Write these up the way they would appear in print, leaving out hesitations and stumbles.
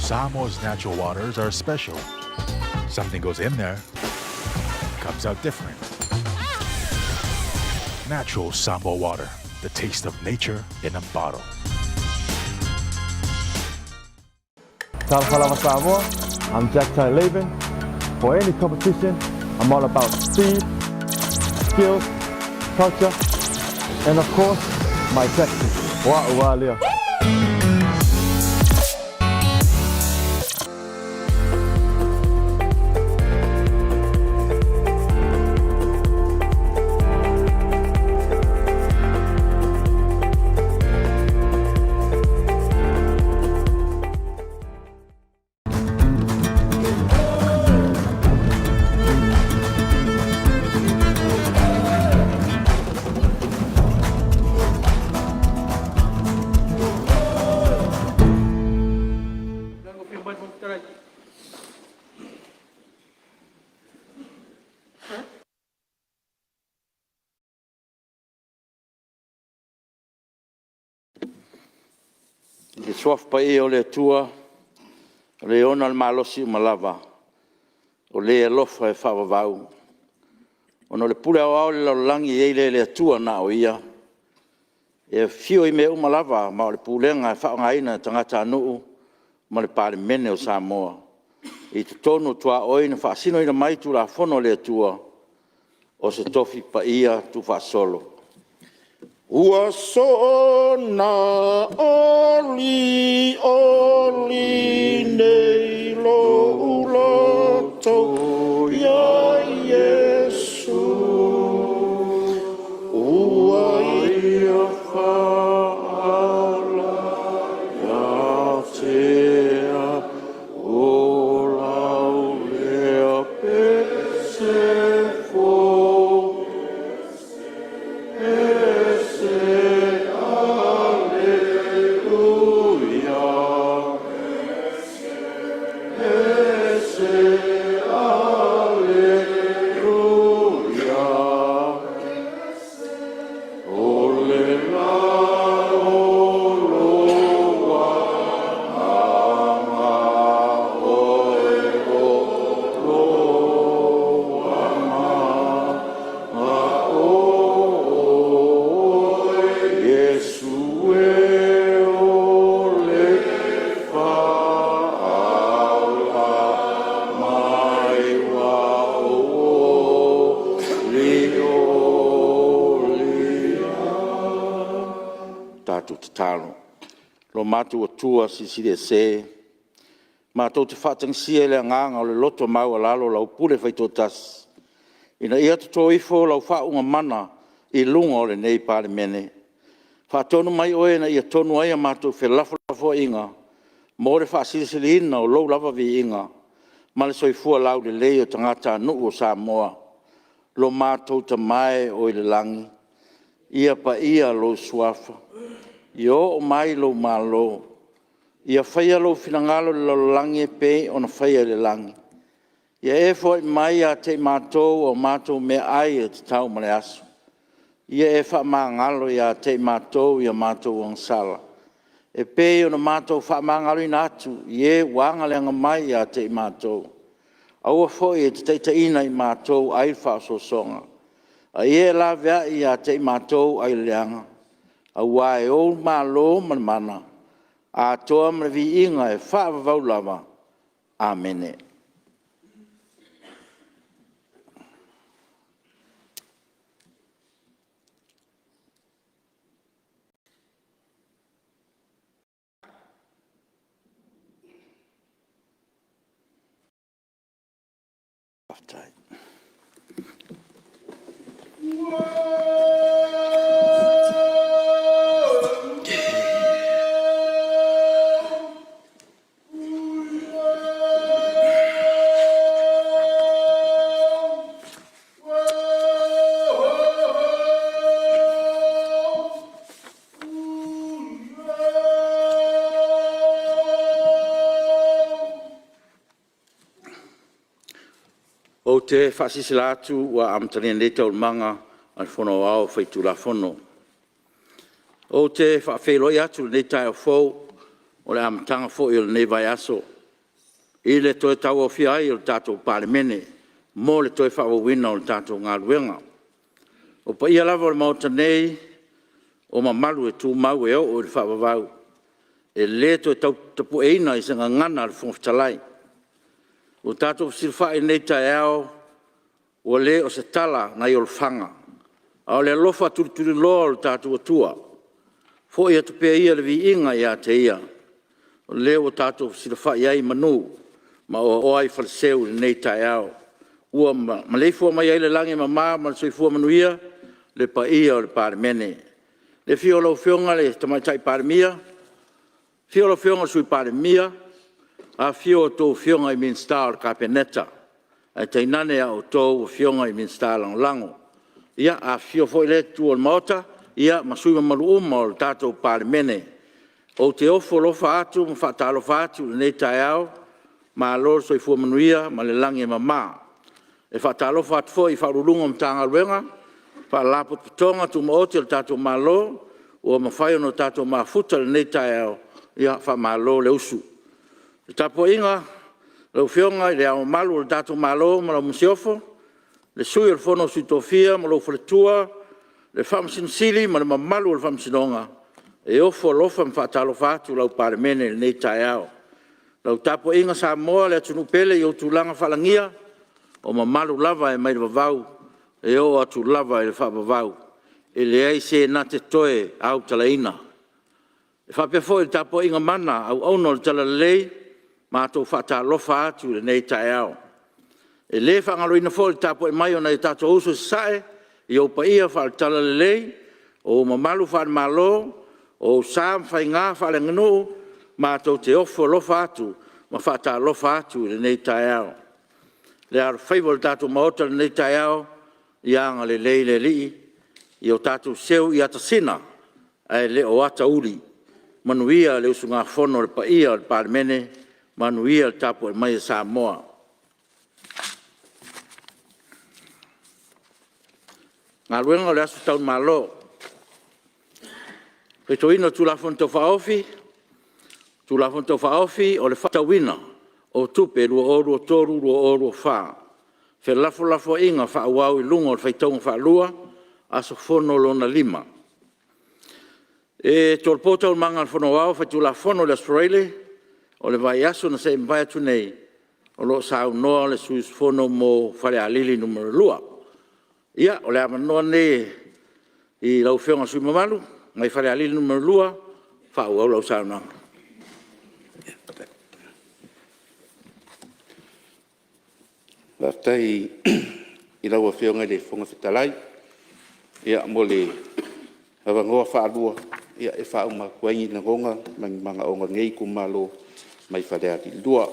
Samoa's natural waters are special. Something goes in there, comes out different. Natural Samoa water, the taste of nature in a bottle. Talofa lava Samoa, I'm Jack Tai Laban. For any competition, I'm all about speed, skills, culture, and of course, my tactics. Wa ua lea. I le Suafa Paia o le Atua, o le ona le malosi uma lava, o le alofa e faavavau, ona o le pule aoao i le lalolagi e i ai lea i le Atua na o Ia, e afio i mea uma lava ma o le pulega e faaaogaina e tagatanuu ma le Palemene o Samoa, i totonu o tuaoi na faasinoina mai Tulafono a le Atua, o se tofi paia tuufaasolo. Ua soona olioli nei lou loto ia Iesu, ua Ia faala ia te au o lau lea pese fou, e ese Aleluia, ese Aleluia. O le la o lou agaga oe o lou agaga o oe Iesu e o le faaola mai ua ou olioli ai. Tatou tatalo. Lo matou Atua Silisili Ese, matou te faatagisia i le agaga o le loto maualalo lau pule faitoatasi, ina ia toto ifo lau faauuga mana i luga o lenei Palemene. Faatonu mai oe ina ia tonu ai a matou felafolafoaiga mo le faasilisiliina o Lou lava viiga ma le soifua laulelei o tagatanuu o Samoa. Lo matou Tama e o i le lagi, ia paia lou Suafa, ia oo mai lou Malo, ia faia lou finagalo i le lalolagi e pei ona faia i le lagi. Ia e foai mai ia te i matou a matou meaai e tatau mo le aso. Ia e faamagalo ia te i matou i a matou agasala, e pei ona matou faamagaloina atu i e ua agaleaga mai ia te i matou. Aua foi e te taitaiina i matou ai le faaosoosoga, a ia e laveai ia te i matou ai le leaga, aua e Ou le Malo ma le mana, atoa ma le viiga e faavavau lava. Amene. Ou te faasilasila atu ua amatalia nei Taualumaga a le Fono Aoao Faitulafono. Ou te faafeiloai atu i lenei taeao fou, o le amataga foi o lenei vaiaso. i le toe tauaofia ai o le tatou Palemene mo le toe faaauauina o le tatou galuega. O paia lava o le Maota nei, o mamalu e tumau e oo i le faavavau, e le toe tau tapueina i se gagana a le Fofoga Fetalai. Ua tatou fesilafai i lenei taeao, ua le o se tala nai olofaga, a o le alofa tulituliloa o lo tatou Atua. Foi atu pea ia le viiga ia te Ia, o lea ua tatou fesilafai ai i manu ma oaoa ai i faleseu i lenei taeao, ua maleifua mai ai i le lagi e mama ma le soifua manuia le paia o le Palemene. I le afio o lau Afioga i le Tamaitai Palemia, afio lau Afioga i le Sui Palemia, afifio a outou Afioga i Minisita o le Kapeneta, ae tainane a outou Afioga i Minisita Lagolago. Ia, afifio foi lea Itu o le Maota ma sui usufono mamalu uma o le tatou Palemene. Ou te ofo alofa atu ma faatalofa atu i lenei taeao, malo le soifua manuia ma le lagi e mama. E faatalofa atu foi i Ofisa Sili o Pulega o Matagaluega ma Faalapotopotoga Tumaoti a le tatou Malo ua mafai ona tatou mafuta i lenei taeao, ia faamalo le usu. Le tapuaiga a lau Afioga i Le Ao Mamalu o le tatou Malo ma lau Masiofo, le Sui o le Fono a Sui Tofia ma lou Faletua, le Faamasino Sili ma le mamalu o le Faamasinoga, e ofo alofa ma faatalofa atu lau Palemene i lenei taeao. Lau tapuaiga Samoa le atunuu pele i ou tulaga faalagia, o mamalu lava mai le vavau e oo atu lava i le faavavau, e leai se na te toe autalaina. E faapea foi le tapuaiga mana a auauna o le talalelei, matou te faatalofa atu i lenei taeao. E le faagaloina foi le tapuai mai a nai o tatou uso i Sasae i ou paia faale-Talalelei, o ou mamalu faale-Malo, o ou sa ma faiga faaleaganuu, matou te ofo alofa atu ma faatalofa atu i lenei taeao. Le alofaiva o le tatou Maota i lenei taeao, ia agalelei le Alii ia o tatou seu i atasina ae le o ata uli. Manuia le usugafono a le paia o le Palemene, manuia le tapuai mai a Samoa. Galuega o le Aso Tau i Malo: Faitauina o Tulafono Tau Faaofi: Tulafono Tau Faaofi o le Faatatauina o Tupe 2023/2024, felafolafoaiga faaauau i luga o le faitauga faalua – Aso Fono lona lima. E tolopo Taualumaga a le Fono Aoao Faitulafono i le Aso Faraile o le vaiaso na se i mavae atu nei, o lo o saunoa le sui usufono mo Falealili 2. Ia, o le avanoa lenei i lau Afioga i le sui usufono mamalu mai Falealili 2 e faaauau lau saunoaga. Faafetai i lau Afioga i le Fofoga Fetalai mo le avanoa faalua e faauma atu ai ni lagona ma ni manaoga o lenei itumalo mai Falealili 2.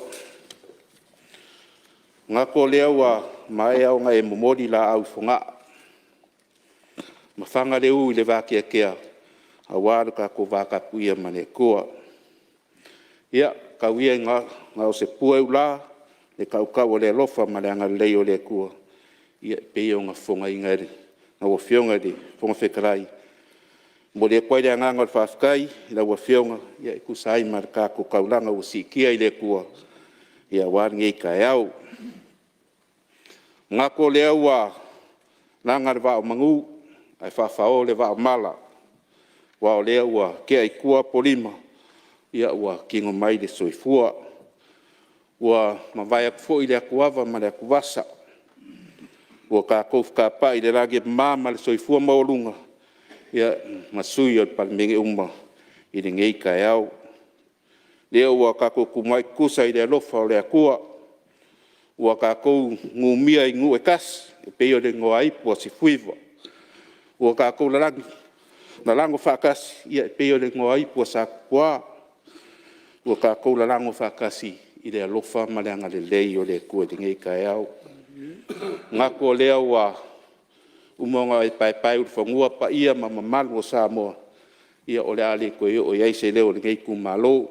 E manatu o lea ua maea ona e momoli laau i Fogaa, mafana le ū i le vateatea aua lo tatou vatapuia ma le Atua. Ia, tau ia ina o se pua e ula le tautau o le alofa ma le agalelei o le Atua e pei ona fofogaina e lau Afioga i le Fofoga Fetalai. E momoli atu ai le agaga o le faafetai i lau Afioga e tusa ai ma le tatou taulaga ua siitia i le Atua aua lenei taeao. E manatu o lea ua laga le vaa o manu ae faafao le vaa o mala, aua o lea ua tea i tua apolima, ua tino mai le soifua. Ua mavae atu foi le atuava ma le atuvasa ua tatou fetapai i le lagi e mama ma le soifua maualuga ma sui usufono o le Palemene uma i lenei taeao. O lea ua tatou tumai tutusa i le alofa o le Atua, ua tatou numia i nuu e tasi e pei o le igoaipu a Sefuiva, ua tatou lalago faatasi e pei o le igoaipu a Satupua, ua tatou lalago faatasi i le alofa ma le agalelei o le Atua i lenei taeao. E manatu o lea ua uma ona e paepaeulufanua paia ma mamalu o Samoa, ia o le a le toe oo i ai se leo o lenei itumalo.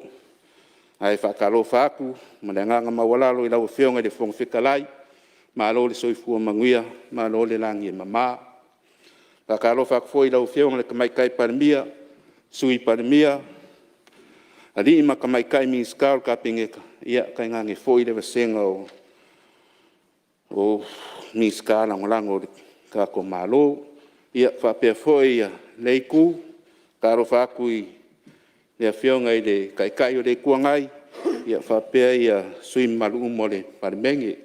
Ae faatalofa atu ma le agaga maualalo i lau Afioga i le Fofoga Fetalai, malo le soifua manuia malo le lagi e mama. E faatalofa atu foi i lau Afioga i le Tamaitai Palemia, Sui Palemia, Alii ma Tamaitai Minisita o le Kapeneta, tainane foi le vasega o Minisita Lagolago o le tatou Malo. Ia faapea foi lea itu, talofa atu i le Afioga i le Taitai o le Itu Agai faapea sui usufono mamalu uma o le Palemene. E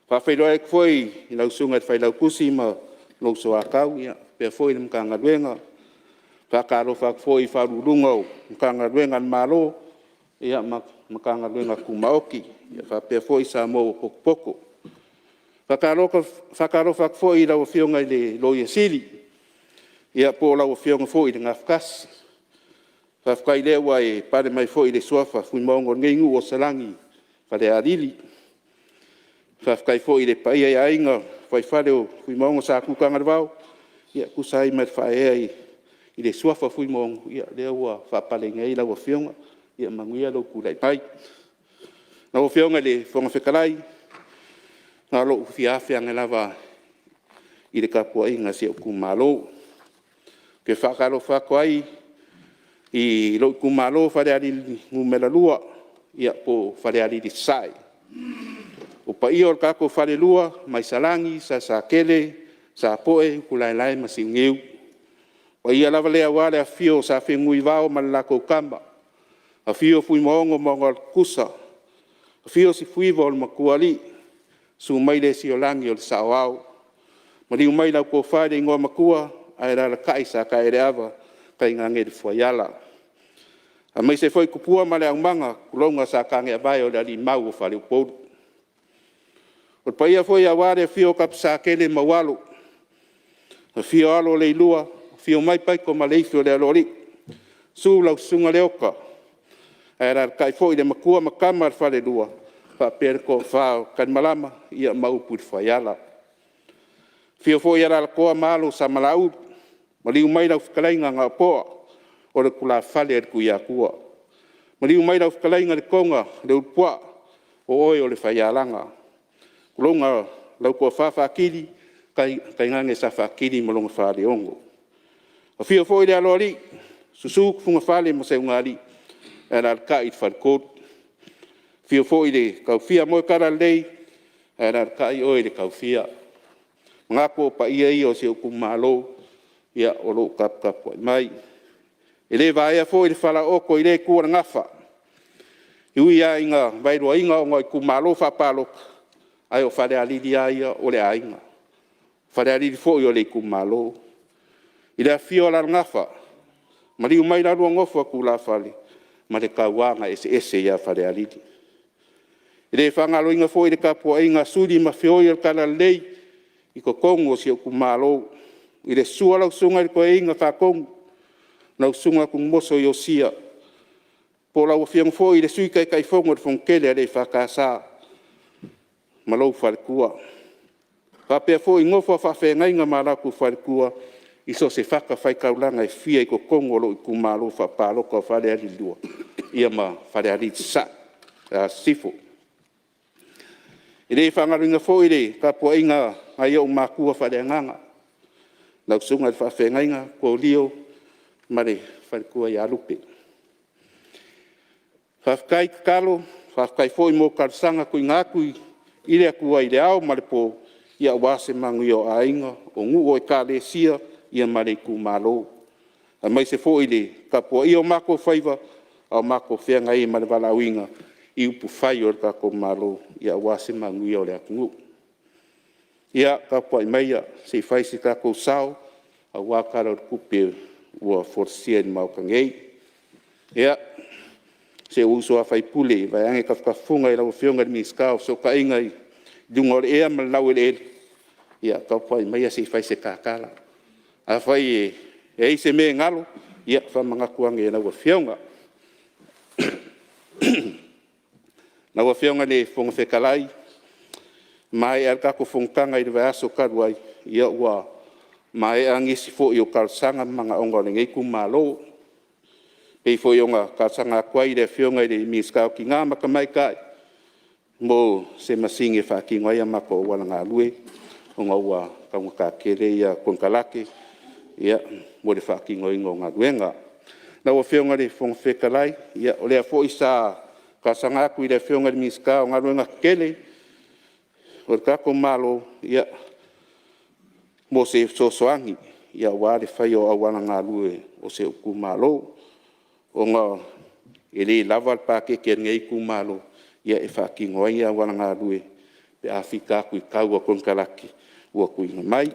faafeiloai atu foi i lau Susuga i le Failautusi ma lou Soatau faapea foi le Matagaluega. Faatalofa atu foi i Ofisa Sili o Pulega o Matagaluega a le Malo ma Matagaluega Tumaoti faapea foi Samoa ua potopoto. Faatalofa atu foi i lau Afioga i le Loia Sili po o lau Afioga foi i le Gafatasi. Faafetai o lea ua e pale mai foi i le suafa Fuimaono o lenei nuu o Salani Falealili. Faafetai foi i le paia i aiga fuaifale o Fuimaono Sa Tutagalevao e tusa ai ma le faaeaea i le suafa Fuimaono, lea ua faapaleina ai lau afioga. Ia manuia lou tulai mai. Lau Afioga i le Fofoga Fetalai, na o lou fia afe ane lava i le tapuaiga a si ou itumalo. Ou te faatalofa atu ai i lou itumalo o Falealili 2 po o Falealili Sasae. O paia o le tatou falelua mai Salani, Salesatele, Sapoe, Utulaelae ma Siuniu. O paia lava lea aua le afifio o Sa Fenunuivao ma le latou Tama, afio Fuimaono ma lona Tutusa, afio Sefuiva o le Matuaalii. Susu mai Leasiolagi o le Saoao, maliu mai lau Tofa i le Igoamatua ae alaalatai Sa Taeleava tainane le Fuaiala, aemaise foi Tupua ma le aumaga, tulouna Sataveavae o le alii mau o faleupolu. O le paia foi aua le afio o Tapusatele ma ou Alo, afio Alo o Leilua, afio mai Paito ma le ifo i le Aloalii, susu lau Susuga Leota, ae alaalatai foi le Matua ma Tama a le Falelua faapea le Toafa o Talimalama ma upu i le Fuaiala. Afio foi Alalatoa ma alo o Samalaeulu, maliu mai lau fetalaiga Gaopoa o le tulafale a le Tuiatua. Maliu mai lau fetalaiga Letoga Leulupuaa o oe o le Faialaga. Tulouna lau Toafa Faatili tainane Sa Faatili ma lona Faleono. Afio foi le Aloalii, susu Tufugafale ma Seugalii ae alaalatai le faletolu. Afio foi le Taofia a Moetalalelei, ae alaalatai oe le Taofia. Manatu o paia ia o si ou itumalo o lo o taputapuai mai. E le vaea foi le falaooto i lea itu o le gafa, e ui lava ina vaeluaina ona o itumalo faapalota, ae o Falealili lava ia o le aiga, o Falealili foi o le itumalo. I le afifio o Alalagafa, maliu mai la oulua nofo a tulafale ma le tauagaeseese ia Falealili. E le faagaloina foi le tapuaiga a Suli ma feoi o le Talalelei i totonu o si ou itumalo, i le susu o lau Susuga i le Toeaina Faatonu, lau Susuga Tunumoso Iosia po o lau Afioga foi i le Sui Taitaifono o le Fonotele a le EFKS ma lou faletua. Faapea foi nofo a faafeagaiga ma latou faletua i so o se fatafaitaulaga e fia i totonu o lou itumalo faapalota o Falealili 2 ma Falealili Sisifo. E le faagaloina foi le tapuaiga a nai ou matua faaleagaga, lau susuga i le faafeagaiga Kolia ma le faletua ia Lupe. Faafetai tatalo, faafetai foi mo talosaga tuuina atu i le Atua i le ao ma le po, aua se manuia o aiga, o nuu o Ekalesia ma le itumalo, aemaise foi le tapuaia o matou faiva a o matou feagai ai ma le valaauina i upufai o le tatou Malo aua se manuia o le atunuu. Ia tapuai maia se i fai se tatou sao aua le Tala o le Tupe ua folasia i le Maota nei. Ia, si ou uso a sui usufono vaeane tafatafufuga i lau Afioga i le Minisita o Fesootaiga i luga o le ea ma le laueleele, ia tapuai maia se i fai se ta tala. Afai e i ai se mea e galo, ia faamanatu ane i lau Afioga. Lau Afioga i le Fofoga Fetalai, maea le tatou fonotaga i le vaiaso talu ai, ia ua maea nisi foi o talosaga ma manaoga o lenei itumalo. E pei foi ona talosaga atu ai i le Afioga i le Minisita o Tina ma Tamaitai mo se masini e faatino ai a matou auala galue ona ua taugata tele konekarate mo le faatinoina o galuega. Lau Afioga i le Fofoga Fetalai, o lea foi sa talosaga atu i le Afioga i le Minisita o Galuega Tetele a le tatou Malo mo se fesoasoani aua le faia o auala galue o si ou itumalo, ona e le lava le paketi a lenei itumalo e faatino ai auala galue pe a fita atu i tau o konekarate ua tuuina mai.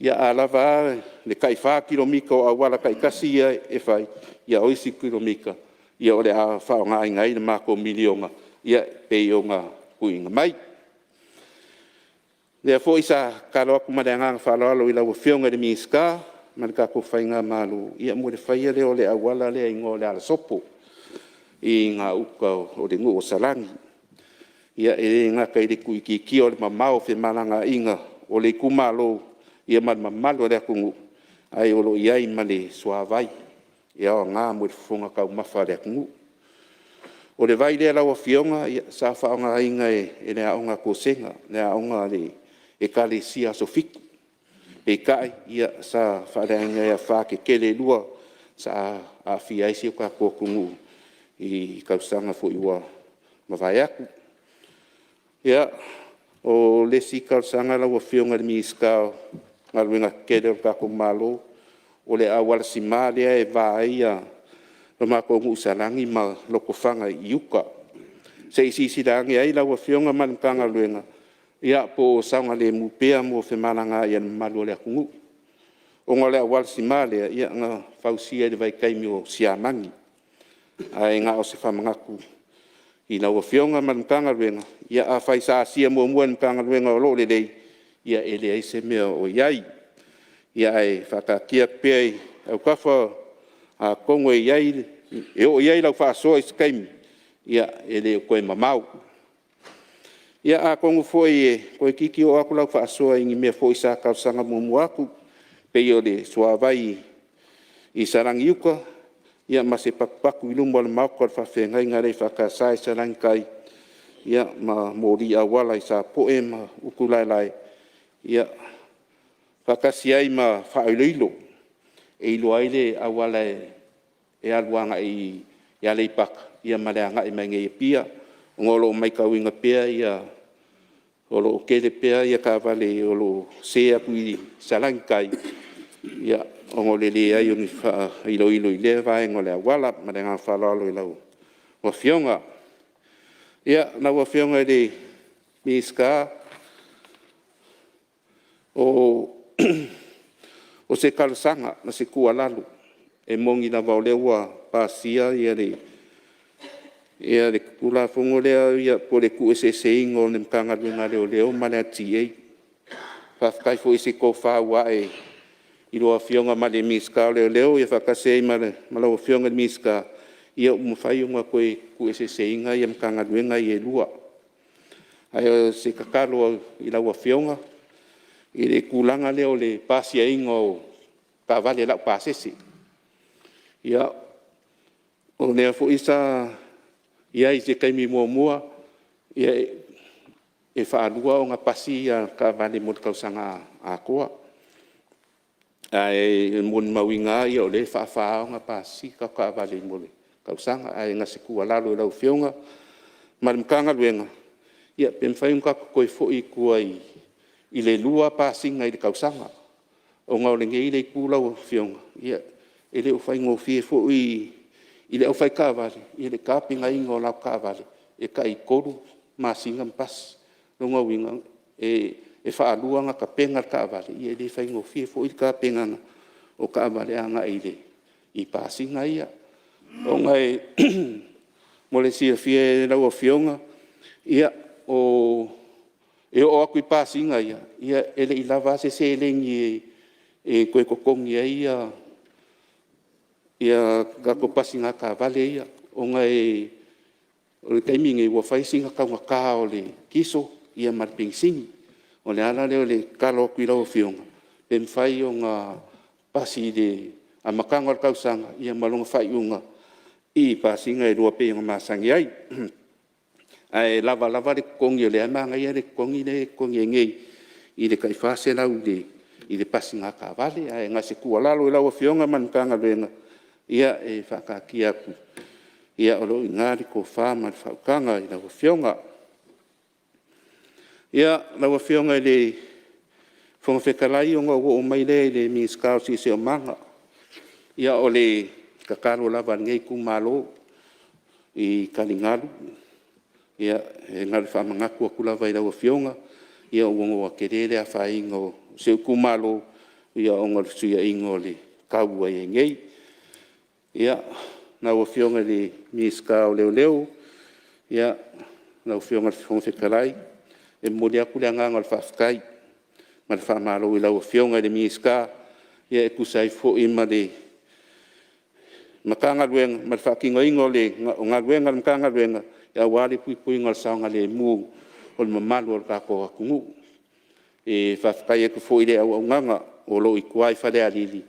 Ia a lava a le tai 4 kilomita o auala taitasi ia e fai, ia o isi kilomita o le a faaaogaina ai le matou $1 miliona e pei ona tuuina mai. O lea foi sa tatalo atu ma le agaga faaaloalo i lau Afioga i le Minisita ma le tatou faigamalo mo le faia lea o le auala lea e igoa o le alasopo i gauta o le nuu o Salani. E le gata i le tuuitiitia o le mamao o femalagaaiga o le itumalo ma le mamalu o le atunuu, ae o lo o i ai ma le suavai e aoga mo le fofoga taumafa o le atunuu. O le vai lea lau Afioga sa faaaogaina e le aoga a Kosena, le aoga a le Ekalesia Aso Fitu. Peitai, sa faaleagaina e afa tetele e lua sa aafia ai si o tatou atunuu i tausaga foi ua mavae atu. Ia, o le isi talosaga lau Afioga i le Minisita o Galuega Tetele a le tatou Malo, o le auala sima lea e va ai le matou nuu i Salani ma Lotofaga i uta. Se i silasila ane i ai lau Afioga ma le Matagaluega po o saogalemu pea mo femalagaai a le mamalu o le atunuu, ona o le auala sima lea na fausia i le vaitaimi o Siamani. Ae na o se faamanatu i lau Afioga ma le Matagaluega, ia afai sa asia muamua e le Matagaluega o lo o lelei, ia e leai se mea o i ai. Ae faataatia atu pea i autafa atonu e oo i ai lau faasoa i se taimi, e le o toe mamao. Ia atonu foi e toeitiiti oo atu lau faasoa i ni mea foi sa talosaga muamua atu, pei o le suavai i Salani-uta, ia ma se patupatu i luma o le maota o le faafeagaiga a le EFKS i Salani-tai, ma moli auala i Sapoe ma Utulaelae, faatasi ai ma faailoilo e iloa ai le auala e alu agai i Aleipata ma le agai mai i Apia, ona o lo o matauina pea o lo o tele pea taavale o lo o se atu i Salani-tai ona o le leai o ni faailoilo i lea vaega o le auala. Ma le agaga faaaloalo i lau Afioga. Ia, lau Afioga i le Minisita, o se talosaga ma se tuualalo, e moni lava o lea ua pasia le Tulafono lea po o le tuueseeseina o le Matagaluega a Leoleo ma le LTA. Faafetai foi i se tofa ua ae i lau Afioga ma le Minisita o Leoleo faatasi ai ma lau Afioga i le Minisita, ua mafai ona toe tuueseeseina Matagaluega ia e lua. Ae o se tatalo i lau Afioga i le tulaga lea o le pasiaina o taavale laupasese. Ia, o lea foi sa i ai i se taimi muamua, e faalua ona pasi taavale mo le tausaga atoa. Ae molimauina lava o lea e faafa ona pasi taavale mo le tausaga. Ae na o se tuualalo i lau Afioga ma le Matagaluega, ia pe mafai ona tatou toe foi i tua i le lua pasiga i le tausaga, ona o lenei itu lau Afioga, e le o faigofie foi i le aufai taavale le tapenaina o latou taavale e tai 3 masina ma pasi. O lona uiga, e faalua ona tapena le taavale, e le faigofie foi le tapenaga o taavale agai i pasiga ia. Ona mo le silafia e lau Afioga, e oo atu i pasiga ia, e le i lava a se seleni e toe totogi ai tatou pasiga taavale ia, ona o le taimi lenei, ua fai sina taugata o le kiso ma le penisini. O le ala lea o le tatalo atu i lau Afioga, pe mafai ona pasi i le amataga o le tausaga ma lona faaiuga i pasiga e lua pei ona masani ai. Ae lava lava le totogi, o lea e manaia le totogi lea e totogi ai nei i le tai $400 i le pasiga taavale. Ae na o se tuualalo i lau Afioga ma le Matagaluega, Ia, e faataatia atu, o lo o i ina le tofa ma le faautaga i lau Afioga. Ia, lau Afioga i le Fofoga Fetalai, ona ou oo mai lea i le Minisita o le Siosiomaga. Ia, o le tatalo lava a lenei itumalo i taligalu, ia, e na o le faamanatu atu lava i lau Afioga, ua tele le afaina o si ou itumalo ona o le fesuiaiga o le tau ua i ai nei. Ia, lau Afioga i le Minisita o Leoleo, lau Afioga i le Fofoga Fetalai, e momoli atu le agaga o le faafetai ma le faamalo i lau Afioga i le Minisita e tusa ai foi ma le Matagaluega ma le faatinoina o galuega a le Matagaluega aua le puipuiga o le saogalemu o le mamalu o le tatou atunuu. E faafetai atu foi i le auaunaga o lo o i tua i Falealili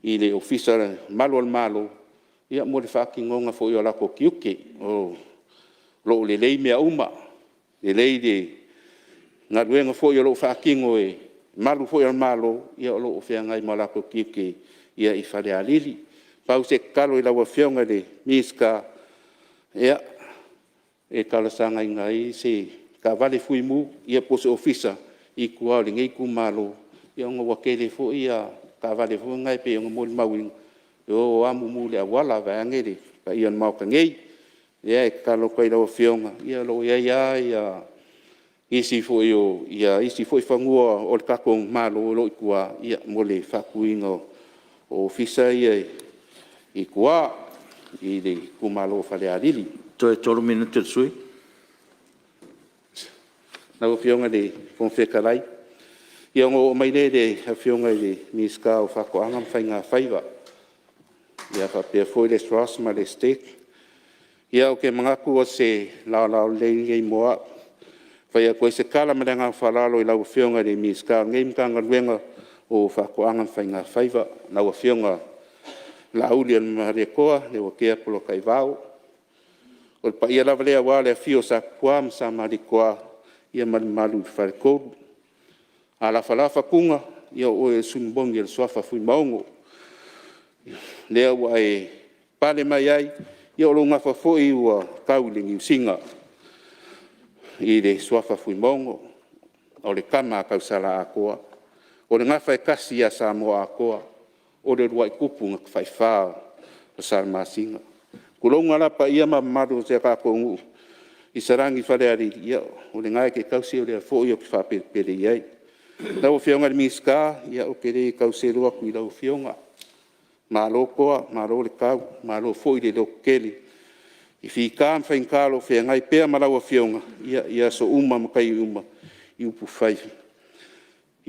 i le Ofisa Malu a le Malo mo le faatinoina foi o latou tiute, o lo o lelei mea uma, lelei le galuega foi o lo o faatino e malu foi o le Malo o lo o feagai ma o latou tiute i Falealili. Pau se tatalo i lau Afioga i le Minisita, e talosagaina ai se taavale fui mu po o se ofisa i tua o lenei itumalo, ona ua tele foi taavale foi nei pei ona molimauina, e o lava mumu i le auala vaeane le paia o le Maota nei. O lea e tatalo atu ai i lau Afioga, ia o lo o i ai lava nisi foi fanua o le tatou Malo o lo o i tua mo le faatuina o ofisa ia i tua i le itumalo o Falealili. Toe 3 minute o le sui usufono. Lau Afioga i le Fofoga Fetalai, ia ona ou oo mai lea i le Afioga i le Minisita o Faatoaga ma Faiga Faiva faapea foi le SROS ma le STEC. Ia ou te manatu o se laolao lelei lenei mo au e fai atu ai se tala ma le agaga faaaloalo i lau Afioga i le Minisita o lenei Matagaluega o Faatoaga ma Faiga Faiva, lau Afioga Laaulialemalietoa Leuatea Polataivao. O le paia lava lea aua le afio o Satupua ma Samaalitoa ma le mamalu i le Faletolu. A lafalafa Tuna, ia o oe o le sulu moni o le suafa Fuimaono, lea ua e pale mai ai, ia o lou gafa foi ua tau i le niusina i le suafa Fuimaono, o le tama a Tausalaatoa. O le gafa e tasi ia Samoa atoa, o le uluai tupu na tafaifa o Salamasina. Tulouna la paia ma mamalu o si o tatou nuu i Salani i Falealili, ia o lena e te tausi, o lea foi ou te faapelepele i ai. Lau Afioga i le Minisita, ou te le tau selu atu i lau Afioga, malo toa, malo le tau, malo foi le lototele i fita ma faigata o lo o feagai pea ma lau Afioga i aso uma ma taimi uma i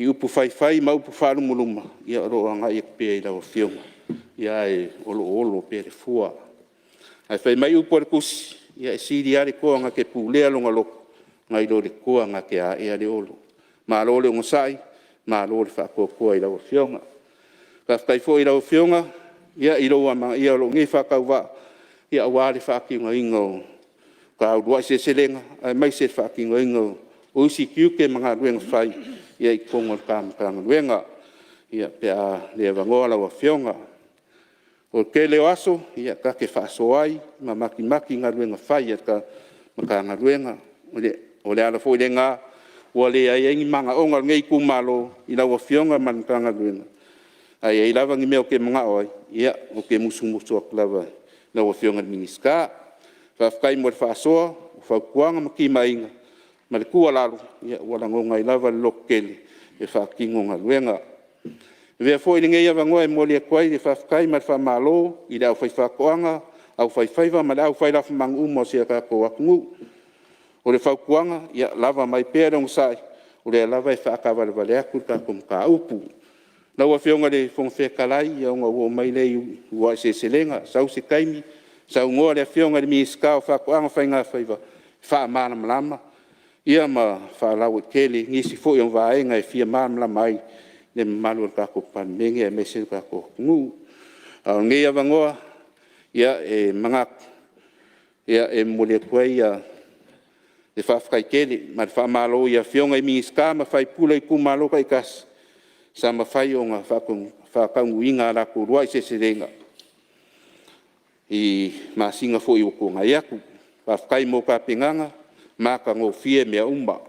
upu faifai ma upu faalumaluma o lo o agai atu pea i lau Afioga, ae o lo o olo pea le fua. Ae fai mai upu o le Tusi, “E sili lava le toa na te pulea lona loto nai lo le toa na te aea le olo.” Malo le onosai, malo le faatoatoa i lau Afioga. Faafetai foi i lau Afioga i lou amanaia o lou nei faatauvaa aua le faatinoina o ta uluai seleselega aemaise le faatinoina o isi tiute ma galuega fai i totonu o le ta Matagaluega pe a le avanoa lau Afioga. O le tele o aso ta te faasoa ai ma matimati galuega fai a le ta Matagaluega. O le ala foi lena ua leai ai ni manaoga o lenei itumalo i lau Afioga ma le Matagaluega, a i ai lava ni mea ou te manao ai, ia, ou te musumusu atu lava i lau Afioga i le Minisita. Faafetai mo le faasoa, o fautuaga ma timaiga ma le tuualalo, ua lagona ai lava le lototele e faatino galuega. E avea foi lenei avanoa e momoli atu ai le faafetai ma le faamalo i le aufaifaatoaga, aufaifaiva ma le aufai lafumanu uma o si o tatou atunuu. O le fautuaga, ia lava mai pea le onosai, o lea lava e faataavalevale atu le tatou mataupu. Lau Afioga i le Fofoga Fetalai, ia ona ou oo mai lea i uluai seleselega. Sau se taimi saunoa le Afioga i le Minisita o Faatoaga ma Faiga Faiva e faamalamalama ma faalauaitele nisi foi o vaega e fia malamalama ai le mamalu o le tatou Palemene aemaise le tatou atunuu. A o lenei avanoa, e manatu e momoli atu ai le faafetai tele ma le faamalo i Afioga i Minisita ma sui usufono o itumalo taitasi sa mafai ona faataunuuina a latou uluai seleselega. i masina foi ua tuanai atu. Faafetai mo tapenaga, matagofie mea uma.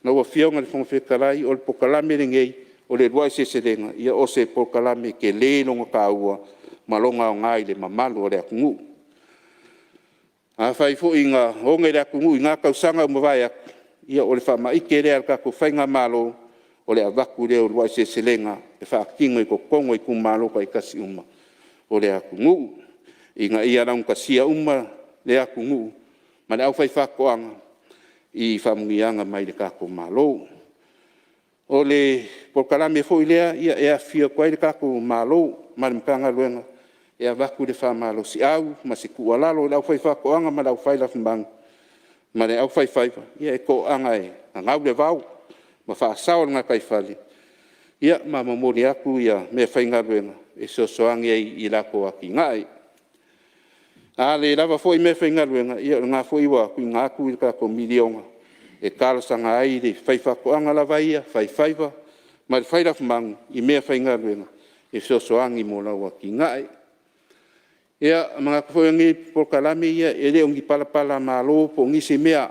Lau Afioga i le Fofoga Fetalai, o le polokalame lenei o le Uluai Seleselega, o se polokalame tele lona taua ma lona aoga i le mamalu o le atunuu. Afai foi na oge le atunuu i na tausaga ua mavae atu, ia o le faamaite lea a le tatou faigamalo, o le avatu lea o uluai seleselega e faatino i totonu o itumalo taitasi uma o le atunuu, ina ia laugatasia uma le atunuu ma le aufaifaatoaga i faamanuiaga mai le tatou Malo. O le polokalame foi lea e afifio atu ai le tatou Malo ma le Matagaluega e avatu le faamalosiau ma se tuualalo i le aufaifaatoaga ma le aufai lafumanu ma le aufaifaiva, ia e toaga e gagau le vao ma faasao le gataifale ma momoli atu meafaigaluega e fesoasoani ai i latou atinae. A le lava foi meafaigaluega, ia o lena foi ua tuuina atu le tatou $1 miliona e talosaga ai i le faifaatoaga lava ia, faifaiva ma le fai lafumanu i meafaigaluega e fesoasoani mo lau atinae. Ia, e manatu foi o nei polokalame ia, e le o ni palapalamalo po o nisi mea,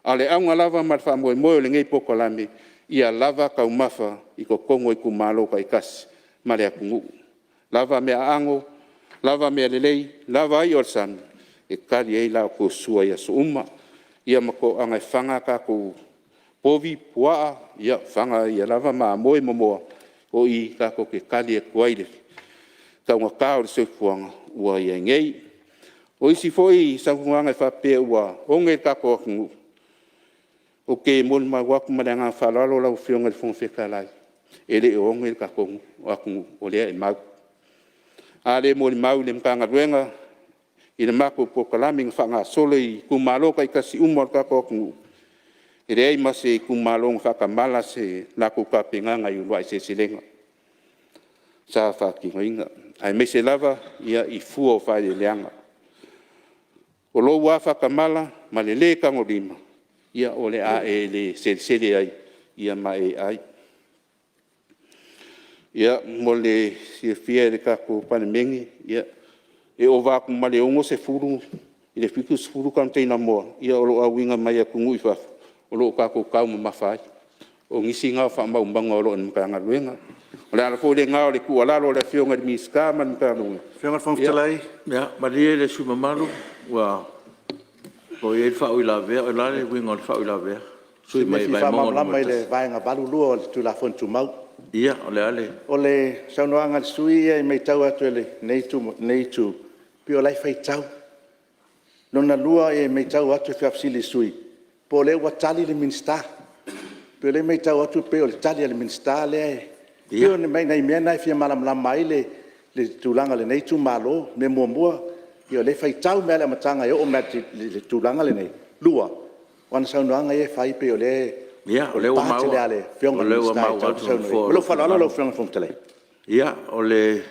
a o le auga lava ma le faamoemoe o lenei polokalame, ia lava taumafa i totonu o itumalo taitasi ma le atunuu, lava meaaano, lava mealelei, lava i'a o le sami e tali ai la outou sua i aso uma, ia ma toaga e fafaga a tatou povi, puaa, fafaga ia lava mamoe ma moa, o i tatou te tali atu ai i le taugata o le soifuaga ua i ai nei. O isi foi saunoaga e faapea ua oge le tatou atunuu, ou te molimau atu ma le agaga faaaloalo lau Afioga i le Fofoga Fetalai, e le o oge le tatou atunuu, o lea e mau. A lea e molimau le Matagaluega i le matou polokalame na faagasolo i itumalo taitasi uma o le tatou atunuu, e leai ma se itumalo na faatamala se latou tapenaga i uluai seleselega sa faatinoina, aemaise lava i fua o faaeleeleaga. O lou lava faatamala ma le le tagolima, ia o le a e le selesele ai ma e ai. Ia, mo le silafia e le tatou Palemene, e ova atu ma le 60 i le 70 container moa o lo o auina mai atunuu i fafo o lo o tatou taumamafa ai. O nisi na o faamaumauga o lo o i le Matagaluega. O le ala foi lena o le tuualalo i le Afioga i le Minisita ma le Matagaluega… Lau Afioga i le Fofoga Fetalai… Ia malie le sui usufono mamalu ua i ai le faauilavea. O le a le uiga o le faauilavea le sui usufono mai Se i Vaimauga 1? faamalamalama i le Vaega 82 o le Tulafono Tumau. Ia, o le a le… O le saunoaga a le sui usufono e maitau atu e lenei itu, pei o la e faitau. Lona lua e maitau atu i le faafesili a le sui usufono, po o lea ua tali le Minisita. Pei o lea e maitau atu pei o le tali a le Minisita lea e… Pei o nai mea na e fia malamalama ai le tulaga o lenei itumalo. Mea muamua, o lea e faitau mai lava i le amataga e oo mai i le tulaga lenei. Lua, o ana saunoaga ia e fai pei o lea o le part lea a le Afioga i le Ia, o lea ua Minisita e maua tatau atu ona le saunoa Nofoa. ai. Ma lou faaaloalo lau Afioga i le Fofoga Fetalai. Ia, o le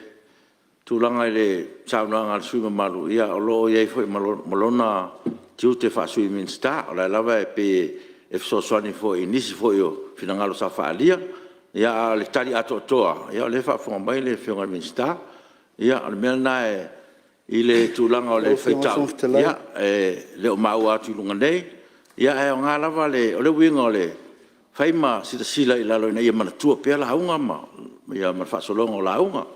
tulaga i le saunoaga a le sui usufono mamalu, ia o lo o i ai foi ma lona tiute faa-Sui Minisita. O lea lava e pei e fesoasoani foi i nisi foi o finagalo sa faaalia. Ia, a o le tali atoatoa, o lea e faafofoga mai le Afioga i le Minisita. Ia o le mea lena i le tulaga o le Lau Afioga i le faitau, Fofoga Fetalai… ia, e le o maua atu i luga nei. Ia ae aoga lava le… O le uiga o le fai ma silasila i lalo ina ia manatua pea lauga ma le faasologa o lauga.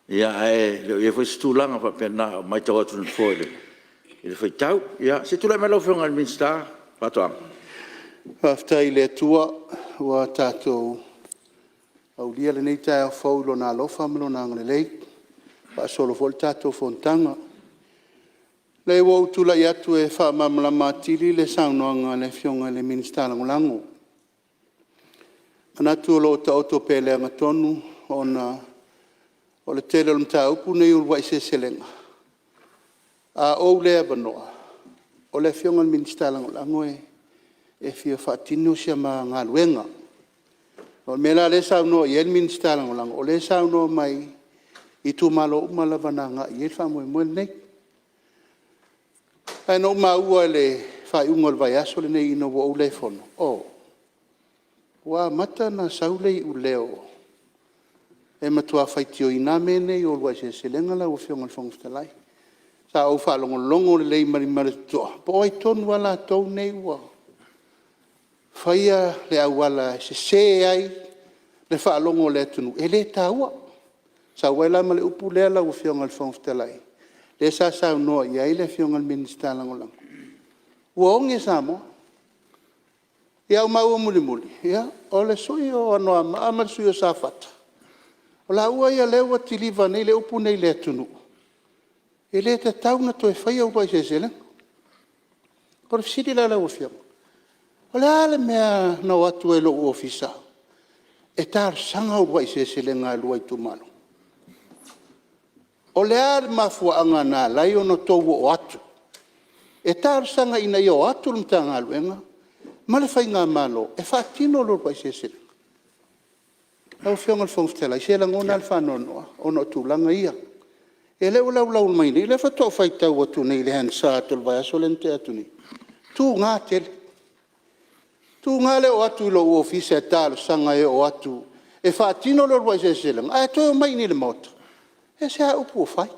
Ia ae le o i ai foi se tulaga faapena o maitau atu e le Nofoa i le faitau. Ia se i tulai mai lau Afioga i le Minisita o Faatoaga. Faafetai i le Atua ua tatou aulia lenei taeao fou i Lona alofa ma Lona agalelei, ua faasolo foi le tatou fonotaga. Leai ua ou tulai atu e faamalamalama atili le saunoaga a le Afioga i le Minisita Lagolago. E manatu o lo o taoto pea i le agatonu ona o le tele o le mataupu lenei o uluai seleselega, a ou le avanoa, o le Afioga i le Minisita Lagolago e fia faatino si ama galuega. O le mea la lea e saunoa i ai le Minisita Lagolago, o lea e saunoa mai i itumalo uma lava na agai i ai le faamoemoe lenei. Ae na ou maua i le faaiuga o le vaiaso lenei ina ua ou le fono, oi, ua amata ona sau le iuleo e matua faitioina lava mea nei o uluai seleselega lau Afioga i le Fofoga Fetalai. Sa ou faalogologo lelei ma le totoa po o ai tonu lava latou nei ua faia le auala e sese ai le faalogo a le atunuu, e le taua. Sau ai la ma le upu lea lau Afioga i le Fofoga Fetalai, lea sa saunoa i ai le Afioga i le Minisita Lagolago, ua oge Samoa. Ia, ae ua maua mulimuli, o le sui usufono o Anoamaa ma le sui usufono o Safata, o laua ia lea ua kiliva nei le upu lenei i le atunuu, e le tatau ona toe faia uluai seleselega. O le fesili la i lau Afioga, o le a le mea na o atu ai i lou ofisa e talosaga uluai seleselega a oulua itumalo? O le a le mafuaaga na ala ai ona outou oo atu e talosaga ina ia o atu le Matagaluega ma le faigamalo e faatino le uluai seleselega? Lau Afioga i le Fofoga Fetalai, se e lagona lava le faanoanoa ona o tulaga ia. Ia o lea ua laulau mai nei, o lea faatoa ou faitau atu nei i le Hansard o le vaiaso lea na tea atu nei, e tuga tele. E tuga le oo atu i lou ofisa e talosaga e oo atu e faatino le uluai seleselega, ae toe omai i inei i le Maota. E ese lava upu ua fai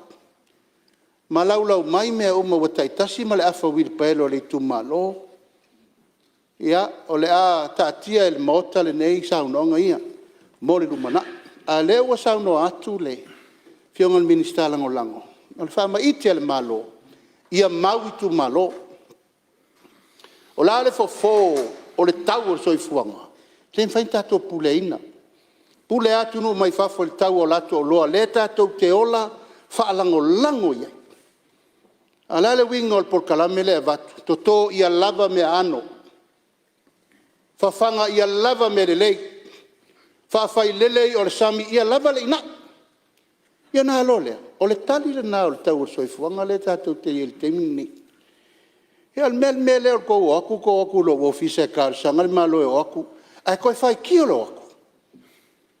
ma laulau mai mea uma ua taitasi ma le afa uilipaelo a le itumalo. Ia, o le a taatia i le Maota lenei saunoaga ia mo le lumanai. A o lea ua saunoa atu le Afioga i le Minisita Lagolago, o le faamaite a le Malo, ia mau itumalo. O le a le fofo o le tau o le soifuaga? E le mafai ona tatou puleaina, e pule lava atunuu mai fafo i le tau o latou oloa lea tatou te ola faalagolago i ai. A o le a le uiga o le polokalame lea e avatu? Toto ia lava meaano, fafaga ia lava mea lelei, faafailele i'a o le sami ia lava le inai. Ia ona a loa lea, o le tali lena o le tau o le soifuaga lea tatou te i ai i le taimi lenei. Ia o le mea lea o le tou o atu tou o atu i lou ofisa e talosaga le Malo e o atu, ae toe faitio le o atu.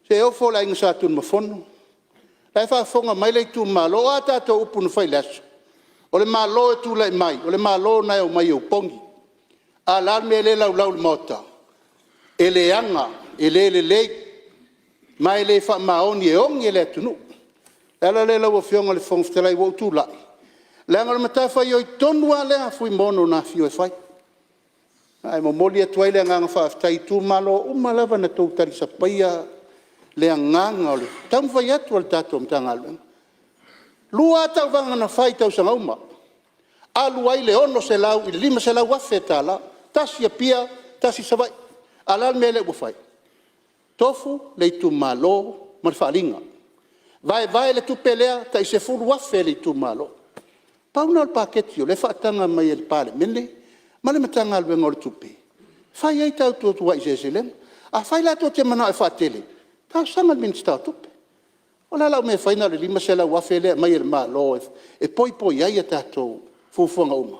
Se e ofo i le Aiga Satunumafono, o la e faafofoga mai le itumalo. O a tatou upu na fai i le aso? O le Malo e tulai mai, o le Malo lena e omai e opogi. A o le a le mea lea e laulau i le Maota? E leaga, e le lelei, ma e le faamaoni e oge le atunuu. O le ala lea lau Afioga i le Fofoga Fetalai ua ou tulai, leaga o le matafaioi tonu lava lea a Fuimaono na afio e fai. Ae momoli atu ai le agaga faafetai i itumalo uma lava na outou talisapaia le agaga o le taumafai atu o le tatou Matagaluega. E 2 lava tauvaga na fai i tausaga uma, alu ai le $600 i le $500,000, tasi Apia, tasi Savaii. A o le a le mea lea ua fai? Tofu le itumalo ma le faaaliga, vaevae le tupe lea, tai $10,000 a le itumalo. Pau lena o le paketi o lea e faataga mai e le Palemene ma le Matagaluega o le Tupe e fai ai tatou uluai seleselega. Afai la tou te mananao e faatele, talosaga i le Minisita o Tupe. O le a lau mea e fai na o le $500,000 lea e aumai e le Malo e poipoi ai a tatou fuafuaga uma?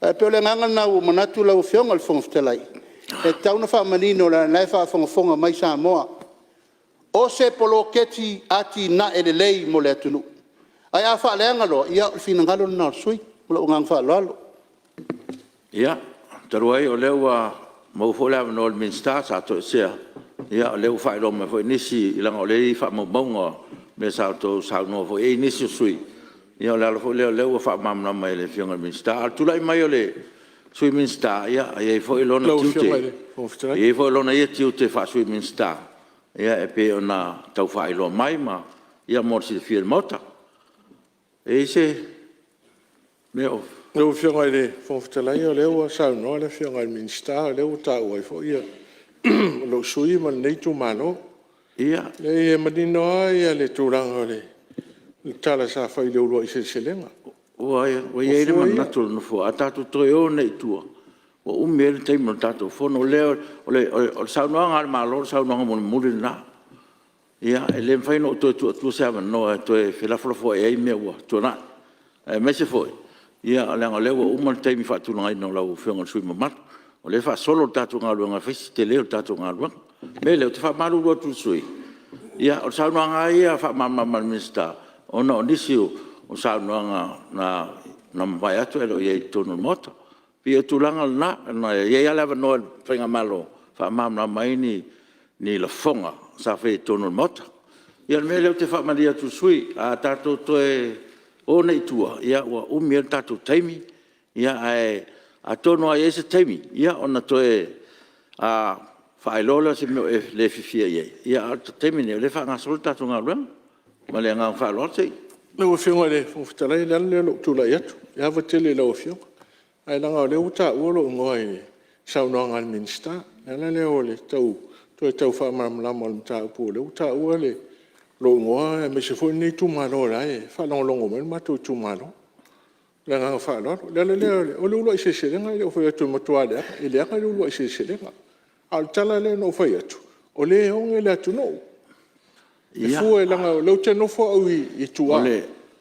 Ae pei o le agaga lena ua ou manatu lau Afioga i le Fofoga Fetalai, e tatau ona faamanino leaga o la e faafogafoga mai Samoa. O se poloketi atinae lelei mo le atunuu, ae a faaleaga loa, ia o le finagalo lena o le sui usufono. Ma lou agaga faaaloalo. Ia, talu ai o lea ua maua foi le avanoa o le Minisita sa toesea, o lea ua faailoa mai foi nisi, leaga o lea e i ai faamaumauga o mea sa outou saunoa foi i ai nisi o sui usufono. Ia o le ala foi lea o lea ua faamalamalama mai e le Afioga i le Minisita. A o le tulai mai o le Sui Minisita, e i ai foi lona tiute faa-Sui Minisita e pei ona tau faailoa mai mo le silafia e le Maota. E i ai se mea o… Lau Afioga i le Fofoga Fetalai o lea ua saunoa le Afioga i le Minisita o lea ua taua ai foi lou sui usufono ma lenei itumalo. Leai e manino lava le tulaga o le tala sa fai i le uluai seleselega. Ua i ai le manatu o le Nofoa, a tatou toe o nei i tua, ua umi ai le taimi o le tatou Fono. O le saunoaga a le Malo o le saunoaga mulimuli lena. E le mafai ona ou toe tuu atua se avanoa e toe felafolafoai ai mea ua tuanai, aemaise foi leaga o lea ua uma le taimi faatulagaina o lau Afioga i le sui usufono mamalu. O lea e faasolo le tatou galuega e fai si tele o le tatou galuega. O le mea lea ou te faamalulu atu i le sui usufono, o le saunoaga lava ia faamalamalama a le Minisita, ona o nisi o saunoaga na mavae atu ae le o i ai i totonu o le Maota. E pei o le tulaga lena, e i ai lava le avanoa i le faigamalo e faamalamalama ai ni lafoga sa faia i totonu o le Maota. Ia o le mea lea ou te faamalie atu i le sui usufono, a tatou toe o nei i tua ua umi ai le tatou taimi. Ae atonu lava e i ai se taimi ona toe faailoa lea o se mea o e le fiafia i ai, ae o le taimi lenei o lea e faagasolo le tatou galuega. Ma le agaga faaaloalo. Lau Afioga i le Fofoga Fetalai o le ala lea o lou tulai atu, e ava tele i lau Afioga, ae leaga o lea ua taua lou igoa i le saunoaga a le Minisita. O le ala lea o le toe tau faamalamalama o le mataupu o lea ua taua lou igoa aemaise foi o lenei itumalo o la e faalogologo mai le matou itumalo. Ma le agaga faaaloalo. O le ala lea, o le uluai seleselega e le o fai atu e matua leaga, e leaga le uluai seleselega. A o le tala lea na ou fai atu, o lea e oge le atunuu, e fua leaga o lea ou te nofo au i tua,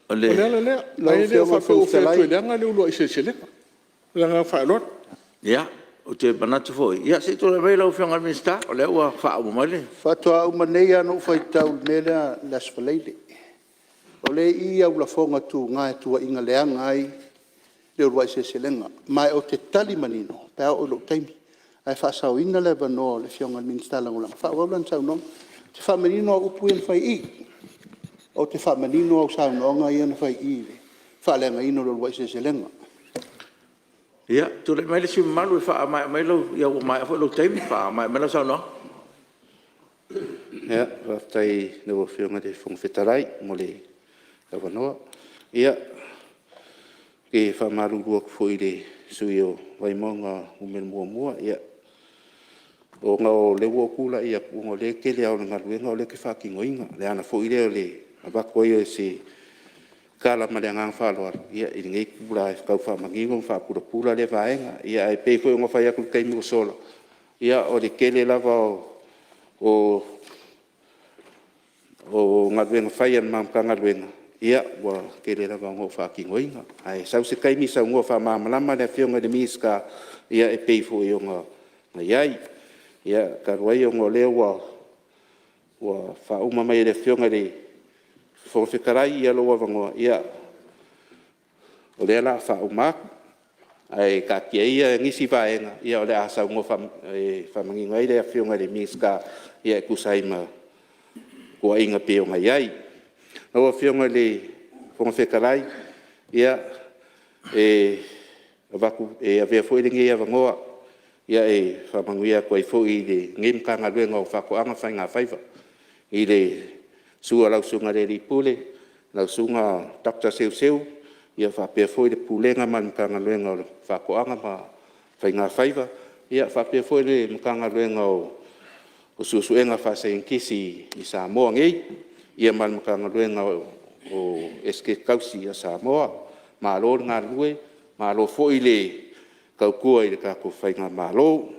o le ala lea. Ae le faapea ua ou fai atu e leaga le uluai seleselega. Ma le agaga faaaloalo. Ia, ou te manatu foi, ia se i tulai mai lau Afioga i le Minisita o lea ua faauma mai le… Faatoa uma nei lava ona ou faitau i le mea lea i le Aso Faraile. O lea e i i au lafoga tuga e tuuaia leaga ai le uluai seleselega. Ma ou te tali manino pe a oo i lou taimi, ae faasaoina le avanoa o le Afioga i le Minisita Lagolago e faaauau lana saunoaga. Ou te faamanino au upu ia na fai i i, ou te faamanino au saunoaga ia na fai i i i le faaleagaina o le uluai seleselega. Ia, tulai mai le sui usufono mamalu e faamaea mai lau… ia ua maea foi lou taimi, faamaea mai lau saunoaga. Faafetai i lau Afioga i le Fofoga Fetalai mo le avanoa. Ia, e faamalulu atu foi i le sui usufono mo Vaimauga 1, ona o lea ua ou tulai atu ona o le tele lava o le galuega o lea ou te faatinoina. O le ala foi lea o le avatu ai o se tala ma le agaga faaaloalo i lenei itula e tau faamanino ma faapulapula lea vaega. Ae pei foi ona fai atu i le taimi ua sola, ia o le tele lava o galuega fai a le ma Matagaluega, ua tele lava ina ou faatinoina. Ae sau se taimi saunoa faamalamalama le Afioga i le Minisita e pei foi ona i ai. Ia, talu ai ona o lea ua faauma mai e le Afioga i le Fofoga Fetalai lou avanoa, ia, o lea o le a faauma atu. Ae taatia ia nisi vaega o le a saunoa faamanino ai le Afioga i le Minisita e tusa ai ma tuuaiga e pei ona i ai. Lau Afioga i le Fofoga Fetalai, ia, e avea foi lenei avanoa e faamanuia atu ai foi i lenei Matagaluega o Faatoaga ma Faigafaiva i le susu o lau Susuga i le Alii Pule, lau Susuga Dr. Seuseu faapea foi le Pulega ma le Matagaluega o Faatoaga ma Faigafaiva, faapea foi le Matagaluega o Suesuega Faasaienitisi i Samoa nei, ia ma le Matagaluega o Esetete Tausi a Samoa. Malo le galulue, malo foi le tautua i le tatou faigamalo.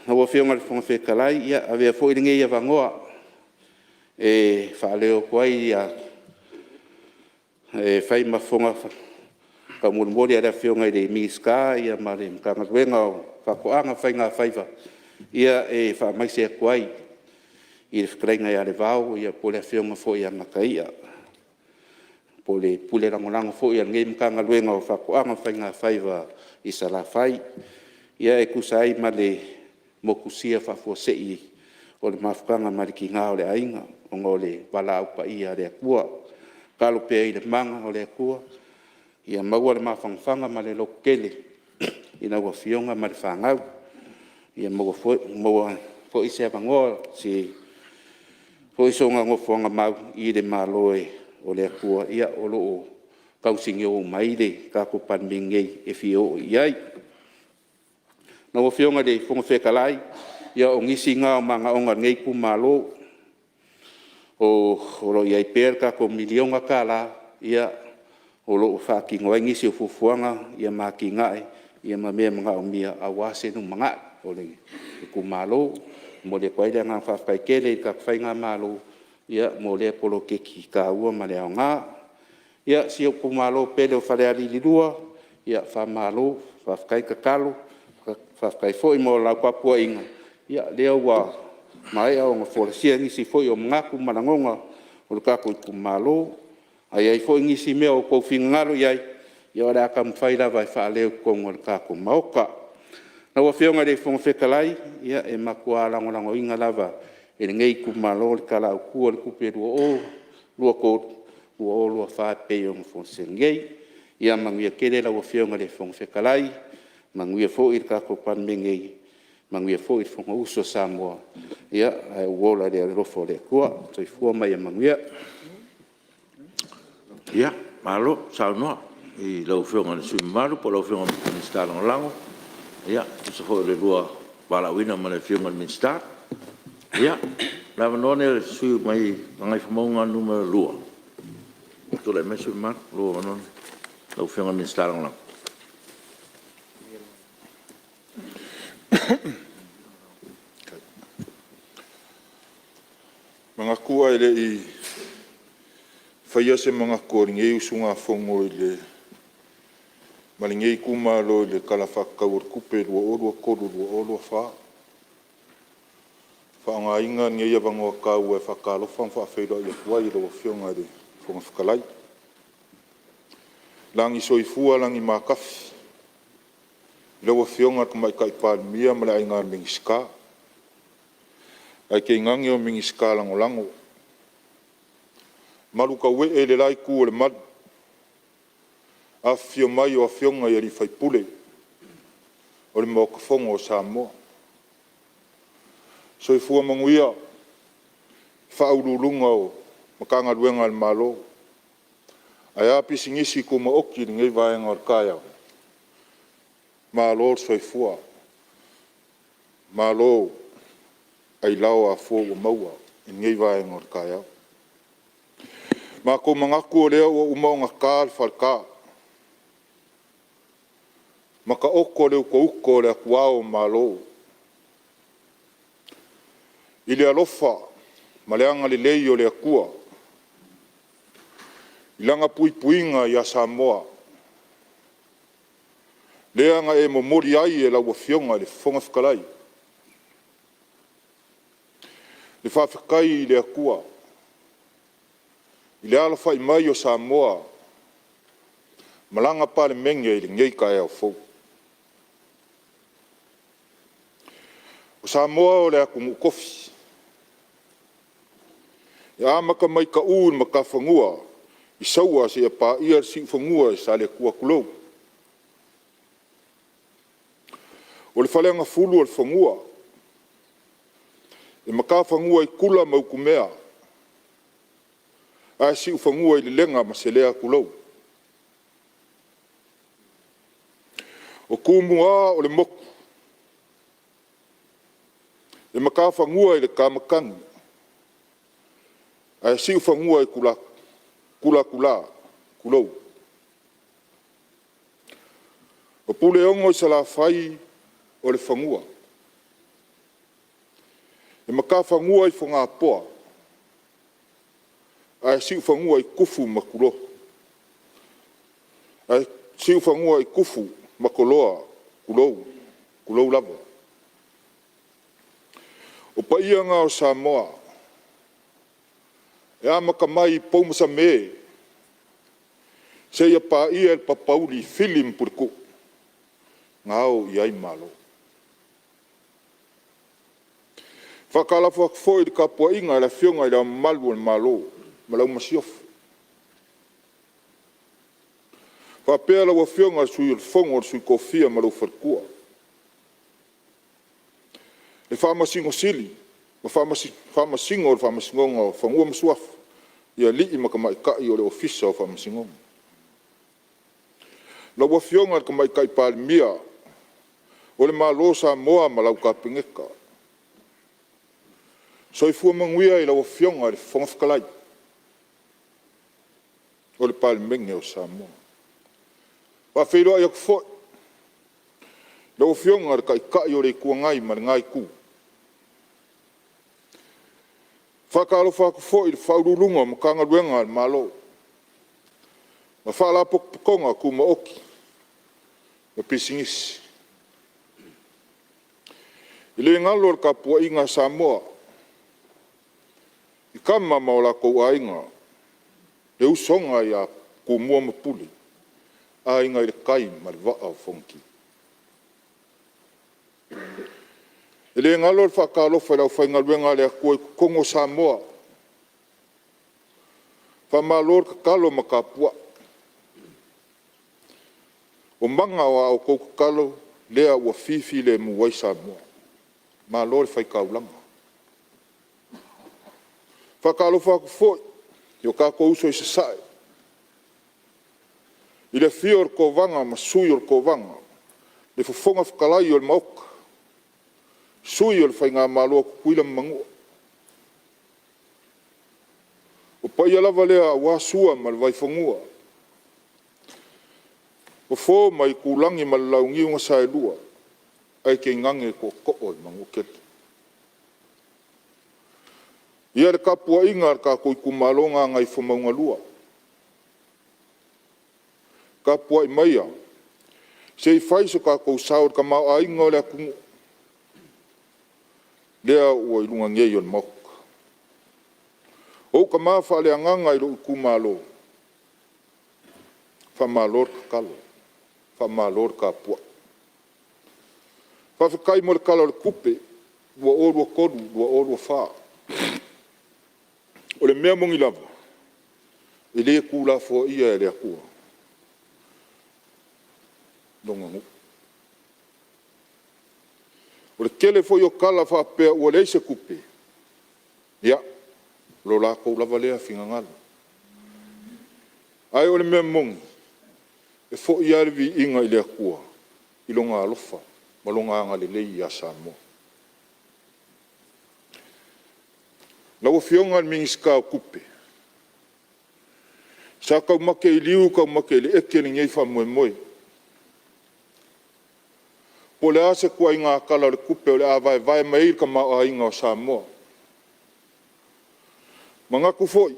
Lau Afioga i le Fofoga Fetalai, ia, avea foi lenei avanoa e faaleo atu ai e fai ma fofoga taumolimoli a le Afioga i le Minisita ma le Matagaluega o Faatoaga ma Faigafaiva, e faamaise atu ai i le fetalaiga ia Levao po o le Afioga foi ia Mataia, po o le Pule Lagolago foi a lenei Matagaluega o Faatoaga ma Faigafaiva i Salafai, e tusa ai ma le motusia faafuasei o le mafutaga ma le tina o le aiga ona o le valaau paia a le Atua. Tatalo pea i le mana o le Atua ia maua le mafanafana ma le lototele i lau Afioga ma le fanau, ia maua foi se avanoa foi sona nofoaga mau i le Malo o le Atua o lo o tausinio uma ai le tatou Palemene nei e fia oo i ai. Lau Afioga i le Fofoga Fetalai, ia o nisi na o manaoga o lenei itumalo, o lo o i ai pea le tatou $1 miliona o lo o faatino ai nisi o fuafuaga ma atinae ma mea manaomia aua se lumanai o le itumalo. E momoli atu ai le agaga faafetai tele i le tatou faigamalo mo lea poloketi taua ma le aoga. Ia, si ou itumalo pele o Falealili 2, ia faamalo faafetai tatalo, faafetai foi mo lau tapuaiga, o lea ua maea ona folasia nisi foi o manatu ma lagona o le tatou itumalo. A i ai foi nisi mea o outou finagalo i ai, ia o le a taumafai lava e faaleo i totonu o le tatou Maota. Lau Afioga i le Fofoga Fetalai, ia e matua lagolagoina lava e lenei itumalo le Tala Autu o le Tupe 2024 e pei ona folasia nei. Ia manuia tele lau Afioga i le Fofoga Fetalai, manuia foi le tatou Palemene nei, manuia foi le Fonousu a Samoa, ae ou ola i le alofa o le Atua. Soifua ma ia manuia. Ia, malo saunoa i lau Afioga i le sui usufono mamalu po o lau Afioga i le Minisita Lagolago e tusa foi o le lua valaauina ma le Afioga i le Minisita. Ia, o le avanoa lenei o le sui usufono mai Gagaifomauga 2. Tulai mai le sui usufono mamalu, o lou avanoa lenei lau Afioga i le Minisita Lagolago. E manatu ae le i faia se manatu o lenei usugafono ma lenei itumalo i le Tala Faatatau o le Tupe 2023/2024, e faaaogaina lenei avanoa taua e faatalofa ma faafeiloai atu ai i lau Afioga i le Fofoga Fetalai. Lagi soifua lagimatafi i lau Afioga i le Tamaitai Palemia ma le Aiga Minisita, ae tainane o Minisita Lagolago. Malutauee i le la Itu o le Malu, afifio mai o Afioga i sui usufono o le Maota Fono o Samoa. Soifua manuia Ofisa Sili o Pulega o Matagaluega a le Malo, ae a pisinisi tumaoti i lenei vaega o le taeao. Malo le soifua, malo ailao afua ua maua i lenei vaega o le taeao. Matou te manatu o lea ua uma ona ta le faleta, ma taoto le utouto o le atuao o Malo i le alofa ma le agalelei o le Atua i Lana puipuiga ia Samoa, lea na e momoli ai e lau Afioga i le Fofoga Fetalai le faafetai i le Atua i le alafai mai o Samoa ma lana Palemene i lenei taeao fou. O Samoa o le atunuu tofi, e amata mai Pau i Matafanua i Saua seia paia le Siufanua i Saleatua tulou. O le Faleagafulu o le fanua, e matafanua i Tula ma Utumea, ae siufanua i Lelega ma Salea tulou. O Tumua o le motu e matafanua i le tamatagi ae siufanua i Tulatula tulou. O Puleono i Salafai o le fanua, e matafanua i Fogapoa, ae siufanua i Tufu ma Toloa tulou, tulou lava. O paia na o Samoa e amata mai i Poumasame seia paia le Tapauli i Fili ma Puletuu na ao i ai Malo. E faatalofa atu foi i le tapuaiga a le Afioga i Le Ao Mamalu o le Malo ma lau Masiofo, faapea lau Afioga i le Sui o le Fono a Sui Tofia ma lou faletua, le Faamasino Sili ma Faamasino o le Faamasinoga o Fanua ma Suafa, i alii ma tamaitai o le Ofisa o Faamasinoga. Lau Afioga i le Tamaitai Palemia o le Malo o Samoa ma lau Kapeneta. Soifua manuia i lau Afioga i le Fofoga Fetalai o le Palemene o Samoa. E faafeiloai atu foi i lau Afioga i le Taitai o le Itu Agai ma lena Itu. E faatalofa atu foi i Ofisa Sili o Pulega o Matagaluega a le Malo ma Faalapotopotoga Tumaoti ma Pisinisi. E le galo le tapuaiga a Samoa i Tama ma o latou Aiga, le usoga ia Tumua ma Pule, Aiga i le Tai ma le Vaa o Fonoti. E le galo le faatalofa i le aufaigaluega a le Atua i totonu o Samoa, Faamalo le tatalo ma tapuai. O maga o a outou tatalo lea ua fifilemu ai Samoa. Malo le fai taulaga. E faatalofa atu foi i o tatou uso i Sasae, i le afio o le Kovana ma Sui o le Kovana, le Fofoga Fetalai o le Maota, Sui o le Faigamalo a Tutuila ma Manua. O paia lava lea aua Sua ma le Vaifanua, Fofo ma Aitulagi ma le Launiu na Saelua, ae tainane tootoo o le Manuatele. Ia le tapuaiga a lo tatou itumalo o Gagaifomauga 2, tapuai maia se i fai so tatou sao i le tamaoaiga o le atunuu, lea ua i luga nei o le Maota. O ou tama faaleagaga i lou itumalo, faamalo le tatalo, faamalo le tapuai. Faafetai mo le Tala o le Tupe 2023/2024. O le mea moni lava, e le tuulafoaia e le Atua Lona nuu. O le tele foi o tala faapea ua leai se tupe, ia, o lo latou lava lea finagalo. Ae o le mea moni, e foi lava le viiga i le Atua i Lona alofa ma Lona agalelei ia Samoa. Lau Afioga i le Minisita o Tupe, sa taumate i liu taumate i le eke lenei faamoemoe. Po o le a se ituaiga Tala o le Tupe o le a vaevae mai ai le tamaoaiga o Samoa. E manatu foi, o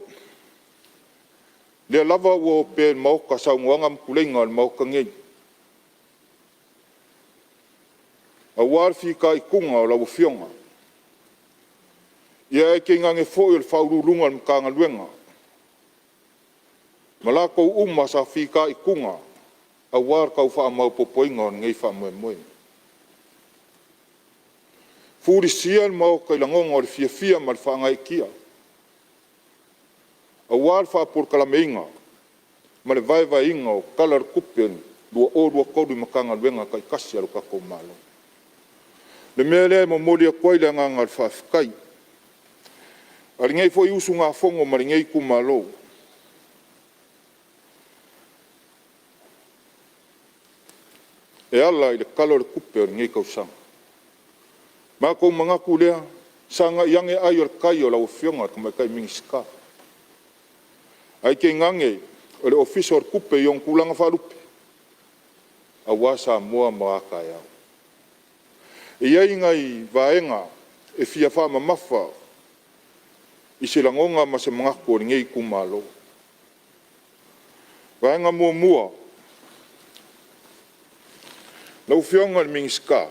lea lava ua opea i le Maota saunoaga ma tuleiga o le Maota nei, aua le fitaituga o lau Afioga, ae tainane foi o le Ofisa Sili o Pulega o le Matagaluega ma latou uma sa fitaituga aua le tau faamaopoopoina o lenei faamoemoe. Fulisia le Maota i lagona o le fiafia ma le faagaeetia aua le faapolokalameina ma le vaevaeina o Tala o le Tupe 2023 i Matagaluega taitasi a lo tatou Malo. O le mea lea e momoli atu ai le agaga o le faafetai a lenei foi usugafono ma lenei itumalo. E ala i le Tala o le Tupe o lenei tausaga. Ona matou manatu lea, sagai ane ai o le tai o lau Afioga i le Tamaitai Minisita, ae tainane o le Ofisa o le Tupe i ona tulaga faalupe, aua Samoa ma a taeao. E i ai nai vaega e fia faamamafa i se lagona ma se manatu o lenei itumalo. Vaega muamua, lau Afioga i le Minisita,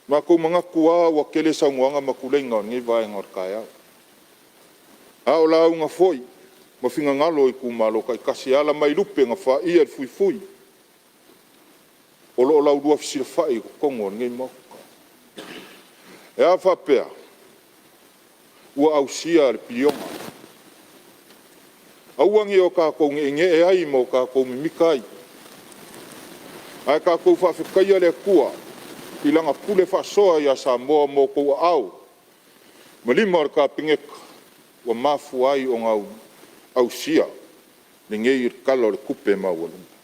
matou te manatu lava ua tele saunoaga ma tuleiga o lenei vaega o le taeao, a o lauga foi ma finagalo o itumalo taitasi e ala mai lupe na faia i le fuifui, o lo o laulua fesilafai i totonu o lenei Maota. E a faapea? Ua ausia le piliona. Aua ne i o tatou neenee ai ma o tatou mimita ai, ae tatou faafetaia le Atua i Lana pule faasoa ia Samoa ma outou aao ma lima o le Kapeneta ua mafua ai ona ausia lenei Tala o le Tupe maualuga.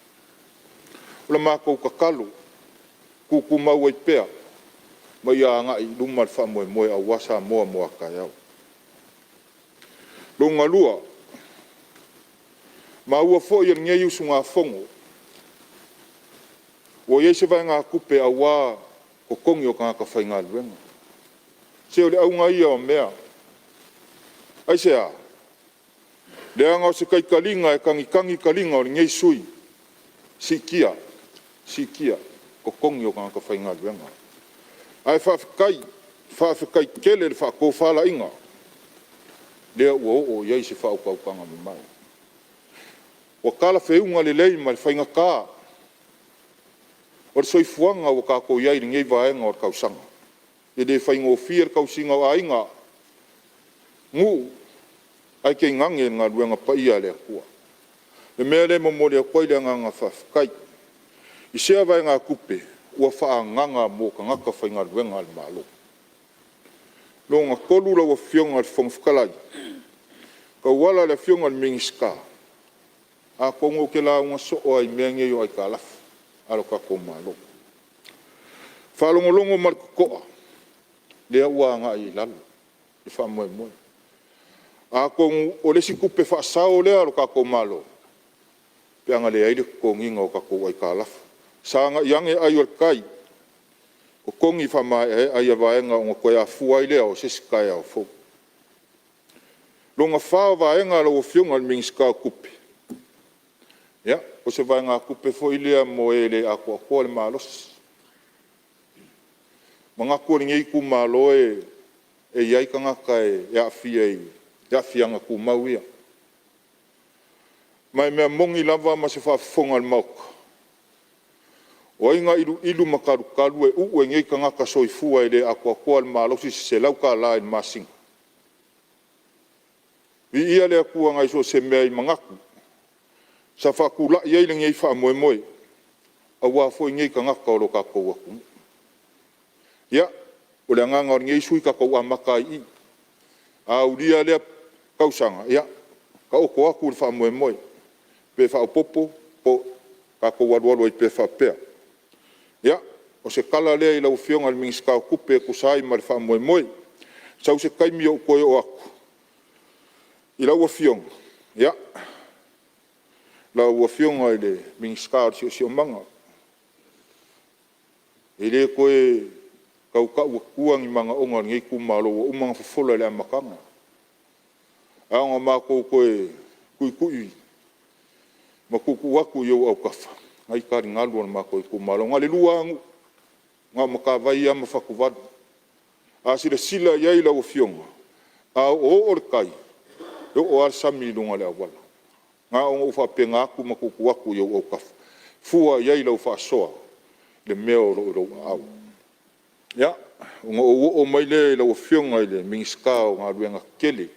O le matou tatalo, tutumau ai pea ma ia agai i luma le faamoemoe aua Samoa mo a taeao. Lona lua, maua foi e lenei usugafono ua i ai se vaegatupe aua totogi o tagata faigaluega. Se o le auga ia o mea. Aisea? Leaga o se taitaliga e tagitagi taliga o lenei sui usufono, siitia, siitia totogi o tagata faigaluega. Ae faafetai, faafetai tele le faatofalaiga, lea ua oo i ai se faautautaga mamao. Ua talafeauga lelei ma le faigata o le soifuaga ua tatou i ai i lenei vaega o le tausaga. E le faigofie le tausiga o aiga, nuu, ae tainane le galuega paia a le Atua. O le mea lea e momoli atu ai le agaga faafetai i sea vaegatupe ua faaagaaga mo tagata faigaluega a le Malo. Lona tolu lau Afioga i le Fofoga Fetalai, e tauala i le Afioga i le Minisita, atonu ou te lauga soo lava i mea nei o aitalafu a lo tatou Malo. E faalogologo ma le totoa, lea ua agai i lalo le faamoemoe. Atonu o le isi tupe faasao lea a lo tatou Malo pe a na leai le totogiina o tatou aitalafu. Sagai ane ai o le tai, totogi faamaeaea ia vaega ona toe afua ai lea o se isi taeao fou. Lona fa o vaega lau Afioga i le Minisita o Tupe, ia, o se vaegatupe foi lea mo e le atoatoa le malosi. E manatu lenei itumalo e i ai tagata e aafia i aafiaga tumau ia. Ma o le mea moni lava ma se faafofoga a le Maota, o ai na iluilu ma talutalu e uu e nei tagata soifua e le atoatoa le malosi se $100 i le masina? Viia le Atua nai so o se mea i manatu sa faatulai ai lenei faamoemoe, aua foi nei tagata o lo tatou atunuu. Ia, o le agaga o lenei sui usufono, tatou amata ai i i. A aulia lea tausaga, ia taoto atu le faamoemoe, pe faaopoopo, tatou alualu ai pea faapea. Ia, o se tala lea i lau Afioga i le Minisita o Tupe e tusa ai ma le faamoemoe. Sau se taimi ou toe oo atu i lau Afioga, ia, lau Afioga i le Minisita o le Siosiomaga, e le toe tau tau atua ni manaoga o lenei itumalo ua uma ona fofola i le amataga. Ae na ona matou toe tuitui ma tuutuu atu i ou autafa nai taligalu o le matou itumalo. Na o le 2 lava nuu, na o Matavai lava ma Fatuvalu. A silasila i ai lau Afioga, a oooo le tai, e oo lava le sami i luga o le auala. Na ona ou faapena atu ma tuutuu atu i ou autafa, fua i ai lau faasoa i le mea o lo o i lou aao. Ia, ona ou oo mai lea i lau Afioga i le Minisita o Galuega Tetele,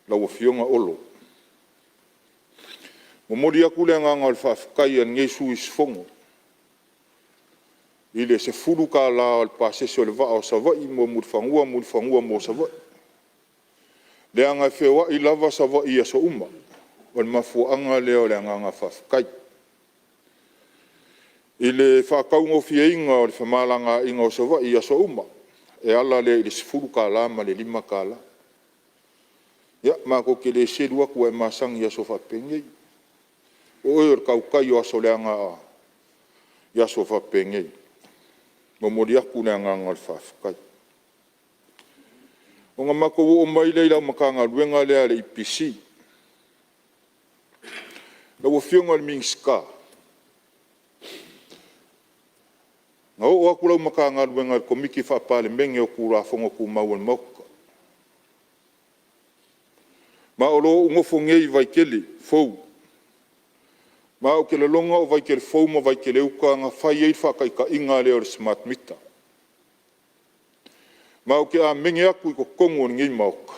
lau Afioga Olo. E momoli atu le agaga o le faafetai a lenei sui usufono i le $10 o le pasese o le vaa o Savaii mo Mulifanua, Mulifanua mo Savaii, leaga e feoai lava Savaii i aso uma. O le mafuaaga lea o le agaga faafetai. I le faataugofieina o le femalagaaiga o Savaii i aso uma, e ala lea i le $10 ma le $5. Ia, matou te le selu atu ua e masani i aso faapenei. O oe o le tautai o aso leaga i aso faapenei. E momoli atu le agaga o le faafetai. Ona matou oo mai lea i lau Matagaluega lea a le EPC. Lau Afioga i le Minisita, na oo atu lau Matagaluega i le Komiti Faa-Palemene o Tulafono Tumau a le Maota, ma o lo o ou nofo nei i Vaitele Fou. Ma ou te lagona o Vaitele Fou ma Vaitele Uta na fai ai le faataitaiga lea o le smart meter. Ma ou te amene atu i totonu o lenei Maota,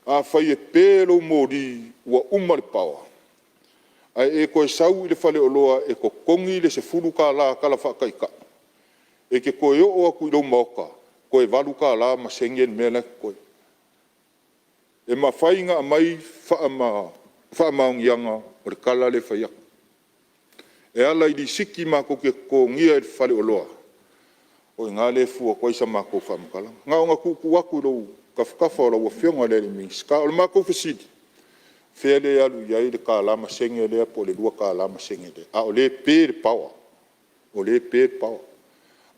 afai e pe lou moli ua uma le power, ae e toe sau i le faleoloa e totogi le $10 tala faataitai, e te toe oo atu i lou maota, toe $8 ma sene le mea la e totoe. E mafai ona aumai faamaoniaga o le tala lea e fai atu. E ala i lisiti matou te totogia i le faleoloa, o i ina lea e fua atu ai sa matou faamatalaga. Na ona tuutuu atu i tafatafa o lau Afioga i le Minisita. O le matou fesili, o fea lea e alu i ai le $1 ma sene lea po o le $2 ma sene lea, a o lea e pe le power, o lea e pe le power.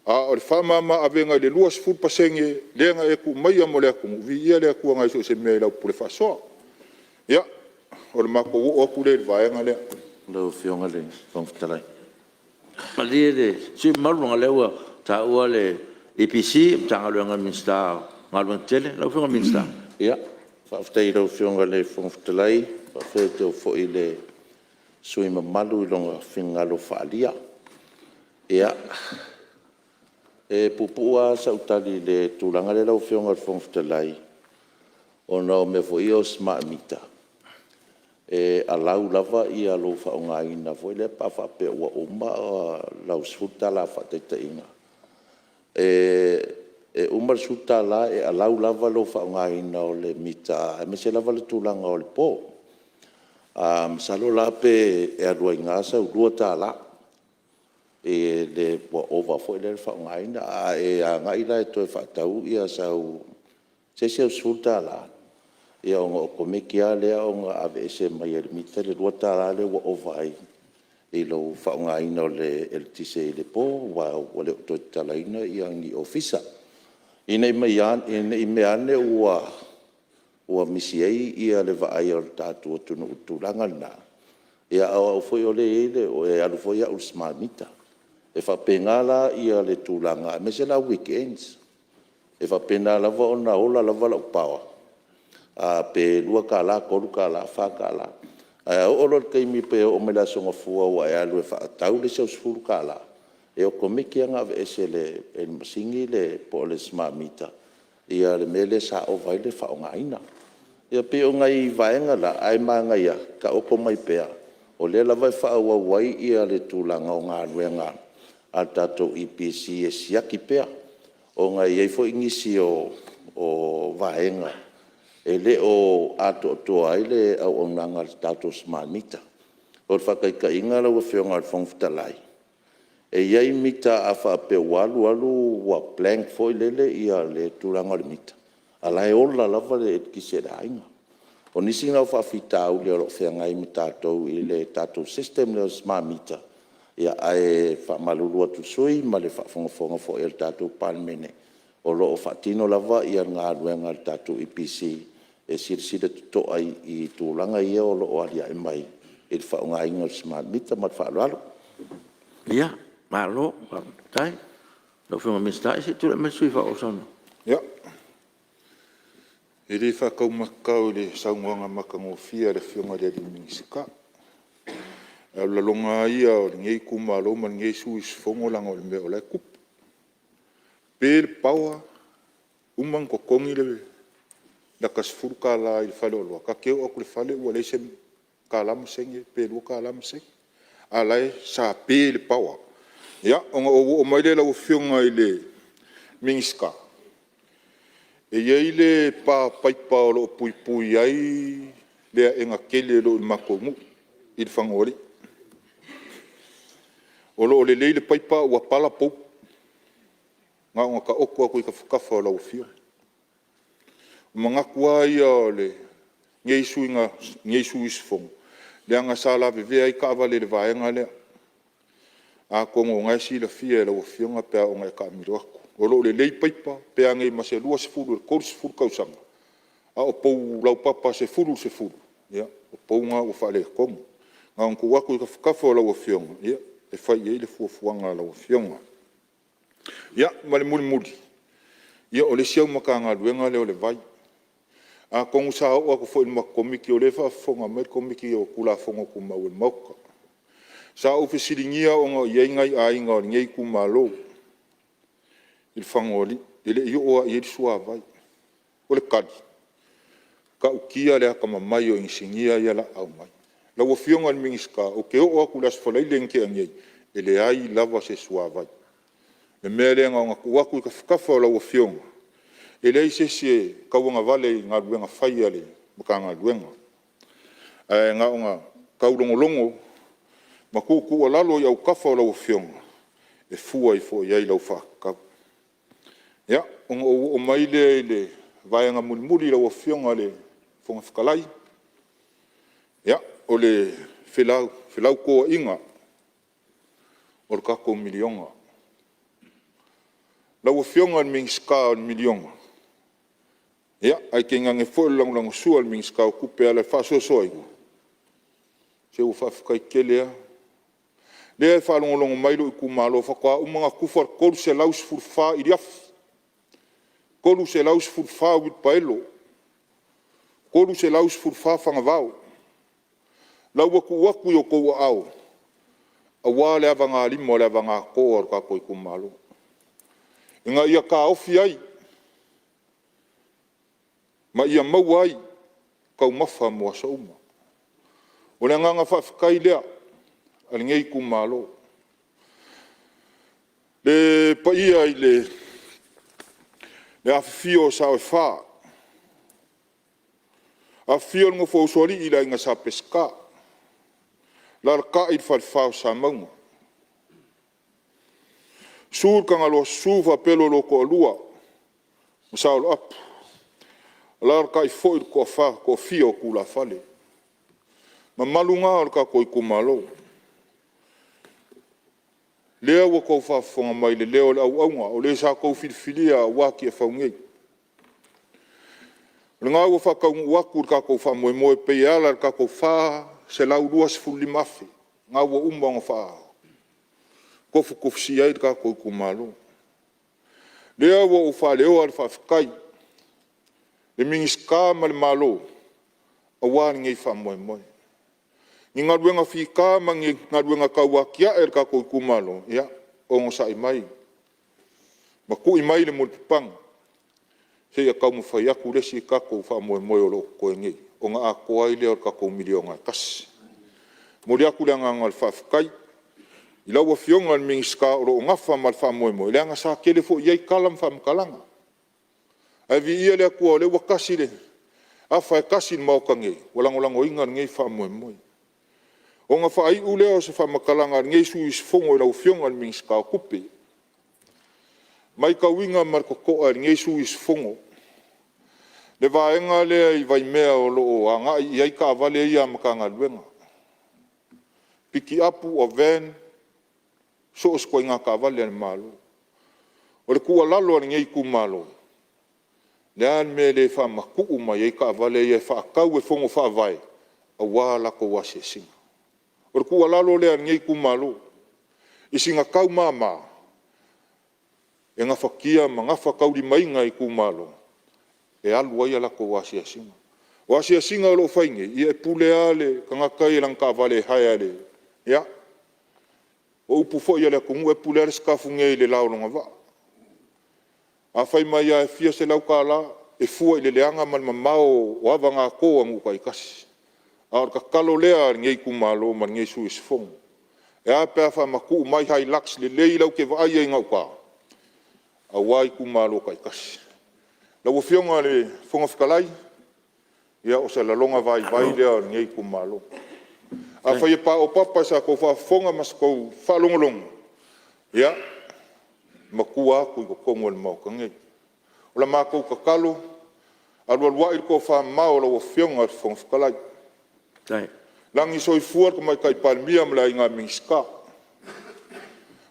A o le faamama avega i le 20% lea na e tuu maia mo le atunuu, viia le Atua nai so o se mea i lau pule faasoa. Ia, o le matou oo atu lea i le vaega lea. Lau Afioga i le Fofoga Fetalai. Malie le sui usufono mamalu leaga o lea ua taua le EPC, le Matagaluega a le Minisita o Galuega Tetele. Lau Afioga i le Minisita. Ia, faafetai i lau Afioga i le Fofoga Fetalai, faafetai atu foi i le sui usufono mamalu i lona finagalo faaalia. Ia, e puupuu lava sau tali i le tulaga lea lau Afioga i le Fofoga Fetalai. Ona o mea foi ia o smart meter, e allow lava lou faaaogaina foi lea pe a faapea ua uma lau $10 faataitaiga, e uma le $10 e allow lava lou faaaogaina o le mita aemaise lava le tulaga o le po. Masalo la pe alu ai i ina sau $2 i le ua ova foi lea le faaaogaina. A e agai la e toe faatau sau se isi au $10, ia ona okomeki lava lea ona aveese mai e le mita le $2 lea ua ova ai i lou faaaogaina o le eletise i le po aua ua le o toe tatalaina ni ofisa. Ina ne i meaane ua misi ai le vaai a le tatou atunuu i le tulaga lena, a o au foi lea e i ai e alu foi au i le smart meter. E faapena la le tulaga aemaise la weekends. E faapena lava ona ola lava lau power pe $2, $3, $4. Ae a oo loa i le taimi pe oo mai le Aso Gafua ua e alu e faatau le isi au $10, e okomeki lava ona aveese e le masini po o le smart meter le mea lea sa ova ai le faaaogaina. Ia pei o nai vaega na, ae manaia, taoto mai pea o lea lava e faaauau ai le tulaga o galuega a le tatou EPC e siaki pea, ona e i ai foi nisi o vaega e le o atoatoa ai le auaunaga a le tatou smart meter. O le faataitaiga lau Afioga i le Fofoga Fetalai, e i ai mita a faapea ua alu alu ua blank foi lele le tulaga o le mita, a o la e ola lava le eletise i le aiga. O nisi na o faafitauli o lo o feagai ma tatou i le tatou system lea o le smart meter, ae faamalulu atu i le sui usufono ma le faafogafoga foi a le tatou Palemene, o lo o faatino lava le galuega a le tatou EPC e silasila totoa i tulaga ia o lo o alia'e mai i le faaaogaina o le smart meter. Ma le faaaloalo. Ia, malo faafetai i lau Afioga i le Minisita. Ia se i tulai mai le sui usufono e faaauau le saunoaga. Ia, e le faataumatatao i le saunoaga matagofie a le Afioga i le Minisita. Ae o le lagona lava ia o lenei itumalo ma lenei sui usufono leaga o le mea o la e tupu. Pe le power, uma ona totogi lata $10 i le faleoloa, ta te oo atu i le fale ua leai se $1 ma sene pe $2 ma sene, a o la e sa pe le power. Ia, ona ou oo mai lea i lau Afioga i le Minisita, e i ai le pa paipa o lo o puipui ai le aega tele o lo o i le matou nuu i Lefagaoalii. O lo o lelei le paipa ae ua pala pou, na ona taoto atu i tafatafa o lau Afioga. O manatu lava ia o lenei sui usufono, leaga sa lavevea ai taavale i le vaega lea. Atonu o lena e silafia e lau Afioga pe a oo ina e taamilo atu. O lo o lelei paipa, pe a nei ma se 20 i le 30 tausaga, a o pou laupapa 10 i le 10, ia, o pou na ua faaletonu. Na ona tuu atu i tafatafa o lau Afioga e fai i ai le fuafuaga a lau Afioga. Ia, ma le mulimuli, ia o le isi au Matagaluega lea o le Vai. Atonu sa oo atu foi i le matou Komiti o lea e faafofoga mai le Komiti o Tulafono Tumau a le Maota. Sa ou fesiligia ona e i ai nai aiga o lenei itumalo i Lefagaoalii, e le i oo lava i ai le suavai. O le tali, e matautia le atamamai o inisinia ia o le a aumai. Lau Afioga i le Minisita, ou te oo atu i le Aso Faraile na tea nei, e leai lava se suavai. O le mea lea na ona tuu atu i tafatafa o lau Afioga, e leai se isi e tauagavale i galuega fai a le Matagaluega, ae na ona taulogologo ma tuutuualalo i autafa o lau Afioga e fua ifo i ai lau faatatau. Ia, ona ou oo mai lea i le vaega mulimuli lau Afioga i le Fofoga Fetalai, ia, o le felautoa'iga o le tatou miliona. Lau Afioga i le Minisita o le miliona, ia, ae tainane foi le lagolagosua i le Minisita o Tupe e ala i le faasoasoaina, se ua faafetai tele lava. O lea e faalogologo mai lou itumalo faatoa uma ona tufa le 314 iliafi, 314 uilipaelo, 314 fagavao, o la ua tuu atu i o outou aao aua le avagalima o le avagatoa o le tatou itumalo, ina ia taofi ai Ma ia maua ai taumafa mo aso uma. O le agaga faafetai lea a lenei itumalo. Le paia i le afifio o Sao e Fa, afifio le nofo a Usoalii, le Aiga Sa Peseta, alaalatai le falefa o Samauga, susu le Tagaloa susu faapea lo oulua Toalua ma Saoloapu, alaalatai foi le toafia o tulafale. O mamalu na o le tatou itumalo, lea ua outou faafofoga mai i le leo o le auauna, o le sa outou filifilia aua Tiafau nei. O lena ua faataunuu atu le tatou faamoemoe e pei e ala i le tatou $425,000 lena ua uma ona tofutofusia ai le tatou itumalo. O lea ua ou faaleoa le faafetai i le Minisita ma le Malo aua lenei faamoemoe. Ni galuega fita ma ni galuega tauatiae a le tatou itumalo, ia onosai mai ma tui mai le mulipapaga seia taumafai atu le isi tatou faamoemoe o lo o totoe nei, ona atoa ai lea o le tatou $1miliona e tasi. E momoli atu le agaga o le faafetai i lau Afioga i le Minisita o lo o nafa ma le faamoemoe, leaga sa tele foi i ai tala ma faamatalaga. Ae viia le Atua o lea ua tasi le afa e tasi i le Maota nei, ua lagolagoina lenei faamoemoe. Ona faaiu lea o se faamatalaga a lenei sui usufono i lau Afioga i le Minisita o Tupe. E matauina ma le totoa e lenei sui usufono le vaega lea i Vaimea o lo o agai i ai taavale ia a Matagaluega, pikiapu, o van, so o se ituaiga taavale a le Malo. O le tuualalo a lenei itumalo, o le a le mea e le faamatuu mai ai taavale ia e faatau e Fono Faavae aua a latou asiasiga. O le tuualalo lea a lenei itumalo, i sina tau mama e gafatia ma gafataulimaina e itumalo e alu ai a latou asiasiga. O asiasiga o lo o fai nei, ia e pule lava le tagata ia i lana taavale e hire i le... Ia, o upu foi a le atunuu, e pule lava le sikafu nei i le la o lona vaa. Afai mai lava e fia selau $1 e fua i le leaga ma le mamao o avegatoa a nuu taitasi. A o le tatalo lea a lenei itumalo ma lenei sui usufono, e a pe a faamatuu mai Hilux lelei latou te vaai ai i gauta aua itumalo taitasi. Lau Afioga i le Fofoga Fetalai, ia o se lagona vaivai lea o lenei itumalo. Afai e paopapa i sa outou faafofoga ma sa outou faalogologo, ia, e matua atu i totonu o le Maota nei. O le matou tatalo, alualuai le tofamamao a lau Afioga i le Fofoga Fetalai, lagi soifua le Tamaitai Palemia ma le Aiga Minisita,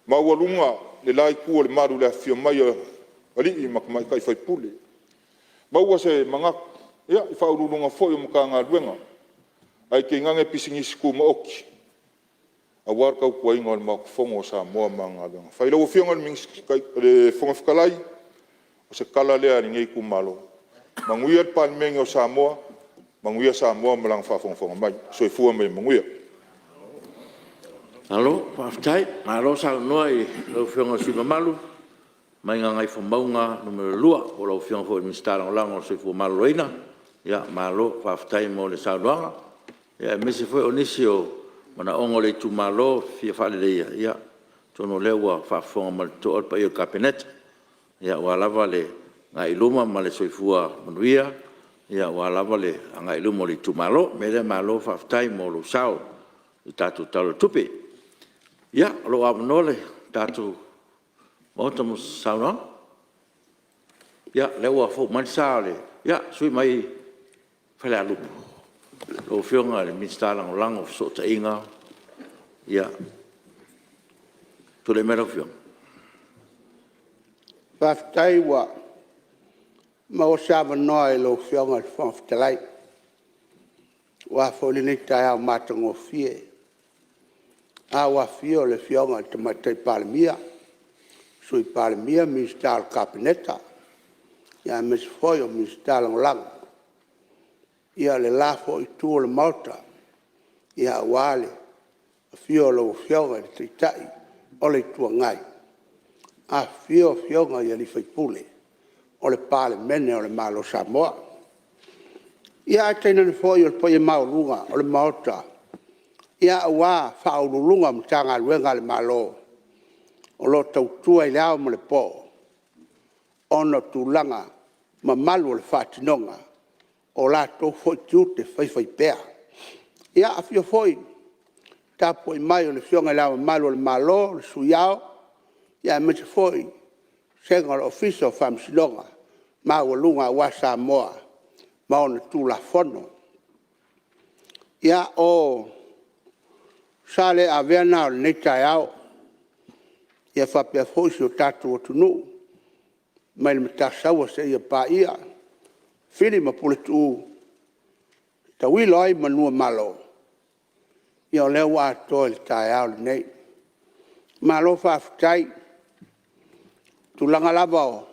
maualuga le la itu o le malu i le afifio mai o alii ma tamaitai sui usufono. Maua se manatu i Ofisa Sili o Pulega foi o Matagaluega, ae tainane Pisinisi Tumaoti aua le tautuaina o le Maota Fono o Samoa ma ana galuega fai. Lau Afioga i le Fofoga Fetalai, o se tala lea a lenei itumalo. Manuia le Palemene o Samoa, manuia Samoa ma lana faafogafoga mai. Soifua ma ia manuia. Malo faafetai, malo saunoa i lau Afioga i le sui usufono mamalu mai Gagaifomauga 2, po o lau Afioga foi i le Minisita Lagolago o le Soifua Maloloina. Malo faafetai mo le saunoaga aemaise foi o nisi o manaoga o le itumalo e fia faaleleia, atonu o lea ua faafofoga ma le totoa le paia o le Kapeneta aua lava le agai i luma ma le soifua manuia aua lava le agai i luma o le itumalo. O le mea lea malo faafetai mo lou sao i le tatou Tala o le Tupe. Ia o lo o avanoa le tatou Maota mo se saunoaga. Ia o lea ua fou mai le sa o le sui usufono mai Falealupo, lau Afioga i le Minisita Lagolago o Fesootaiga. Tulai mai lau Afioga. Faafetai ua maua se avanoa i lau Afioga i le Fofoga Fetalai aua foi lenei taeao matagofie. A ua afio le Afioga i le Tamaitai Palemia, Sui Palemia, Minisita o le Kapeneta, aemaise foi o Minisita Lagolago. Ia, le la foi Itu o le Maota aua le afio o lau Afioga i le Taitai o le Itu Agai, afifio Afioga i sui usufono o le Palemene o le Malo o Samoa. Ae tainane foi o le paia maualuga o le Maota aua Ofisa Sili o Pulega o Matagaluega a le Malo o lo o tautua i le ao ma le po ona o tulaga mamalu o le faatinoga o latou foi tiute faifaipea. Ia, afio foi le tapuai mai a le Afioga i Le Ao Mamalu o le Malo, le Sui Ao, aemaise foi le Vasega o le Ofisa o Faamasinoga Maualuga aua Samoa ma ona Tulafono. Ia, o sa le avea lena o lenei taeao, ia faapea foi si o tatou atunuu mai le Matasaua seia paia Fili ma Puletuu e tauilo ai manumalo, ia o lea ua atoa i le taeao lenei. Malo faafetai. O tulaga lava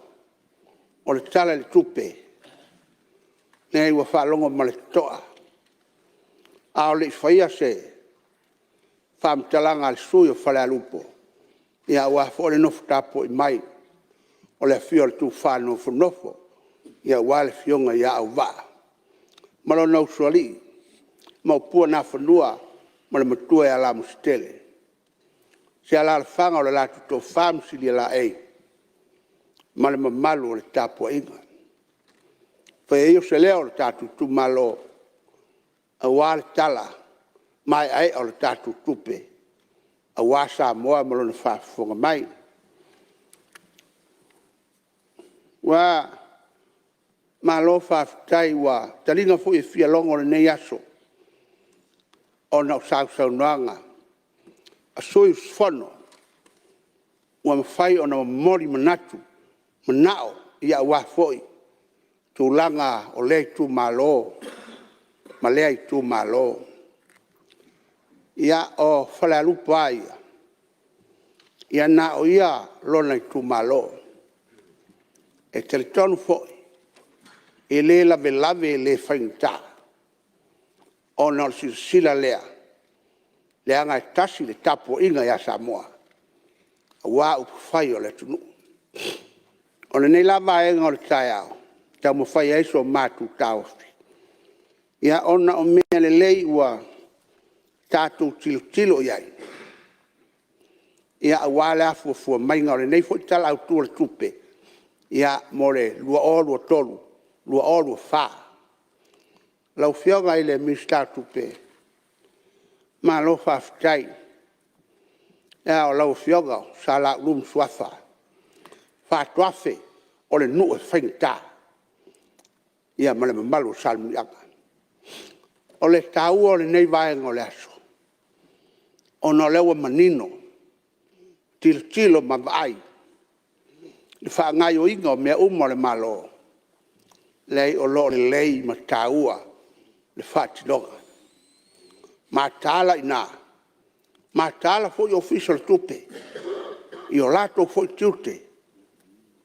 o le Tala i le Tupe, leai ua faalogo ma le totoa, a o le i faia se faamatalaga a le sui usufono o Falealupo, aua foi le nofo tapuai mai o le afio o le tufa nofonofo aua le Afioga ia Auvaa ma lona usoalii Maopu o Nafanua ma le Matua ia Lamositele. Se alaalafaga o le latou Toafa ma Silialaei ma le mamalu o le tapuaiga. Fai ia o se leo o le tatou itumalo aua le Tala maeaea o le tatou Tupe aua Samoa ma lona faafofoga mai. Ua malo faafetai ua taliga foi e fialogo lenei aso ona o sausaunoaga a sui usufono ua mafai ona momoli manatu, manao aua foi tulaga o lea itumalo ma lea itumalo. Ia, o Falealupo lava ia, na o ia lona itumalo. E talitonu foi, e le lavelave e le faigata ona o le silasila lea, leaga e tasi le tapuaiga ia Samoa aua upufai o le atunuu. O lenei la vaega o le taeao, e taumafai ai so matou taofi, ona o mea lelei ua tatou tilotilo i ai, aua le afuafua mai o lenei foi Tala Autu o le Tupe mo le 2023/2024. Lau Afioga i le Minisita o Tupe, malo faafetai. O lau Afioga o Sa Laulu ma Suafa, faatoafe o le nuu e faigata, ia ma le mamalu o Salemuliaga. O le taua o lenei vaega o le aso, ona o lea ua manino tilotilo ma vaai i le faagaoioiga o mea uma a le Malo, leai o lo o lelei ma taua le faatinoga. Mataala i ina, mataala foi Ofisa o le Tupe i o latou foi tiute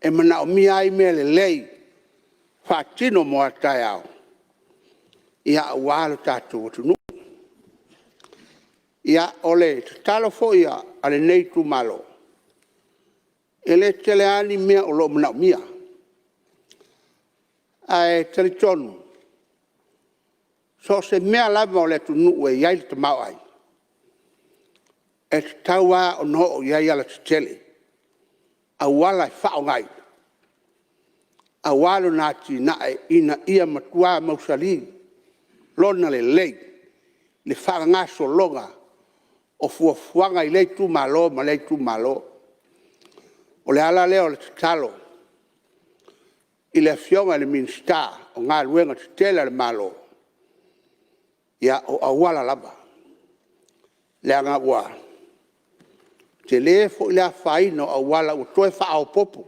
e manaomia ai mea lelei faatino mo a taeao, aua lo tatou atunuu. Ia, o le tatalo foi a lenei itumalo, e le tele lava ni mea o lo o manaomia, ae talitonu, so o se mea lava o le atunuu e i ai le tamaoaiga, e tatau lava ona oo i ai alatetele, auala e faaaogaina aua lona atinae ina ia matua mausali lona lelei, le faagasologa o fuafuaga i lea itumalo ma lea itumalo. O le ala lea o le tatalo i le Afioga i le Minisita o Galuega Tetele a le Malo, ia, o auala lava, leaga ua tele foi le afaina o auala ua toe faaopoopo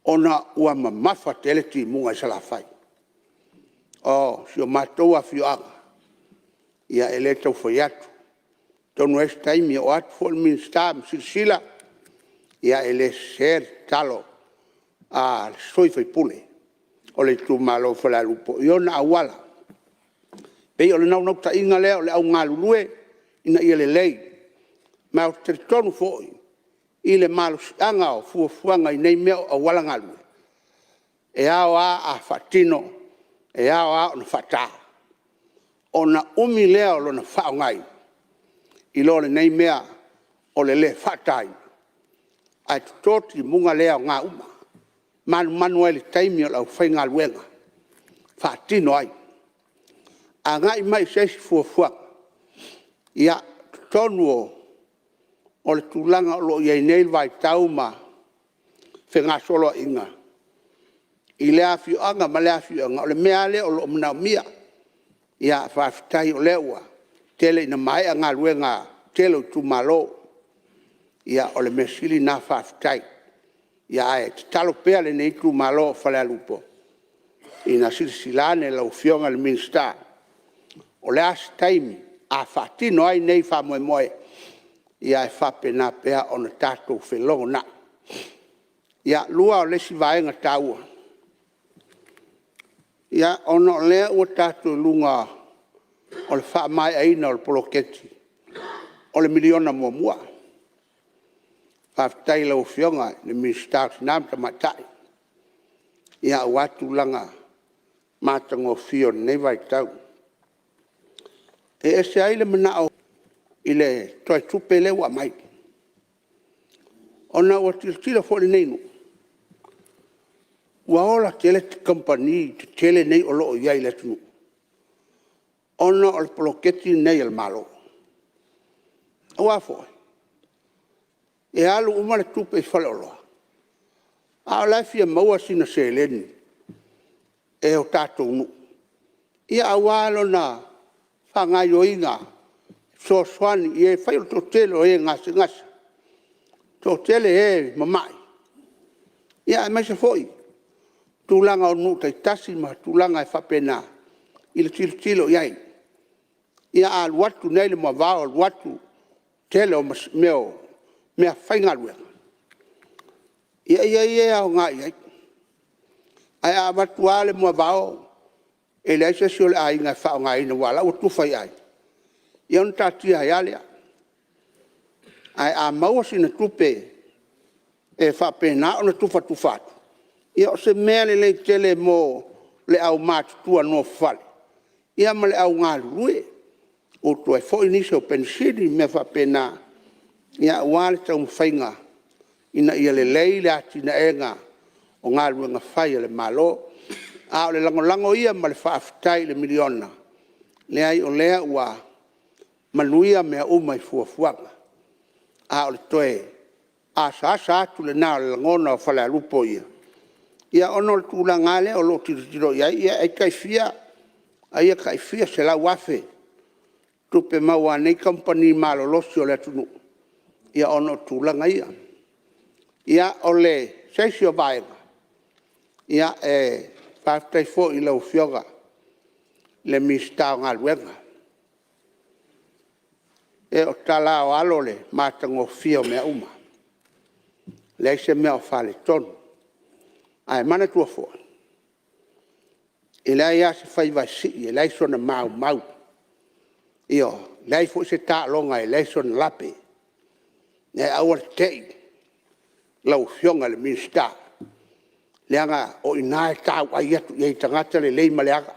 ona ua mamafa tele timuga i Salafai. O si o matou afioaga, ia e le tau fai atu, atonu e i ai se taimi e oo atu foi le Minisita ma silasila, ia e le sese le tatalo a le sui usufono o le itumalo o Falealupo i ona auala. E pei o le naunautaiga lea o le au galulue ina ia lelei. Ma ou te talitonu foi i le malosiaga o fuafuaga i nei mea o auala galue, e ao lava a faatino E ao lava ona faata, ona umi lea o lona faaaogaina, i lo lenei mea o le le faataina, ae toto timuga lea e aoga uma. E manumanu ai i le taimi o le aufaigaluega faatino ai. Agai mai i se isi fuafuaga, ia, o totonu o le tulaga o lo o i ai nei le vaitau ma fegasoloaiga i lea afioaga ma lea afioaga, o le mea lava lea o lo o manaomia. Ia faafetai o lea ua tele ina maea galuega a le tele o itumalo. Ia o le mea sili lena faafetai. Ia ae tatalo pea lenei itumalo o Falealupo, ina silasila ane lau afioga i le Minisita, o le a se taimi a faatino ai nei faamoemoe, ia ae faapena pea ona tatou felogonai. Ia lua o le isi vaega taua, ia ona o lea ua tatou i luga o le faamaeaina o le poloketi o le miliona muamua. Faafetai i lau afioga i le Minisita o Tina ma Tamaitai, ia aua tulaga matagofie o lenei vaitau. E ese ai le manao i le toe tupe lea ua aumai, ona ua tilotilo foi lenei nuu, ua ola tele kamupani tetele nei o lo o i ai i le atunuu, ona o le poloketi lenei a le Malo. Aua foi? E alu uma le tupe i faleoloa, a o la e fia maua sina seleni e o tatou nuu, ia aua lona faagaoioiga, fesoasoani i e… e fai o le toatele o e gasegase, toatele e mamai, aemaise foi tulaga o nuu taitasi ma tulaga e faapena i le tilotilo i ai. Ia a alu atu nei le moavao alu atu tele o meafaigaluega, ia e i ai e aoga i ai. Ae a avatu lava le moavao e leai se isi o le aiga e faaaogaina aua o la e ua tufa i aiga, ia ona taatia ai lava lea. Ae a maua sina tupe e faapena ona tufatufa atu, ia o se mea lelei tele mo le aumatutua nofofale, ia ma le au galulue. Utu ai foi nisi o penisini ma mea faapena, ia aua le taumafaiga ina ia lelei le atinaega o galuega fai a le Malo. A o le lagolago ia ma le faafetai i le miliona, leai o lea ua manuia mea uma i fuafuaga. A o le toe asaasa atu lena o le lagona o Falealupo ia, ia ona o le tulaga lava lea o lo o tilotilo i ai, ai tai fia, ai tai fia $100,000 tupe maua a nei kamupani malolosi o le atunuu, ia ona o tulaga ia. Ia, o se isi o vaega, ia e faafetai foi i lau Afioga i le Minisita o Galuega. Se o tala lava o Alo le matagofie o mea uma, e leai se mea o faaletonu. Ae manatua foi, e leai lava se faiva e sii e leai sona maumau. Ioe, e leai foi se taaloga e leai sona lape. Ae aua le tetei lau Afioga i le Minisita, leaga o i ina e tauai atu i ai i tagata le lelei ma le leaga.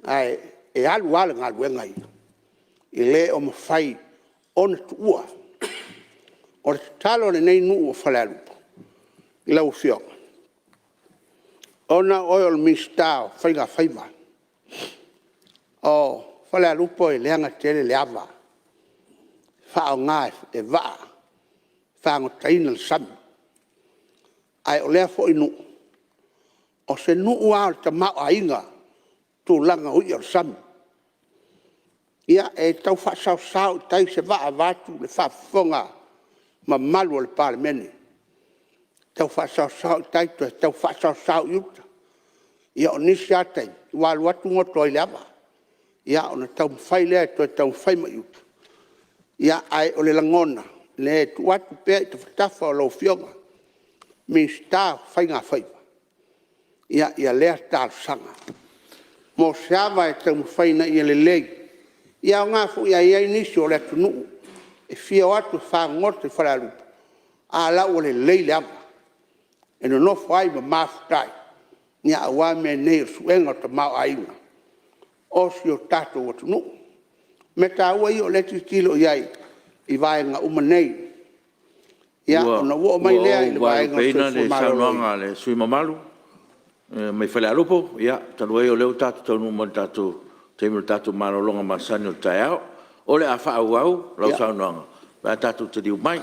Ae e alu lava le galuega ia, e le o mafai ona tuua. O le tatalo a lenei nuu o Falealupo i lau Afioga, ona o oe o le Minisita o Faigafaiva, o Falealupo e leaga tele le ava, e faaaoga e vaa e fagotaina le sami. Ae o lea foi nuu, o se nuu lava o le tamaoaiga i tulaga o ia o le sami. Ia e tau faasaosao i tai se vaa vaeatu le faafofoga mamalu o le Palemene, tau faasaosao i tai toe tau faasaosao i uta. Ia o nisi lava taimi, ua alu atu goto ai i le ava, ia ona taumafai lea e toe taumafai mai i uta. Ia ae o le lagona, e tuu atu pea i tafatafa o lau Afioga i le Minisita o Faigafaiva ia lea talosaga mo se ava e taumafai ina ia lelei. Ia e aoga foi a i ai nisi o le atunuu e fia o atu e fagogota i Falealupo, a la ua lelei le ava e nonofo ai ma mafuta ai. Aua mea nei o le suega o le tamaoaiga o si o tatou atunuu. O mea taua ia o lea e tilotilo i ai i vaega uma nei. Ona ou oo mai lea i le vaega o le Ua ou vaelupeina soifua le maloloina. saunoaga a le sui usufono mamalu mai Falealupo, talu ai o lea ua tatou taunuu mai i le taimi o le tatou malologa masani o le taeao. O le a faaauau lau saunoaga pe a tatou taliu mai.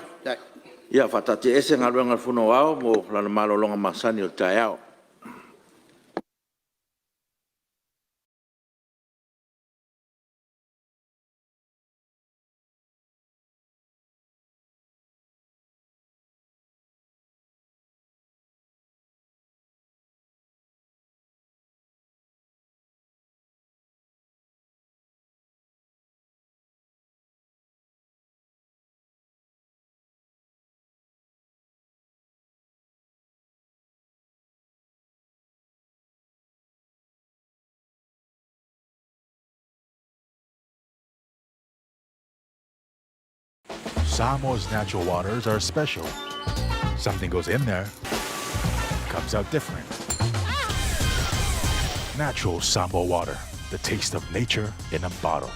Ia faataatiaese Galuega a le Fono Aoao mo lana malologa masani o le taeao. Samoa's natural waters are special. Something goes in there, comes out different. Natural Samoa water, the taste of nature in a bottle.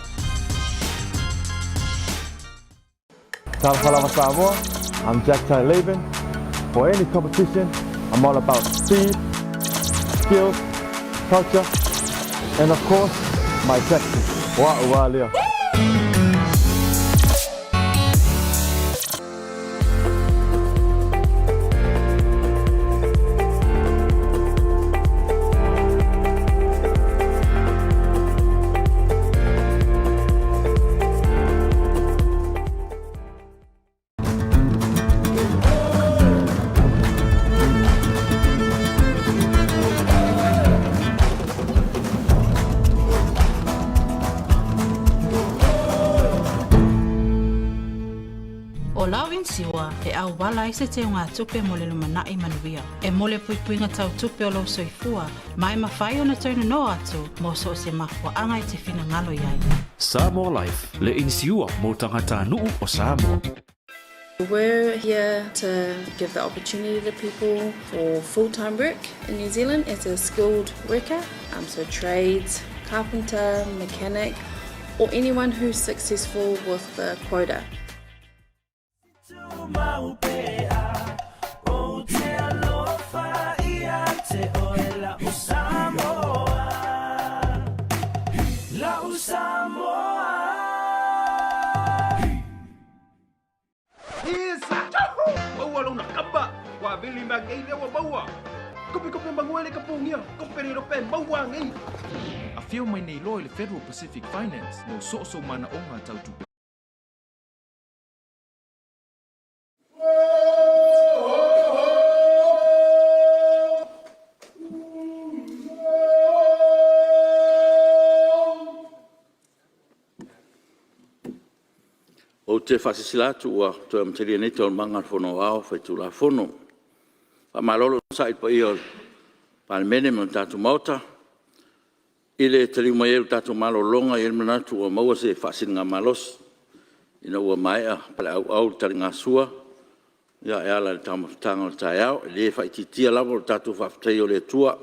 Talofa lava Samoa, I'm Jack Tai Laban. For any competition, I'm all about speed, skills, culture, and of course, my tactics. Wa ua lea. O lau inisiua e auala ai se teugatupe mo le lumanai manuia. E mo le puipuiga tau tupe o lou soifua, ma e mafai ona toe nono atu mo so o se mafuaaga e te finagalo i ai. Samoa Life, le inisiua mo tagatanuu o Samoa. We're here to give the opportunity to people for full-time work in New Zealand as a skilled worker, so trades, carpenter, mechanic, or anyone who's successful with the quota. Afio mai nei loa i le Federal Pacific Finance mo so o sou manaoga tau tupe. Ou te faasilasila atu ua toe amatalia nei Taualumaga a le Fono Aoao Faitulafono. Faamalo le onosai i le paia o le Palemene ma le tatou Maota i le taliu mai ai o le tatou malologa. E i ai le manatu ua maua se faasiligamalosi ina ua maea paleauau le taligasua e ala i le taumafataga o le taeao. E le faaitiitia lava lo tatou faafetaia o le Atua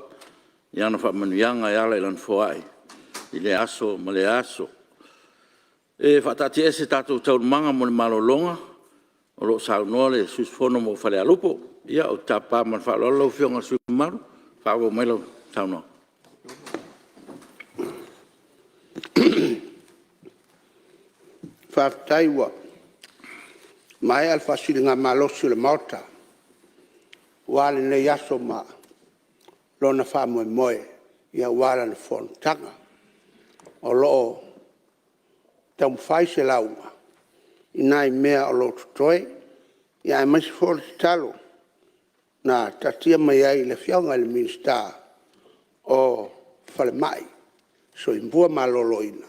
i ana faamanuiaga e ala i Lana foai i lea aso ma lea aso. E faataatiaese tatou Taualumaga mo le malologa o lo o saunoa le sui usufono mo Falealupo. Ia, ou te tapa ma le faaaloalo lau Afioga i le sui usufono mamalu e faaauau mai lau saunoaga. Faafetai ua maea le faasiligamalosi o le Maota aua lenei aso ma lona faamoemoe aua lana fonotaga. O lo o taumafai se lauga i nai mea o lo o totoe, aemaise foi o le tatalo na taatia mai ai i le Afioga i le Minisita o Falemai, Soifua Maloloina,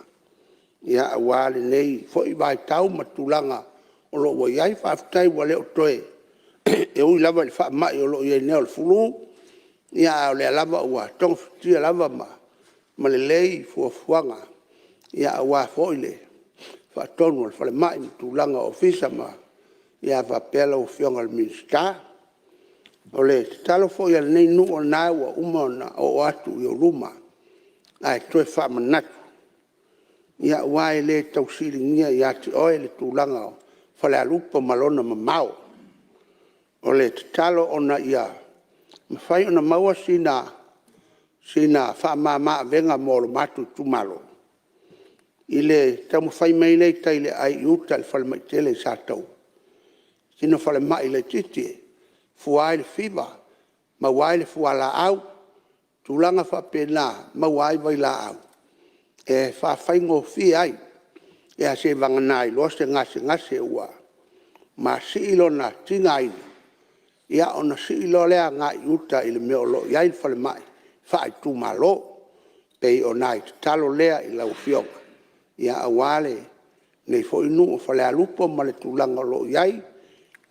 aua lenei foi vaitau ma tulaga o lo o ua i ai. Faafetai ua le o toe… e ui lava i le faamai o lo o i ai nei o le Flu, a o lea lava ua togafitia lava ma lelei fuafuaga aua foi le faatonu a le falemai ma tulaga o ofisa faapea lau Afioga i le Minisita. O le tatalo foi a lenei nuu, o lena ua uma ona oo atu i ou luma, ae toe faamanatu, aua e le tau fesiligia ia te oe le tulaga o Falealupo ma lona mamao. O le tatalo ina ia mafai ona maua sina faamama-avega mo le matou itumalo, i le taumafai mai lea i tai i le aai i uta i le falemai tele i Sataua, sina falemai laitiiti e fua ai le fiva, maua ai le fualaau, tulaga faapena, maua ai vailaau, e faafaigofie ai, ia seivagana ai loa se gasegase ua masii lona tigaina, ia ona sii loa lea agai i uta i le mea o lo o i ai le falemai faaitumalo. E pei o nai tatalo lea i lau Afioga, aua lenei foi nuu o Falealupo ma le tulaga o lo o i ai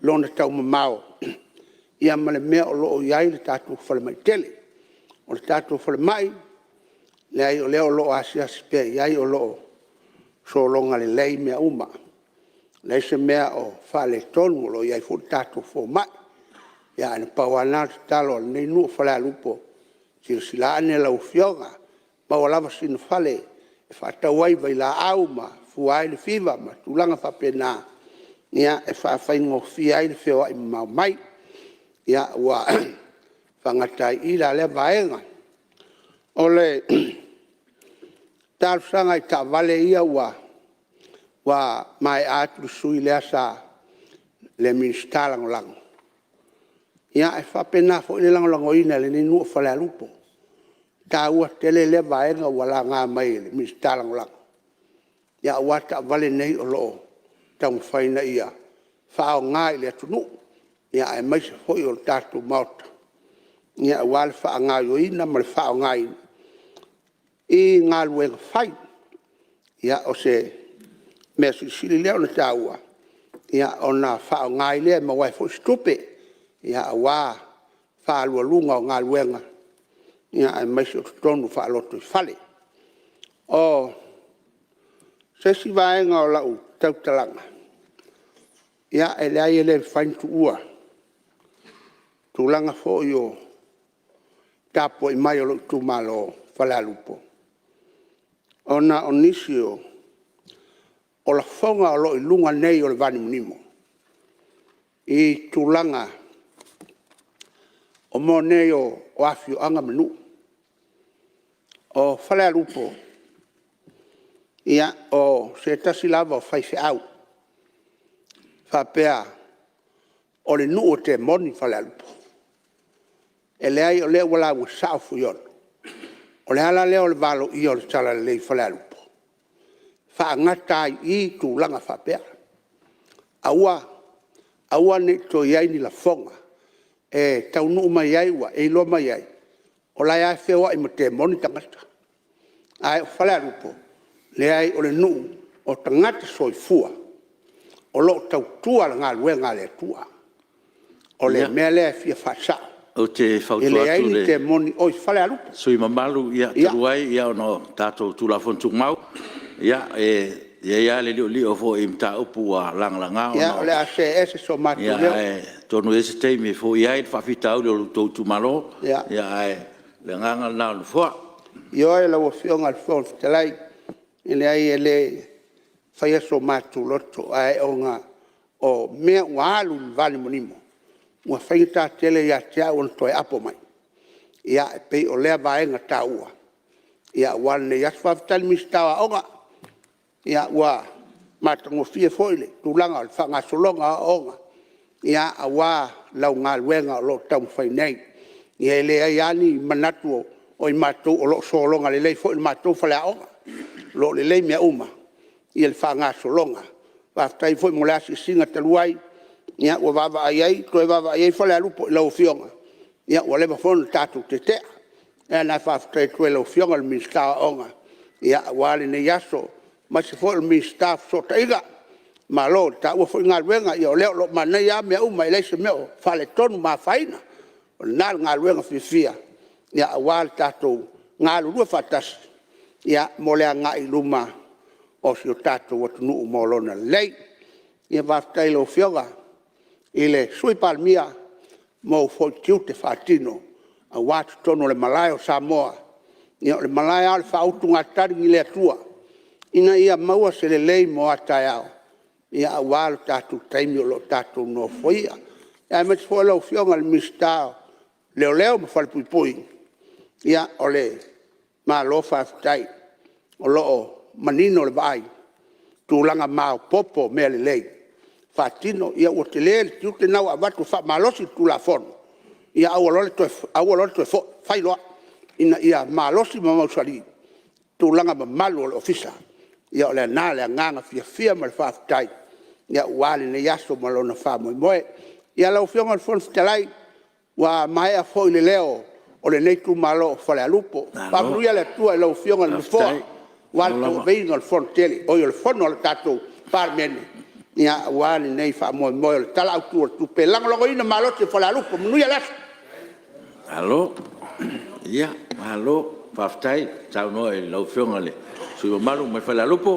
lona taumamao ma le mea o lo o i ai le tatou falemai tele. O le tatou falemai, leai o lea o lo o asiasi pea i ai o lo o sologa lelei mea uma, leai se mea o faaletonu, o lo o i ai foi le tatou fomai. Ia ae na pau lava lena o le tatalo a lenei nuu o Falealupo, silasila ane lau Afioga, maua lava sina fale e faatau ai vailaau ma fua ai le fiva ma tulaga faapena, e faafaigofie ai le feoai mamao mai. Ia, ua faagata ai i i la lea vaega. O le talosaga i taavale ia ua maea atu le sui usufono lea sa, le Minisita Lagolago, ia e faapena foi le lagolagoina e lenei nuu o Falealupo. E taua tele lea vaega ua laga mai e le Minisita Lagolago, aua taavale nei o lo o taumafai ina ia faaaoga i le atunuu, aemaise foi o le tatou Maota, aua le faagaoioiga ma le faaaogaina i galuega fai. Ia, o se mea silisili lea ona taua, ona faaaoga ai lea e maua ai foi se tupe, aua le faaalualuga o galuega, aemaise o totonu faalotoifale. O se isi vaega o lau tautalaga, ia e leai e le mafai ona tuua tulaga foi o le tapuai mai a lou itumalo o Falealupo, ona o nisi o lafoga o lo o i luga nei o le vanimonimo i tulaga o mea nei o afioaga ma nuu. O Falealupo, o se tasi lava o faifeau faapea o le nuu o temoni Falealupo. E leai o lea ua lauga sao Fuiono, o le ala lea o le valoia o le talalelei i Falealupo, faagata ai i i tulaga faapea. Aua, aua ne i toe i ai ni lafoga e taunuu mai ai ua e iloa mai ai, o la e lava e feoai ma temoni tagata. Ae o Falealupo, leai o le nuu o tagata soifua o lo o tautua le galuega a le Atua. O le mea lea e fia faasao, Ou te e fautua leai atu i ni le temoni o i Falealupo. sui usufono mamalu, talu ai ona o tatou Tulafono Tumau, e i ai lava le liolio foi i mataupu ua lagalaga. Ia, o le a see ese so matou leo. Ae atonu e i ai se taimi e foia ai le faafitauli o lo outou itumalo, ae o le agaga lena o le Nofoa. Ioe lau Afioga i le Fofoga Fetalai, e leai e le faia so matou loto, ae ona o mea ua alu i le vanimonimo, ua faigata tele ia te au ona toe apo mai. Ia, e pei o lea vaega taua aua lenei aso. Faafetai i le Minisita o Aoga, ua matagofie foi le tulaga o le faagasologa o aoaoga aua lau galuega o lo o taumafai nei. Ia e leai lava ni manatu o i matou o lo o sologa lelei foi le matou faleaoga, o lo o lelei mea uma i le faagasologa. Faafetai foi mo le asiasiga talu ai, ua vaavaai i ai, toe vaavaai i ai Falealupo i lau Afioga, ua leva foi ona tatou tetea. O le mea lena e faafetai atu ai i lau Afioga i le Minisita o Aoga aua lenei aso, aemaise foi o le Minisita o Fesootaiga, malo i le taua foi galuega, ia o lea o lo o manaia lava mea uma e leai se mea o faaletonu ma afaina. O lena le galuega fiafia aua le tatou galulue faatasi mo le agai i luma o si o tatou atunuu mo lona lelei. Faafetai i lau Afioga i le Sui Palemia, ma ou foi tiute faatino aua totonu o le malae o Samoa. Ia o le malae lava o le faautugatagi i le Atua ina ia maua se lelei mo a taeao, aua lo tatou taimi o lo o tatou nofoia. Aemaise foi lau Afioga i le Minisita o Leoleo ma Falepuipui, ia o le malo faafetai. O lo o manino le vaai i tulaga maopoopo o mea lelei faatino. Ia ua tele le tiute lena ua avatu e faamalosi le Tulafono, ia aua loa le toe foi, fai loa, ina ia malosi ma mausali tulaga mamalu o le Ofisa. Ia o lena le agaga fiafia ma le faafetai aua lenei aso ma lona faamoemoe. Ia lau Afioga i le Fofoga Fetalai, ua maea foi le leo o lenei itumalo o Falealupo. Faamanuia le Atua i lau Afioga i le Nofoa aua le tauaveina o le Fono a le tatou Palemene, aua lenei faamoemoe o le Tala Autu o le Tupe. E lagolagoina malosi e Falealupo. Manuia le aso. Malo, ia malo faafetai saunoa i lau Afioga i le sui usufono mamalu mai Falealupo.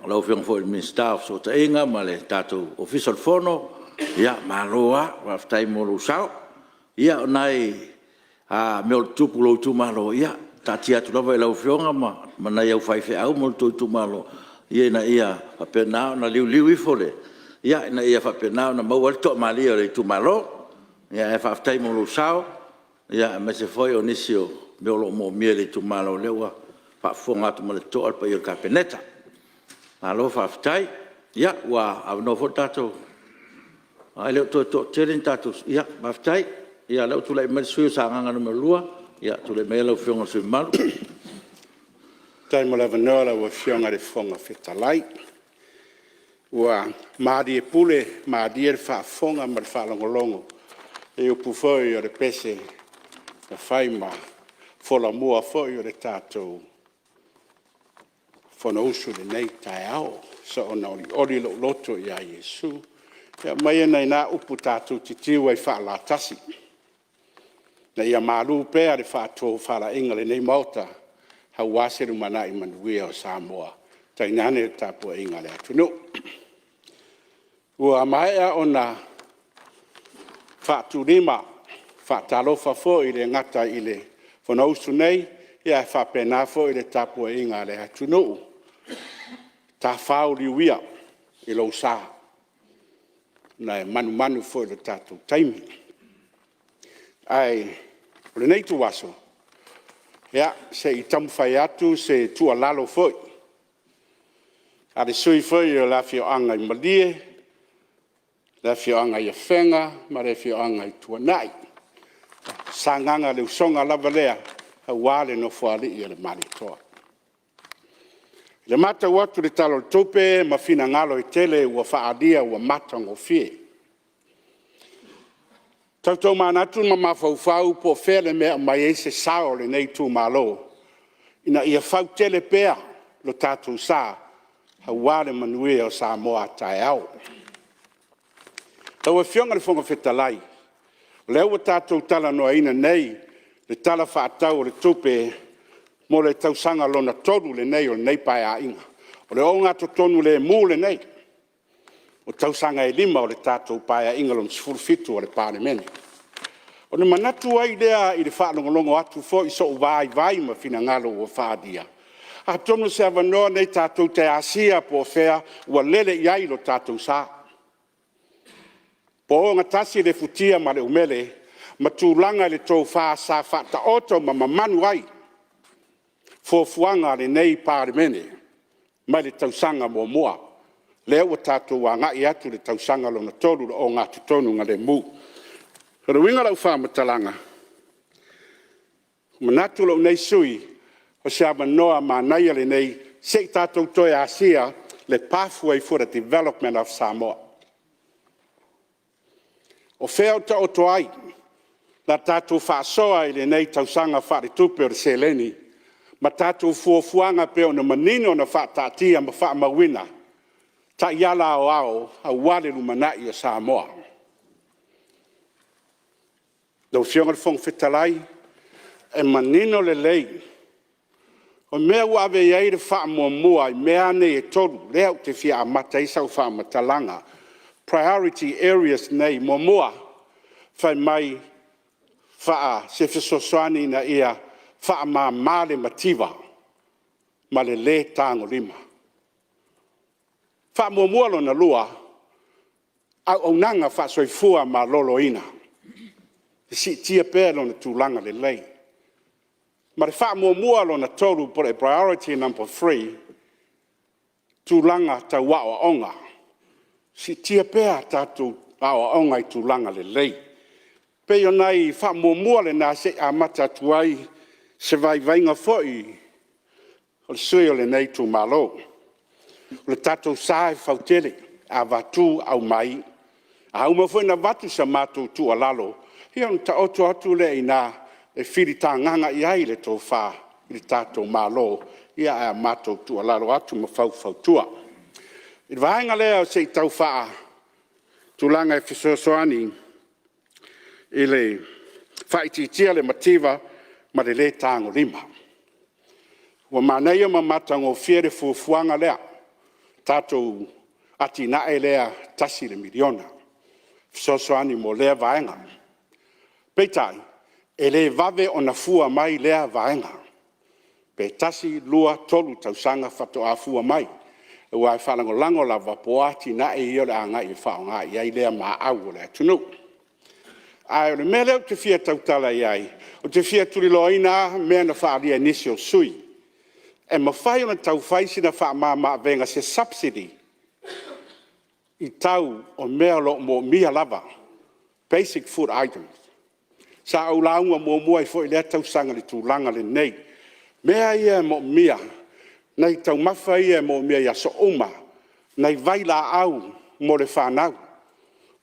O lau Afioga foi i le Minisita o Fesootaiga ma le tatou Ofisa o le Fono, ia malo lava faafetai mo lou sao. Ia o nai mea o tutupu i lou itumalo, ia taatia atu lava i lau Afioga ma nai au faifeau ma le tou itumalo ina ia faapena ona liuliu ifo ina ia faapena ona maua ai le toamalie o le itumalo. Ae faafetai mo lou sao aemaise foi o nisi o mea o lo o moomia e le itumalo, o lea ua faafofoga atu ma le totoa le paia o le Kapeneta. Malo faafetai. Ia ua avanoa foi le tatou… Ae le o toe toatele ni tatou sui usufono. Ia faafetai o lea ua tulai mai le sui usufono mo Sagaga 2. Ia tulai maia lau Afioga i le sui usufono mamalu. Faafetai mo le avanoa lau Afioga i le Fofoga Fetalai. Ua malie pule, malie le faafofoga ma le faalogologo i upu foi o le pese na fai ma folamua foi o le tatou fonousu i lenei taeao. Soona olioli lou loto ia Iesu. Ia aumaia nai na upu tatou te tiu ai faalatasi, ina ia malu pea le faatofalaiga a lenei Maota aua se lumanai manuia o Samoa, tainane le tapuaiga a le atunuu. Ua maea ona faatulima, faatalofa foi e le gata i le Fonousu nei, ae faapena foi le tapuaiga a le atunuu. Tafao liu ia i lou sa ona e manumanu foi i le tatou taimi. Ae o lenei ituaso, ia se i taumafai atu se tuualalo foi a le sui usufono foi o le afioaga i Malie, le afioaga i Afega ma le afioaga i Tuanai. Sagaga le Usoga lava lea aua le Nofoalii o le Malietoa. I le matau atu i le Tala o le Tupe ma finagalo e tele ua faaalia ua matagofie. Tau tomanatu ma mafaufau po o fea le mea e aumai ai se sao o lenei itumalo ina ia fautele pea lo tatou sa aua le manuia o Samoa a taeao. Lau Afioga i le Fofoga Fetalai, o lea ua tatou talanoaina nei le Tala Faatatau o le Tupe mo le tausaga lona tolu lenei o lenei Paeaiga. O le ogatotonu lemu lenei o tausaga e 5 o le tatou Paeaiga Lona XVII o le Palemene. Ona manatu ai lea i le faalogologo atu foi i sou vaivai ma finagalo ua faaalia, atonu o se avanoa lenei tatou te asia po o fea ua lele i ai lo tatou sa. Po o ogatasi le futia ma le umele ma tulaga i le tofa sa faataoto ma mamanu ai fuafuaga a lenei Palemene mai le tausaga muamua. Lea ua tatou agai atu i le tausaga lona tolu o le ogatotonu lemu. O le uiga o lau faamatalaga, e manatu lou nei sui usufono, o se avanoa manaia lenei se i tatou toe asia le pathway for the development of Samoa. O fea o taoto ai la tatou faasoa i lenei tausaga faaletupe o le seleni ma tatou fuafuaga e pei ona manino ona faataatia ma faamauina taiala aoao aua le lumanai o Samoa. Lau Afioga i le Fofoga Fetalai, e manino lelei, o mea ua ave i ai le faamuamua i mea lava nei e tolu lea ou te fia amata ai sau faamatalaga, priority areas nei. Muamua, Fai mai se fesoasoani ina ia faamama le mativa ma le le tagolima. Faamuamua lona lua, auaunaga faa-soifua maloloina, siitia pea lona tulaga lelei. Ma le faamuamua lona tolu po o le priority number 3, tulaga tau aoaoga. Siitia pea tatou aoaoga i tulaga lelei. E pei o nai faamuamua na se i amata atu ai se vaivaiga foi o le sui usufono o lenei itumalo. O le tatou sa e fautele, avatu aumai. A uma foi ona avatu sa matou tuualalo, ia ona taoto atu lea i ina e filitagaga i ai le tofa i le tatou Malo ae a matou tuualalo atu ma faufautua. I le vaega lea se i tau faatulaga e fesoasoani i le faaitiitia le mativa ma le le tagolima. Ua manaia ma matagofie le fuafuaga lea, le tatou atinae lea $1 miliona e fesoasoani mo lea vaega. Peitai, e le vave ona fua mai lea vaega, pe 1, 2, 3 tausaga faatoa fua mai. Aua e faalagolago lava po o a atinae ia o le a agai e faaaoga i ai lea maau o le atunuu. Ae o le mea lea ou te fia tautala i ai, ou te fia tuliloaina lava mea na faaalia e nisi o sui usufono. E mafai ona tau fai sina faamama-avega se subsidy i tau o mea o lo o moomia lava, basic food items. Sa ou lauga muamua ai foi i lea tausaga i le tulaga lenei. O mea ia e moomia, nai taumafa ia e moomia i aso uma, nai vailaau mo le fanau,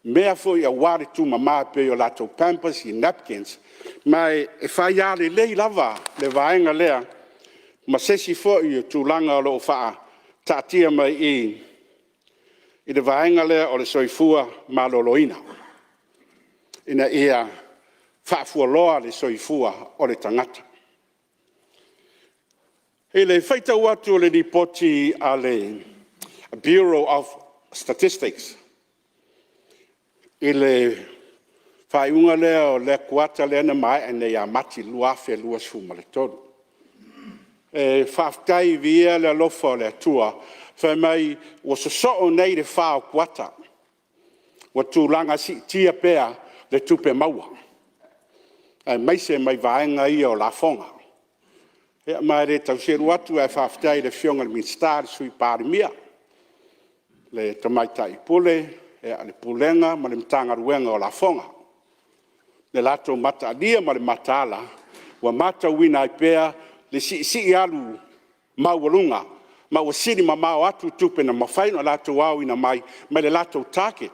mea foi aua le tuumama pei o latou pampers, napkins. Ma e fai lava lelei lava le vaega lea ma se isi foi o tulaga o lo o faataatia mai i i i le vaega lea o le soifua maloloina, ina ia faafualoa le soifua o le tagata. I le faitau atu o le lipoti a le Bureau of Statistics i le faaiuga lea o le kuata lea na maea nei ia Mati 2023, e faafetai viia le alofa o le Atua, fai mai ua sosoo nei le 4 o kuata ua tulaga siitia pea le tupe maua, aemaise mai vaega ia o lafoga. Ia ma e le tau selu atu ae faafetai i le Afioga i le Minisita, le Sui Palemia, le Tamaitai Pule, le Pulega ma le Matagaluega o Lafoga i le latou mataalia ma le mataala ua matauina ai pea le siisii alu maualuga ma ua sili mamao atu tupe na mafai ona latou aoina mai mai le latou target.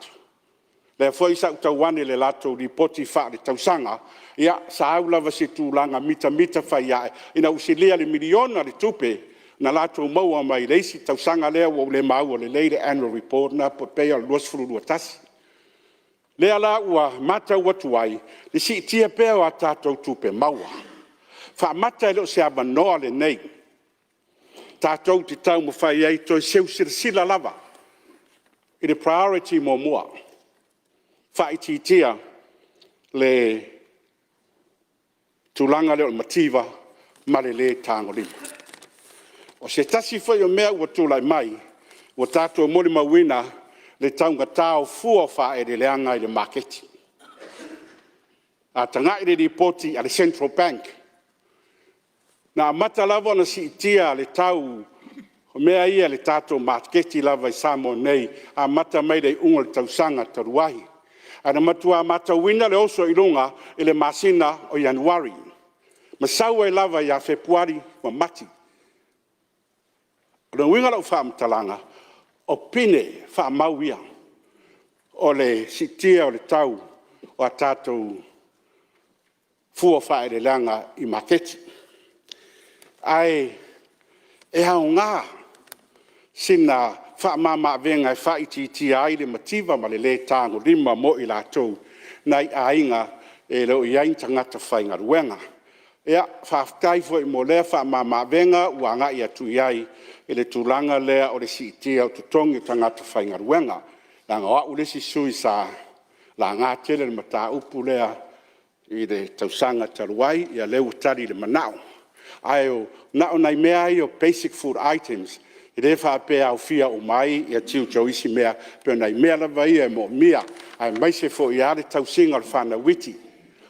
O lea foi sa ou tau ane i le latou lipoti faaletausaga, ia sa au lava i se tulaga mitamita fai ae ina ua silia i le $1miliona le tupe na latou maua mai le isi tausaga lea ua ou le maua lelei le annual report lena pei lava o le 2021. O lea la ua matau atu ai le siitia pea o a tatou tupe maua. Faamata e le o se avanoa lenei tatou te taumafai ai e toe seu silasila lava i le priority muamua, faaitiitia le tulaga lea o le mativa ma le le tagolima. O se tasi foi o mea ua tulai mai, ua tatou molimauina le taugata o fua o faaeleeleaga i le maketi. A tagai i le lipoti a le Central Bank, na amata lava ona siitia le tau o mea ia i le tatou maketi lava i Samoa nei, amata mai le iuga o le tausaga talu ai. Ae na matua matauina le oso i luga i le masina o Ianuari ma sau ai lava ia Fepuari ma Mati. O le uiga o lau faamatalaga, o pine faamau ia o le siitia o le tau o a tatou fua o faaeleeleaga i maketi. Ae e aoga sina faamama-avega e faaitiitia ai le mativa ma le le tagolima mo i latou nai aiga e le o i ai ni tagata faigaluega. Ia, faafetai foi mo lea faamama-avega ua agai atu i ai i le tulaga lea o le siitia o totogi o tagata faigaluega, leaga o au le isi sui usufono sa laga tele le mataupu lea i le tausaga talu ai, ia lea ua tali le manao. Ae na o nai mea lava ia o basic food items, e le faapea e aofia uma ai tiute o isi mea, pei o nai mea lava ia e moomia, aemaise foi lava le tausiga o le fanau iti,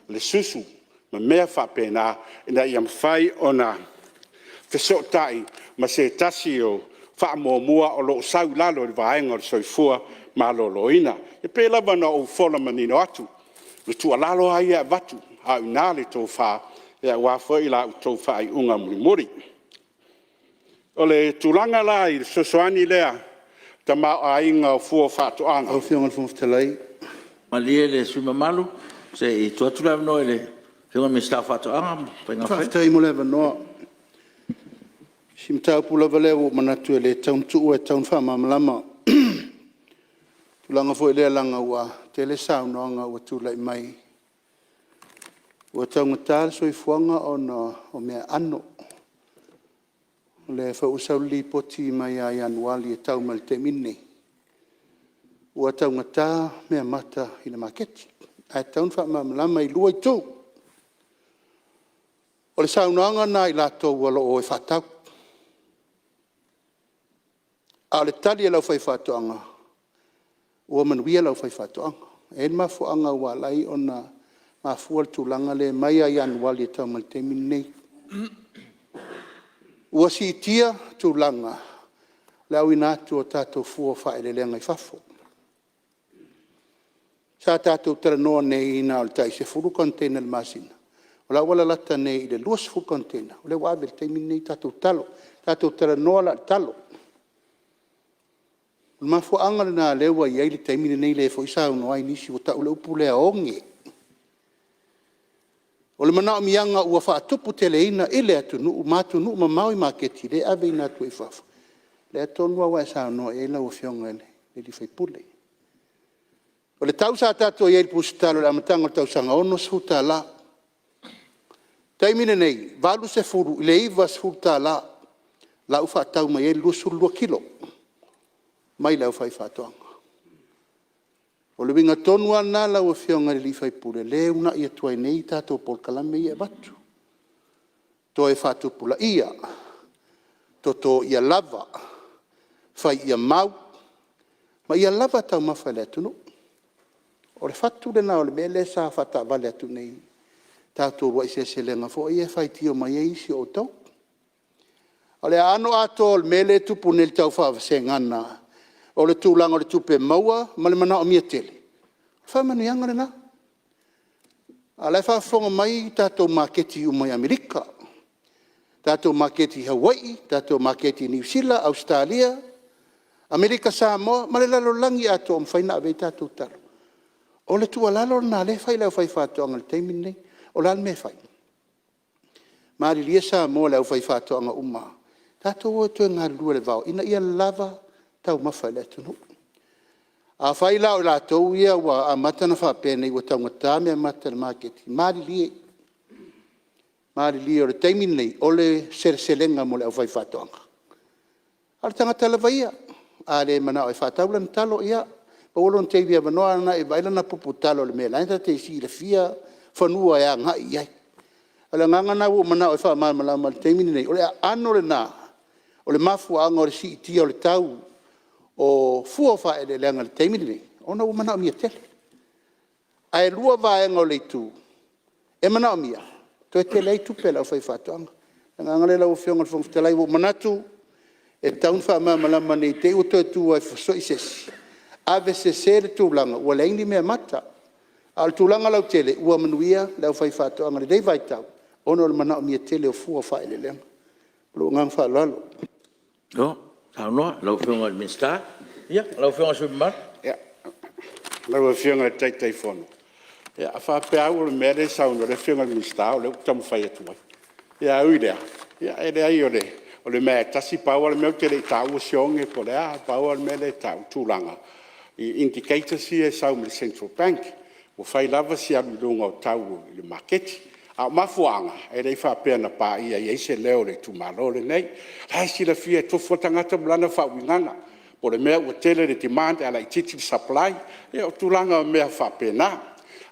o le susu ma mea faapena, ina ia mafai ona fesootai ma se tasi o faamuamua o lo o sau i lalo o le vaega o le Soifua Maloloina. E pei lava ona ou fola manino atu, o le tuualalo lava ia e avatu, a o i ina le tofa aua foi la outou faaiuga mulimuli. O le tulaga la i le fesoasoani lea i le tamaoaiga o fua o faatoaga. Lau Afioga i le Fofoga Fetalai… Malie le sui usufono mamalu se i tuu atu le avanoa i le Afioga i le Minisita o Faatoaga ma Faiga Faiva. Faafetai mo le avanoa. O si mataupu lava lea ua ou manatu e le tatau ona tuua e tatau ona faamalamalama. O le tulaga foi lea leaga ua tele saunoaga ua tulai mai ua taugata le soifuaga ona o meaano. O lea foi ua sau le lipoti mai ia Ianuari e tau mai i le taimi lenei, ua taugata meamata i le maketi. Ae tatau ona faamalamalama e 2 itu. O le saunoaga lena a i latou o lo o o e faatau. A o le tali a le aufaifaatoaga, ua manuia le aufaifaatoaga. E i ai le mafuaaga ua ala ai ona mafua le tulaga lea mai ia Ianuari e tau mai i le taimi lenei. Ua siitia tulaga o le auina atu o tatou fua o faaeleeleaga i fafo. Sa tatou talanoa nei na o le tai 10 container i le masina, o la e ua lalata nei i le 20 container lea ua ave i le taimi lenei tatou talo. Tatou talanoa la i le talo. O le mafuaaga lena o lea ua i ai le taimi lenei lea foi ua saunoa ai nisi ua tau le upu lea oge. O le manaomiaga ua faatuputeleina i le atunuu ma atunuu mamao i maketi lea e aveina atu ai i fafo, lea tonu lava ua e saunoa i ai lau Afioga i le sui usufono. O le tau sa tatou i ai i le pusatalo i le amataga o le tausaga, e $60. O le taimi lenei, e $80 i le $90 la ua faatau mai ai le 22 kilo mai le aufaifaatoaga. O le uiga tonu lava lena lau Afioga i le sui usufono lea e uunai atu ai nei tatou polokalame ia e avatu, toe faatupulaia, toto ia lava, fai ia mau ma ia lava taumafa i le atunuu. O le fatu lena o le mea lea sa faataavale atu nei i tatou uluai seleselega foi ia e faitio mai ai isi o outou. O le aano atoa o le mea lea e tupu nei i le tau faavasegaga o le tulaga o le tupe maua ma le manaomia tele, o faamanuiaga lena. A o la e faafofoga mai tatou maketi uma i Amerika, tatou maketi i Hawaii, tatou maketi i Niu Sila, Ausetalia, Amerika Samoa ma le lalolagi atoa ua mafai ona ave ai tatou talo. O le tuualalo lena o lea e fai i le aufaifaatoaga i le taimi lenei. O le a le mea e fai? Malilie Samoa i le aufaifaatoaga uma, tatou o e toe galulue i le vao ina ia lava taumafa i le atunuu. Afai la o i latou ia ua amata ona faapea nei ua taugata meamata i le maketi, malilie, malilie o le taimi lenei, o le seleselega mo le aufaifaatoaga. A o le tagata lava ia, a le manao e faatau lana talo, ia maua lona taimi avanoa agai e vaai lana pupu talo i le mea o la e ta te silafia fanua e agai i ai. O le agaga lena ua ou manao e faamalamalama i le taimi lenei, o le aano lena o le mafuaaga o le siitia o le tau o fua o faaeleeleaga i le taimi lenei, ona ua manaomia tele. Ae 2 vaega o le itu e manaomia, toe tele ai tupe a le aufaifaatoaga. O le agaga lea lau Afioga i le Fofoga Fetalai, ua ou manatu e tatau ona faamalamalama ne i te i ua toe tu e fesoi se isi, avesese le tulaga ua leai ni meamata. A o le tulaga lautele, ua manuia le aufaifaatoaga i lenei vaitau ona o le manaomia tele o fua o faaeleeleaga. Ma lou agaga faaaloalo. Malo saunoa i lau Afioga i le Minisita. Ia, lau Afioga i le sui usufono mamalu. Lau Afioga i le Taitaifono, a faapea lava au o le mea lea e saunoa i ai le Afioga i le Minisita o lea ou te taumafai atu ai. Ae ui i lea, e leai o le mea lava e tasi, pau lava le mea ou te le i taua se oge po o le a, pau lava le mea lea e tau o tulaga i indicators ia e sau mai le Central Bank, ua fai lava si alu i luga o tau i le maketi. A o mafuaaga, e le faapea na paia i ai se leo o le itumalo lenei. O la e silafia e tofu lava le tagata ma lana faauigaga. Po o le mea ua tele le demand ae laitiiti le supply? Ia o tulaga o mea faapena.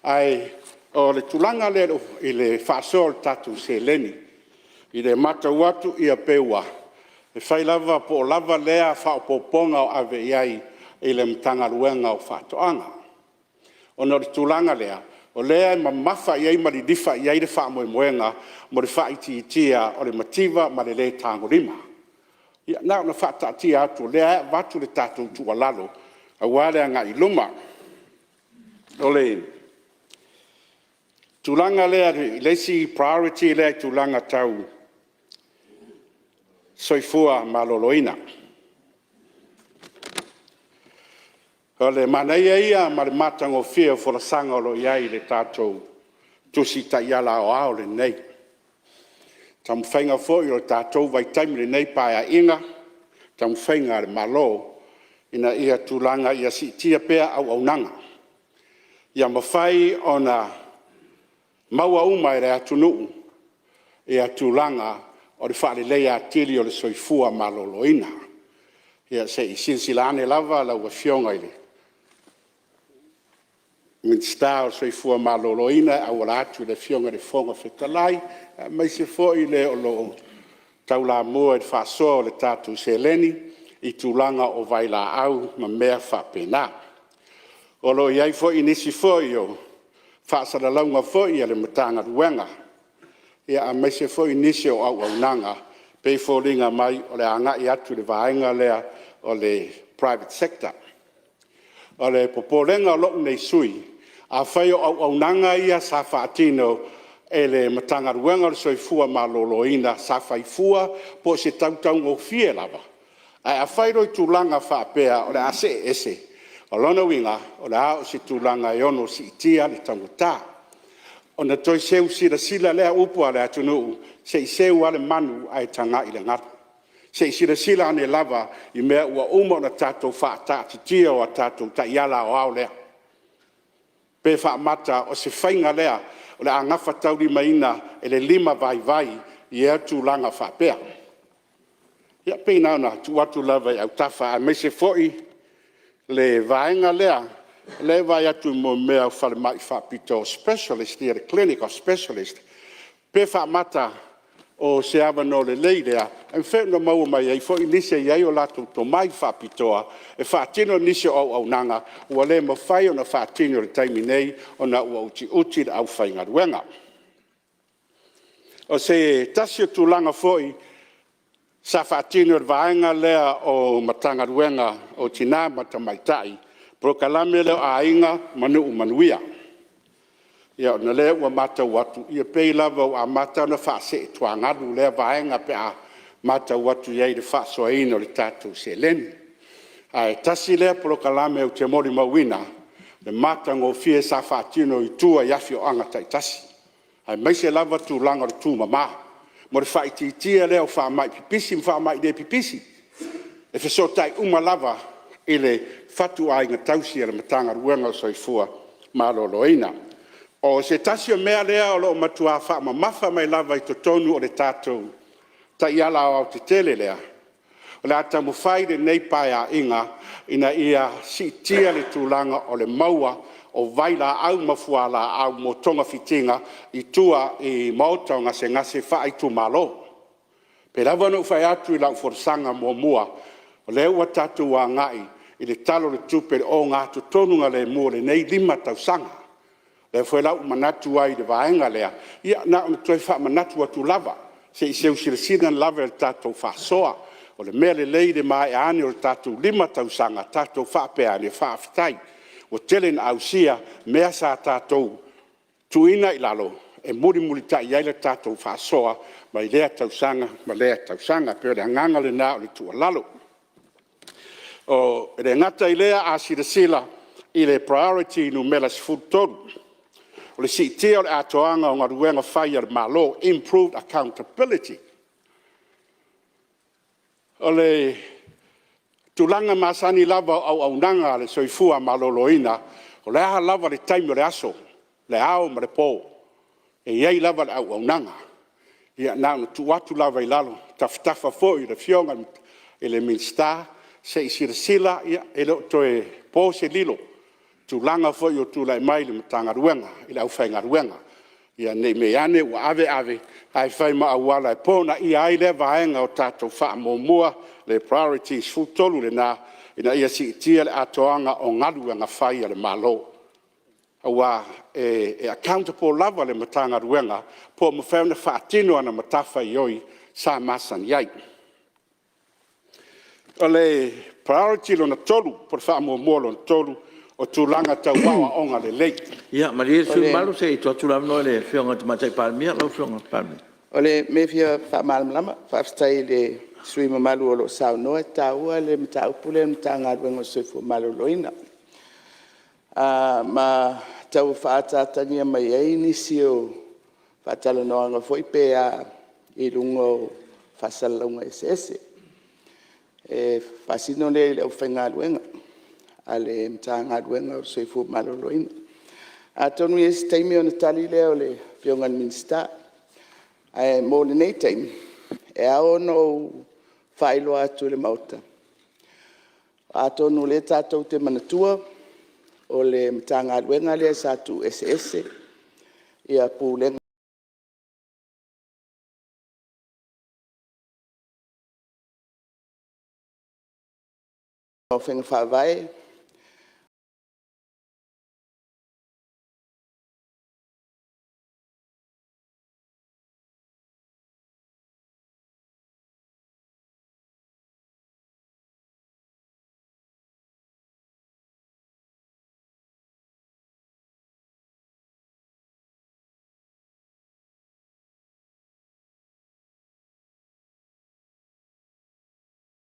Ae o le tulaga lea i le faasoa o le tatou seleni, i le matau atu e pei ua fai lava po o lava lea faaopoopoga o ave i ai i le Matagaluega o Faatoaga. Ona o le tulaga lea, o lea e mamafa i ai ma lilifa i ai le faamoemoega mo le faaitiitia o le mativa ma le le tagolima. Ia na ona faataatia atu o lea e avatu le tatou tuualalo aua le agai i luma. O le tulaga lea i le isi priority lea i tulaga tau soifua maloloina. O le manaia ia ma le matagofie o folasaga o lo o i ai i le tatou Tusi Taiala Aoao lenei. O taumafaiga foi o le tatou vaitaimi i lenei Paeaiga, taumafaiga a le Malo ina ia tulaga ia siitia pea auaunaga, ia mafai ona maua uma e le atunuu tulaga o le faaleleia atili o le soifua maloloina. Ia se i silasila ane lava lau Afioga i le Minisita o le Soifua Maloloina e auala atu i le Afioga i le Fofoga Fetalai, aemaise foi le o lo o taulamua i le faasoa o le tatou seleni i tulaga o vailaau ma mea faapena. O lo o i ai foi nisi foi o faasalalauga foi a le Matagaluega, aemaise foi nisi o auaunaga e pei e foliga mai o le agai atu i le vaega lea o le private sector. O le popolega o lou nei sui usufono, afai o auaunaga ia sa faatino e le Matagaluega o le Soifua Maloloina sa fai fua po o se tautaugofie lava, ae afai loa i tulaga faapea o le a see ese, o lona uiga o le a oo i se tulaga e ono siitia le taugata. Ona toe seu silasila lea, o upu a le atunuu, se i seu lava le manu ae tagai i le galu. Se i silasila ane lava i mea ua uma ona tatou faataatitia o tatou taiala aoao lea, pe faamata o se faiga lea o le a gafataulimaina e le limavaivai ia tulaga faapea. Ia pei na ona tuu atu lava i autafa, aemaise foi le vaega lea e vaai atu i mea o falemai faapitoa specialist ia le clinic of specialist, pe faamata o se avanoa lelei lea e mafai ona maua mai ai foi nisi e i ai o latou tomai faapitoa e faatino nisi o auaunaga ua le mafai ona faatino i le taimi nei ona ua utiuti le aufaigaluega. O se tasi o tulaga foi sa faatino e le vaega lea o le Matagaluega o Tina ma Tamaitai, polokalame lea o Aiga ma Nuu Manuia. Ia ona o lea ua matau atu e pei lava ua amata ona faaseetuagalu lea vaega pe a matau atu i ai i le faasoaina o le tatou seleni. Ae tasi lea polokalame ou te molimauina le matagofie sa faatino i tua i afioaga taitasi, aemaise lava tulaga o le tumama mo le faaitiitia lea o faamai pipisi ma faamai le pipisi. E fesootai uma lava i le fatuaiga tausi a le Matagaluega o le Soifua Maloloina. O se tasi o mea lea o lo o matua faamamafa mai lava i totonu o le tatou taiala aoaotetele lea, o le a taumafai lenei Paeaiga ina ia siitia le tulaga o le maua o vailaau ma fualaau mo togafitiga i tua i maota o gasegase faaitumalo. E pei lava ona ou fai atu i lau folasaga muamua, o lea ua tatou agai i le Tala o le Tupe i le ogatotonugalemu o lenei 5 tausaga. O lea foi la ua ou manatu ai i le vaega lea, ia na ona toe faamanatu atu lava, se i seu silasila ane lava i le tatou faasoa. O le mea lelei i le maea ane o le tatou 5 tausaga tatou faapea ane, faafetai ua tele ina ausia mea sa tatou tuuina i lalo e mulimulitai i ai le tatou faasoa mai lea tausaga ma lea tausaga. E pei o le agaga lena o le tuualalo. E le gata i lea a silasila i le priority numera 13, o le siitia o le atoaga o galuega fai a le Malo, improve accountability. O le tulaga masani lava o auaunaga a le soifua maloloina, o le a lava le taimi o le aso, le ao ma le po, e i ai lava le auaunaga. Ia na ona tuu atu lava i lalo i tafatafa foi o le Afioga i le Minisita Se i silasila, e le o toe po se lilo i le tulaga foi o tulai mai i le Matagaluega i le aufaigaluega. Ia ne i mea ane ua ave ave ae fai ma auala e ponaia ai lea vaega o tatou faamuamua, le priority 13 lena, ina ia siitia le atoaga o galuega fai a le Malo. Aua e accountable lava le Matagaluega po o mafai ona faatino ana matafaioi sa masani ai. O le priority lona 3 po o le faamuamua lona 3, o tulaga tau aoaoga lelei. Ia malie le sui usufono mamalu se i tuu atu le avanoa i le Afioga i le Tamaitai Palemia. Lau Afioga i le Palemia. O le mea e fia faamalamalama, faafetai i le sui usufono mamalu o lo o saunoa, e taua le mataupu lea i le Matagaluega o le Soifua Maloloina. Ma tau faaataatagia mai ai nisi o faatalanoaga foi pe a i luga o faasalalauga eseese. E faasino lea i le aufaigaluega a le Matagaluega o le Soifua Maloloina. Atonu e i ai se taimi ona tali lea o le Afioga i le Minisita. Ae mo lenei taimi, e ao ona ou faailoa atu i le Maota, atonu o lea tatou te manatua, o le Matagaluega lea sa tuueseese Pulega o Faiga Faavae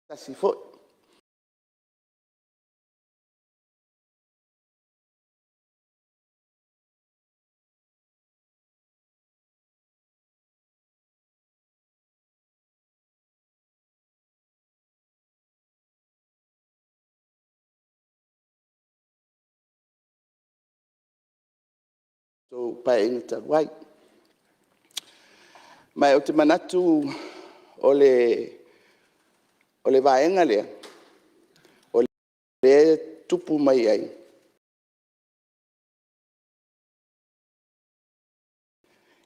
tasi foi. Paeaiga talu ai. Ma ou te manatu o le vaega lea, o lea e tupu mai ai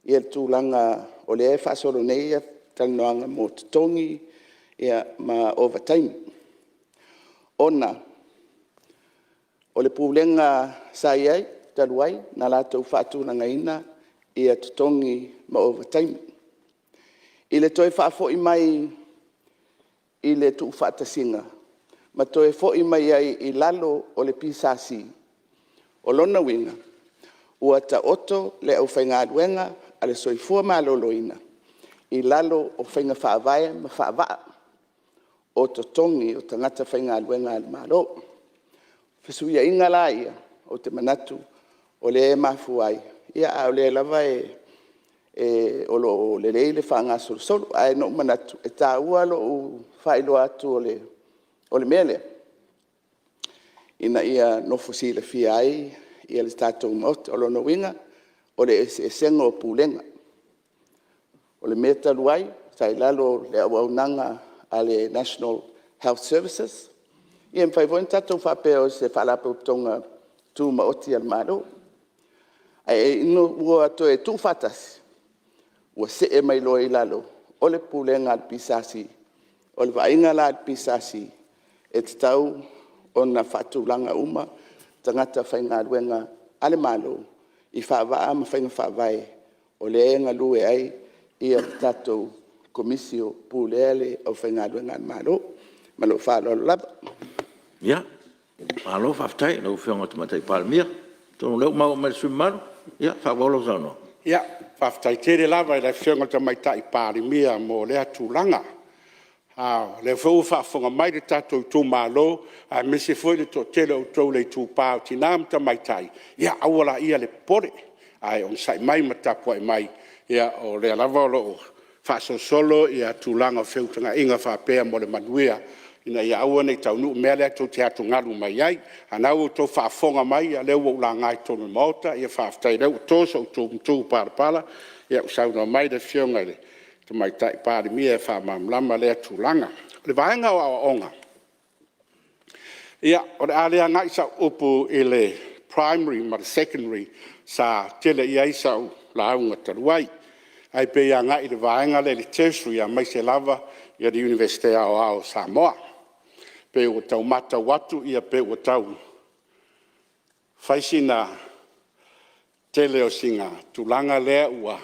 le tulaga o lea e faasolo nei talanoaga mo totogi ma ovataimi, ona o le Pulega sa i ai talu ai na latou faatulagaina totogi ma ovataimi. I le toe faafoi mai i le tuufaatasiga ma toe foi mai ai i lalo o le PSC, o lona uiga, ua taoto le aufaigaluega a le Soifua Maloloina i lalo o faiga faavae ma faavaa o totogi o tagata faigaluega a le Malo. O fesuiaiga la ia ou te manatu o lea e mafua ai, a o lea lava o lo o lelei le faagasolosolo. Ae na ou manatu e taua lou faailoa atu o le mea lea, ina ia nofo silafia ai le tatou Maota. O lona uiga, o le eseesega o Pulega. O le mea talu ai sa i lalo o le auaunaga a le National Health Services, ia e mafai foi ona tatou faapea o se Faalapotopotoga Tumaoti a le Malo. Ae ina ua toe tuufaatasi, ua see mai loa i lalo o le Pulega a le PSC. O le vaaiga la a le PSC, e tatau ona faatulaga uma tagata faigaluega a le Malo i faavaa ma faiga faavae o lea e galue ai le tatou Komisi o Pulea le Aufaigaluega a le Malo. Ma lou faaaloalo lava. Ia, malo faafetai i lau Afioga i le Tamaitai Palemia. Atonu o lea ua maua mai e le sui usufono mamalu, ia faaauau lau saunoaga. Faafetai tele lava i le Afioga i le Tamaitai Palemia mo lea tulaga. A o lea foi ua faafofoga mai le tatou itumalo aemaise foi le toatele o outou le itupa o tina ma tamaitai, ia aua laia le popole, ae onosai mai ma tapuai mai, o lea lava o lo o faasolosolo tulaga o feutagaiga faapea mo le manuia ina ia aua ne i taunuu le mea lea tou te atugalu mai ai. A o lena ua outou faafofoga mai o lea ua ou laga i totonu o le Maota, ia faafetai o lea ua to so outou matupalapala ua saunoa mai le Afioga i le Tamaitai Palemia e faamalamalama lea tulaga. O le vaega o aoaoga, Ia, o le a le agai sau upu i le primary ma le secondary sa tele i ai sau lauga talu ai, ae pei e agai i le vaega lea i le tertiary aemaise lava le Iunivesite Aoao o Samoa. E pei ua tau matau atu pei ua tau fai sina tele o sina tulaga lea ua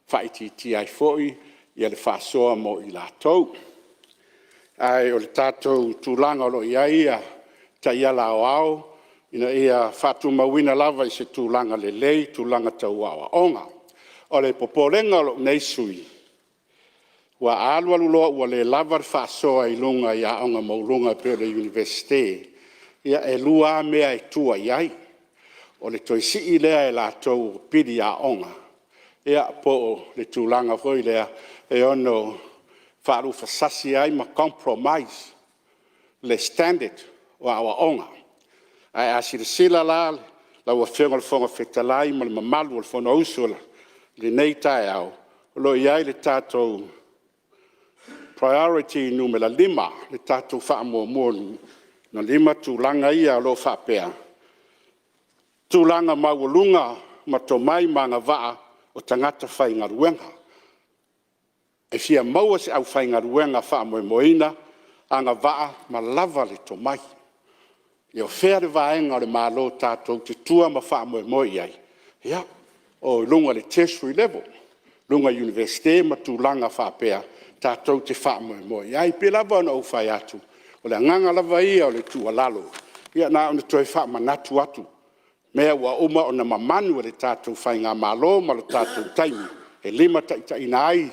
faaitiitia ai foi le faasoa mo i latou. Ae o le tatou tulaga o lo o i ai taiala aoao ina ia faatumauina lava i se tulaga lelei tulaga tau aoaoga. O le popolega o lou nei sui usufono, aua a alualu loa ua le lava le faasoa i luga i aoga maualuga e pei o le Iunivesite, ia e lua lava mea e tua i ai, o le toe sii lea e latou o pili aoga, ia po o le tulaga foi lea e ono faaluafesasi ai ma compromise le standard o aoaoga. Ae a silasila la lau Afioga i le Fofoga Fetalai ma le mamalu o le Fonousu i lenei taeao, o lo o i ai le tatou priority numera 5, le tatou faamuamua lona 5 tulaga ia o lo o faapea, tulaga maualuga ma tomai ma agavaa o tagata faigaluega. E fia maua se aufaigaluega faamoemoeina, agavaa ma lava le tomai. Ia o fea le vaega o le Malo tatou te tua ma faamoemoe i ai? Ia, o luga i le tertiary level, luga i le Iunivesite ma tulaga faapea tatou te faamoemoe i ai. E pei lava ona ou fai atu, o le agaga lava ia o le tuualalo, ia na ona toe faamanatu atu mea ua uma ona mamanu e le tatou faigamalo ma le tatou taimi e limataitaiina ai le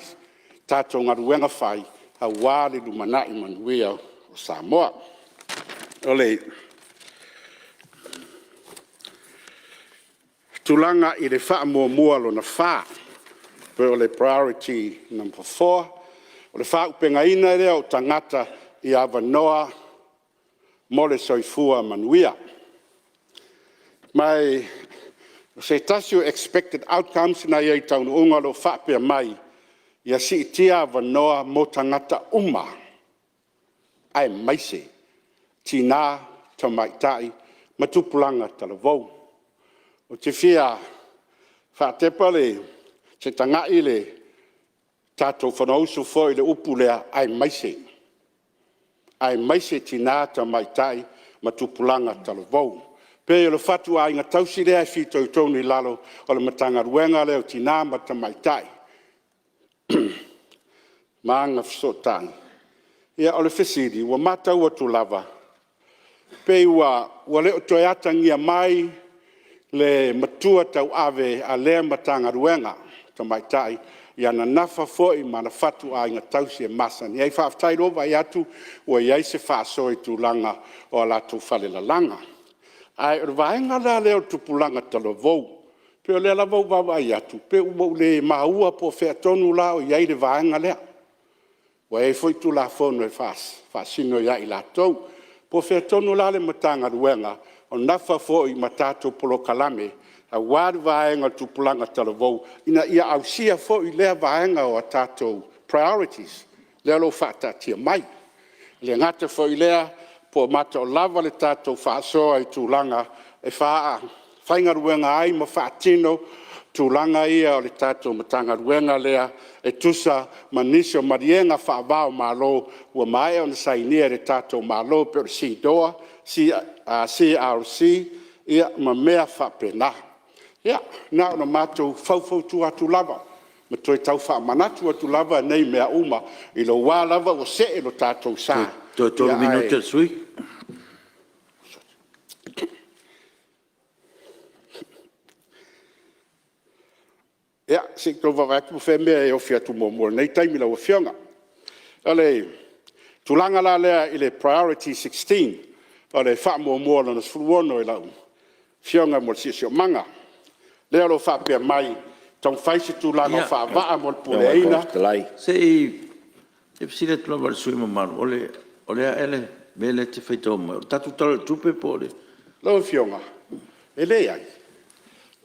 tatou galuega fai aua le lumanai manuia o Samoa. O le tulaga i le faamuamua lona 4, po o le priority number 4, o le faaauupegaina lea o tagata ia avanoa mo le soifua manuia. Ma o se tasi o expected outcomes na i ai i taunuuga o lo o faapea mai, ia siitia avanoa mo tagata uma aemaise tina, tamaitai ma tupulaga talavou. Ou te fia faatepa se tagai le tatou Fonousu foi i le upu lea aemaise, aemaise tina, tamaitai ma tupulaga talavou. E pei o le fatuaiga tausi lea e fitoitonu i lalo o le Matagaluega lea o Tina ma Tamaitai ma Agafesootai. Ia o le fesili, ua matau atu lava, e pei ua le o toe atagia mai le matua tauave a lea Matagaluega Tamaitai i ana nafa foi ma ana fatuaiga tausi e masani ai. Faafetai o lea ua vaai atu ua i ai se faasoa i tulaga o a latou falelalaga. Ae o le vaega la lea o tupulaga talavou, e pei o lea lava ua ou vaavaai atu pei ua ou le maua po o fea tonu la o i ai le vaega lea. Aua e i ai foi Tulafono e faasino ia i latou. Po o fea tonu la le Matagaluega o nafa foi ma tatou polokalame aua le vaega o tupulaga talavou ina ia ausia foi lea vaega o a tatou priorities lea o lo o faataatia mai. E le gata foi i lea po o mata o lava le tatou faasoa i tulaga e faafaigaluega ai ma faatino tulaga ia o le tatou Matagaluega lea e tusa ma nisi o maliega faava-o-Malo ua maea ona sainia e le tatou Malo e pei o le CEDAW, CRC ma mea faapena. Ia, na ona matou faufautua atu lava ma toe tau faamanatu atu lava nei mea uma i lou lava ua see lo tatou sa. Toe 3 minute o le sui usufono. Ia, se i tau vaavaai atu po o fea le mea e ofi atu muamua i lenei taimi lau Afioga. O le tulaga la lea i le priority 16, o le faamuamua lona 16 i lau Afioga mo le Siosiomaga, lea o lo o faapea mai, taumafai se tulaga faavaa mo le puleaina. Se i fesili atu lava i le sui usufono mamalu, o le a ea le mea lea e te faitau mai ai? O le tatou Tala o le Tupe po o le… Lau Afioga, e leai,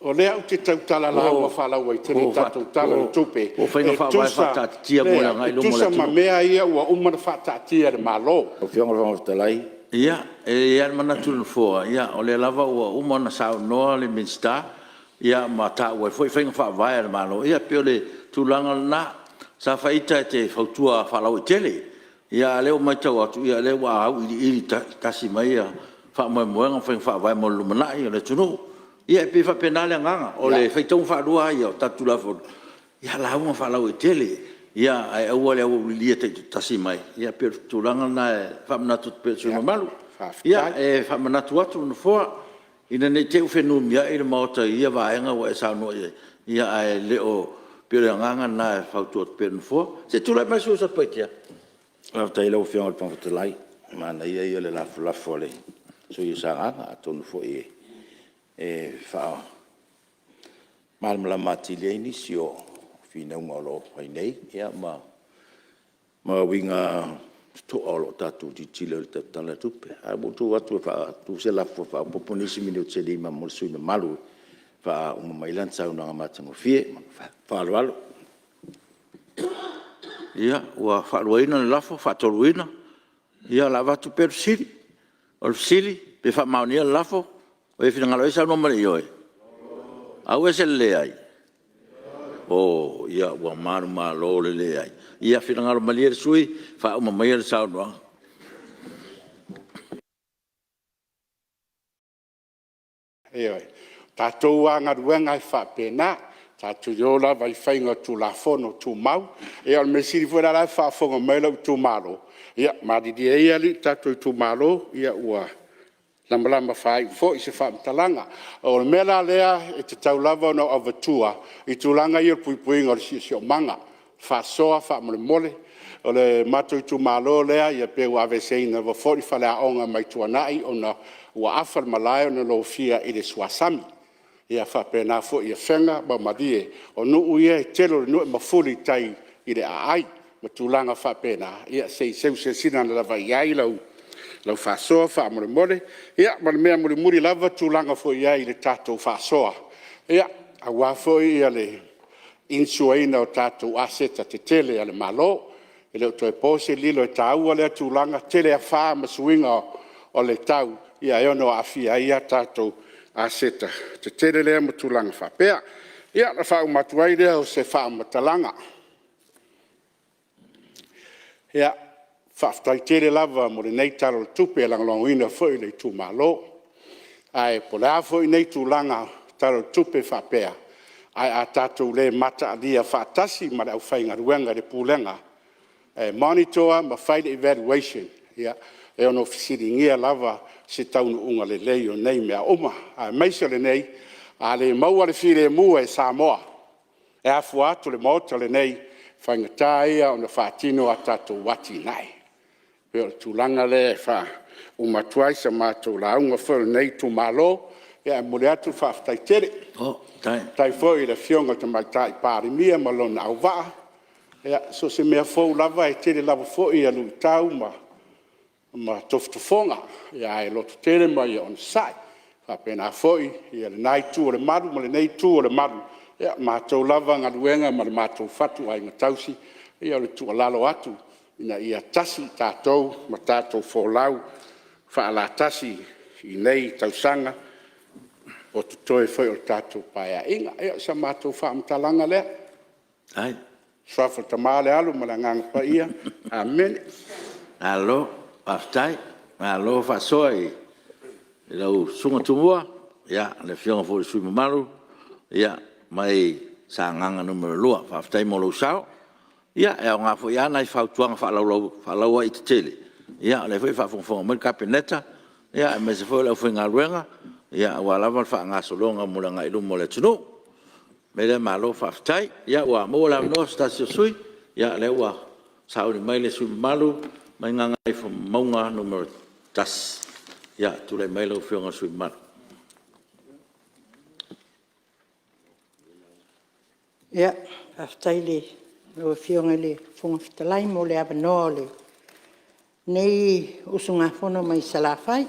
o lea ou te tautala lauga faalauaitele i le tatou Tala o le Tupe Po o faiga faavae faataatitia mo le agai i luma o le atunuu. E tusa ma mea ia ua uma ona faataatia e le Malo. Lau Afioga i le Fofoga Fetalai… Ia, e i ai lava le manatu o le Nofoa, o lea lava ua uma ona saunoa le Minisita ma taua ai foi faiga faavae a le Malo. Ia pei o le tulaga lena. Sa faita e te fautua faalauaitele, a o lea ua matau atu o lea ua auiliili tasi mai faamoemoega ma faiga faavae mo le lumanai o le atunuu. Ia e pei e faapena le agaga, o le faitauga faalua lava ia o tatou Tulafono, ia lauga faalauaitele, ae aua le auaulilia taitoatasi mai. Ia pei o le tulaga lena e faamanatu atu pea i le sui usufono mamalu. Ia, e faamanatu atu le Nofoa ina ne i te i ua fenumiai le Maota i ia vaega ua e saunoa i ai, ae le o… E pei o le agaga lena e fautua atu pea e le Nofoa. Se i tulai mai le sui usufono mo Satupaitea. Faafetai i lau Afioga i le Fofoga Fetalai. Manaia ia o le lafolafola a le sui usufono o Sagaga, atonu foi e faamalamalama atili ai nisi o finauga o lo o fai nei ma uiga totoa o lo o tatou tilotilo i le tatou Tala o le Tupe. Ae ua ou tu atu e faatu se lafo, E faaopoopo nisi minute se 5 mo le sui usufono mamalu e faauma mai ai lana saunoaga matagofie. Ma le faaaloalo. Ia, ua faaluaina le lafo, faatoluina. Ia o le a avatu pea le fesili. O le fesili, pe faamaonia le lafo? O ai e finagalo i ai saunoa mai i le ioe. Auese le leai. Oh ia ua manumalo le leai. Ia finagalo malie le sui usufono faauma maia le saunoaga. Ioe. O tatou lava galuega e faapena, tatou te o lava i faiga o Tulafono Tumau. Ia o le mea sili foi la e faafofoga mai lou itumalo, ia malilie ia alii lo tatou itumalo, ua lamalama faaiu foi se faamatalaga. O le mea la lea e tatau lava ona ou avatua i tulaga ia o le puipuiga o le siosiomaga, faasoa faamolemole. O le matou itumalo lea e pei ua aveeseina foi le faleaoga mai Tuanai ona ua afa le malae ona lofia i le suasami. Ia faapena foi i Afega ma Malie. O nuu ia e tele o nuu e mafuli i tai i le aai ma tulaga faapena, ia se i seu silasila ane lava i ai lau faasoa faamolemole. Ia ma le mea mulimuli lava o tulaga foi o i ai i le tatou faasoa, aua foi le insure ina o tatou aseta tetele a le Malo. E le o toe po se lilo i le taua lea tulaga, tele afa ma suiga o le tau e ono aafia ai a tatou aseta tetele lea ma tulaga faapea. Ia ona faauma atu ai lea o se faamatalaga. Ia, faafetai tele lava mo lenei Tala o le Tupe e lagolagoina foi e le itumalo. Ae po o le a foi nei tulaga Tala o le Tupe faapea, ae a tatou le mataalia faatasi ma le aufaigaluega i le Pulega e monitor ma fai le evaluation, ia e ono fesiligia lava se taunuuga lelei o nei mea uma. Aemaise o lenei, a le maua le filemu e Samoa e afua atu i le Maota lenei, o le faigata ia ona faatino a tatou atinae. E pei o le tulaga lea e faauma atu ai sa matou lauga foi a lenei itumalo. Ae momoli atu le faafetai tele. Faafetai foi i le Afioga i le Tamaitai Palemia ma lona auvaa, ia so o se mea fou lava e tele lava foi luitau ma tofotofoga, ae lototele ma ia onosai. E faapena foi lena itu o le malu ma lenei itu o le malu, ia o le matou lava galuega ma le matou fatuaiga tausi, ia o le tuualalo atu ina ia tasi tatou ma tatou folau faalatasi i nei tausaga o totoe foi o le tatou Paeaiga. Ia o sa matou faamatalaga lea. I le suafa o le Tama le Alo ma le Agaga Paia. Amene. Malo faafetai, malo faasoa i lau Susuga Tumua, le Afioga foi i le sui usufono mamalu mai Sagaga 2. Faafetai mo lou sao. Ia e aoga foi lava nai fautuaga faalauaitetele, o lea foi e faafogafoga mai le Kapeneta aemaise foi o le aufaigaluega aua lava le faagasologa mo le agai i luma o le atunuu. O le mea lea, malo faafetai. Ia ua maua le avanoa o se tasi o sui usufono. Ia o lea ua sauni mai le sui usufono mamalu mai Gagaifomauga 1. Ia, tulai mai lau Afioga i le sui usufono mamalu. Ia, faafetai i lau Afioga i le Fofoga Fetalai mo le avanoa o lenei usugafono mai Salafai. E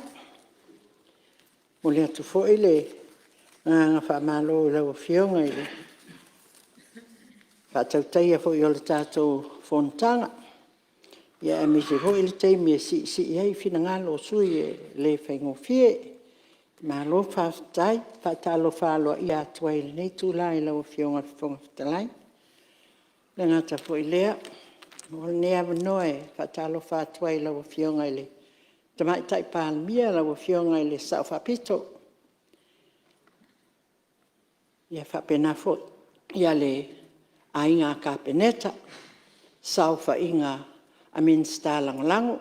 momoli atu foi le agaga faamalo i lau Afioga i le faatautaia foi o le tatou fonotaga. Aemaise foi le taimi e siisii ai finagalo o sui usufono e le faigofie. Malo faafetai. E faatalofa aloaia atu ai i lenei itula i lau Afioga i le Fofoga Fetalai. E le gata foi i lea, ua maua lenei avanoa e faatalofa atu ai i lau Afioga i le Tamaitai Palemia, lau Afioga i le Sao Faapito, faapena foi le Aiga Kapeneta, saofaiga a Minisita Lagolago.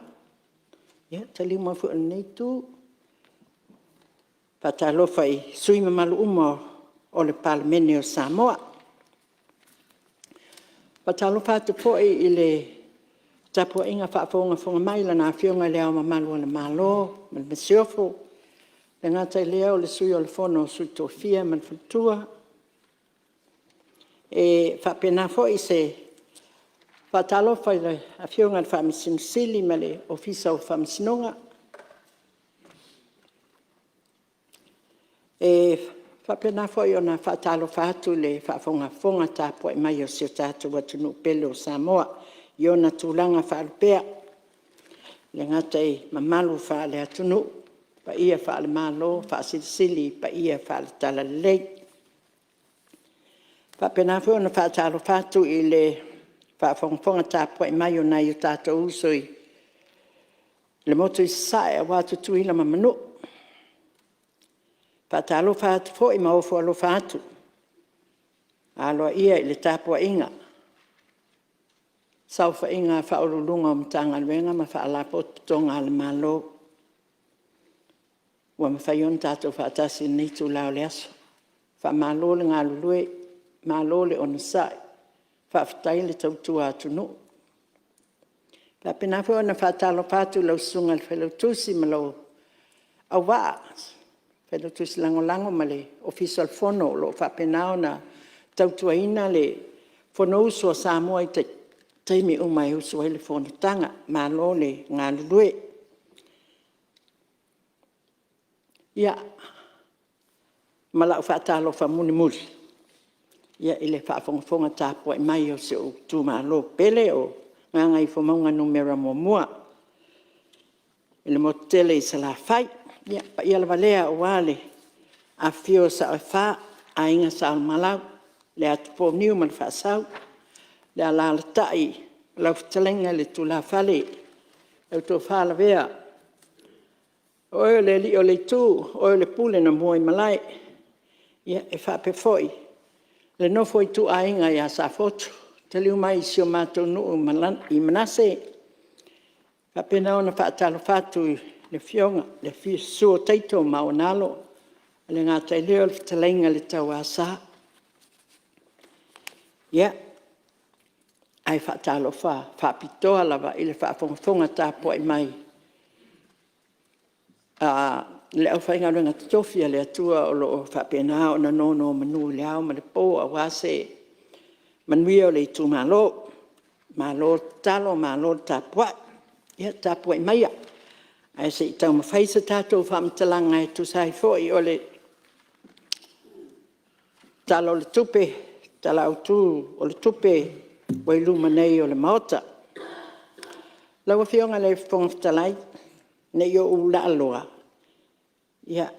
Ia, taliu mai foi i lenei Itu, e faatalofa i sui usufono mamalu uma o le Palemene o Samoa. E faatalofa atu foi i le tapuaiga faafogafoga mai a Lana Afioga i Le Ao Mamalu o le Malo ma le Masiofo, e le gata i lea o le Sui o le Fono a Sui Tofia ma le faletua. E faapena foi se faatalofa i le Afioga i le Faamasino Sili ma le Ofisa o Faamasinoga. E faapena foi ona faatalofa atu i le faafogafoga tapuai mai a si o tatou atunuu pele o Samoa i ona tulaga faalupea, e le gata i mamalu faaleatunuu, paia faale-Malo, faasilisili i paia faale-Talalelei. E faapena foi ona faatalofa atu i le faafogafoga tapuai mai a nai o tatou uso i le motu i Sasae aua Tutuila ma Manua. E faatalofa atu foi ma ofo alofa atu aloaia i le tapuaiga, saofaiga a Ofisa Sili o Pulega o Matagaluega ma Faalapotopotoga a le Malo ua mafai ona tatou faatasi i lenei itula o le aso. Faamalo le galulue, malo le onosai, faafetai le tautua atunuu. E faapena foi ona faatalofa atu i lau Susuga i le Failautusi ma lou auvaa, Failautusi Lagolago ma le Ofisa o le Fono o lo o faapena ona tautuaina le Fonousu a Samoa i taimi uma e usu ai le fonotaga. Malo le galulue. Ia, ma lau faatalofa mulimuli, i le faafogafoga tapuai mai a si ou itumalo pele o Gagaifomauga Nu.1 i le motu tele i Salafai. Ia, o le paia lava lea aua le afifio o Sao e Fa, Aiga Sa Alamalao, le Atupooniu ma le Faasau le alaalatai lau Fetalaiga i le Tulafale, lau Tofa Lavea, o oe o le alii o le itu, o oe o le Pule na mua i malae. E faapea foi le nofo a ituaiga ia Safotu, taliu mai i si o matou nuu i Manase, e faapena ona faatalofa atu i le afioga, le susu o Taito ma ona Alo, e le gata i lea o le fetalaiga i le Tauasa. Ia, ae faatalofa faapitoa lava i le faafogafoga tapuai mai a le aufaigaluega totofi a le Atua o lo o faapena ona nonomanu i le ao ma le po aua se manuia o le itumalo. Malo tatalo malo le tapuai. Ia tapuai maia ae se i taumafai se tatou faamatalaga e tusa ai foi o le Tala o le Tupe, le Tala Autu o le Tupe ua i luma nei o le Maota. Lau Afioga i le Fofoga Fetalai, ne i ou laaloa,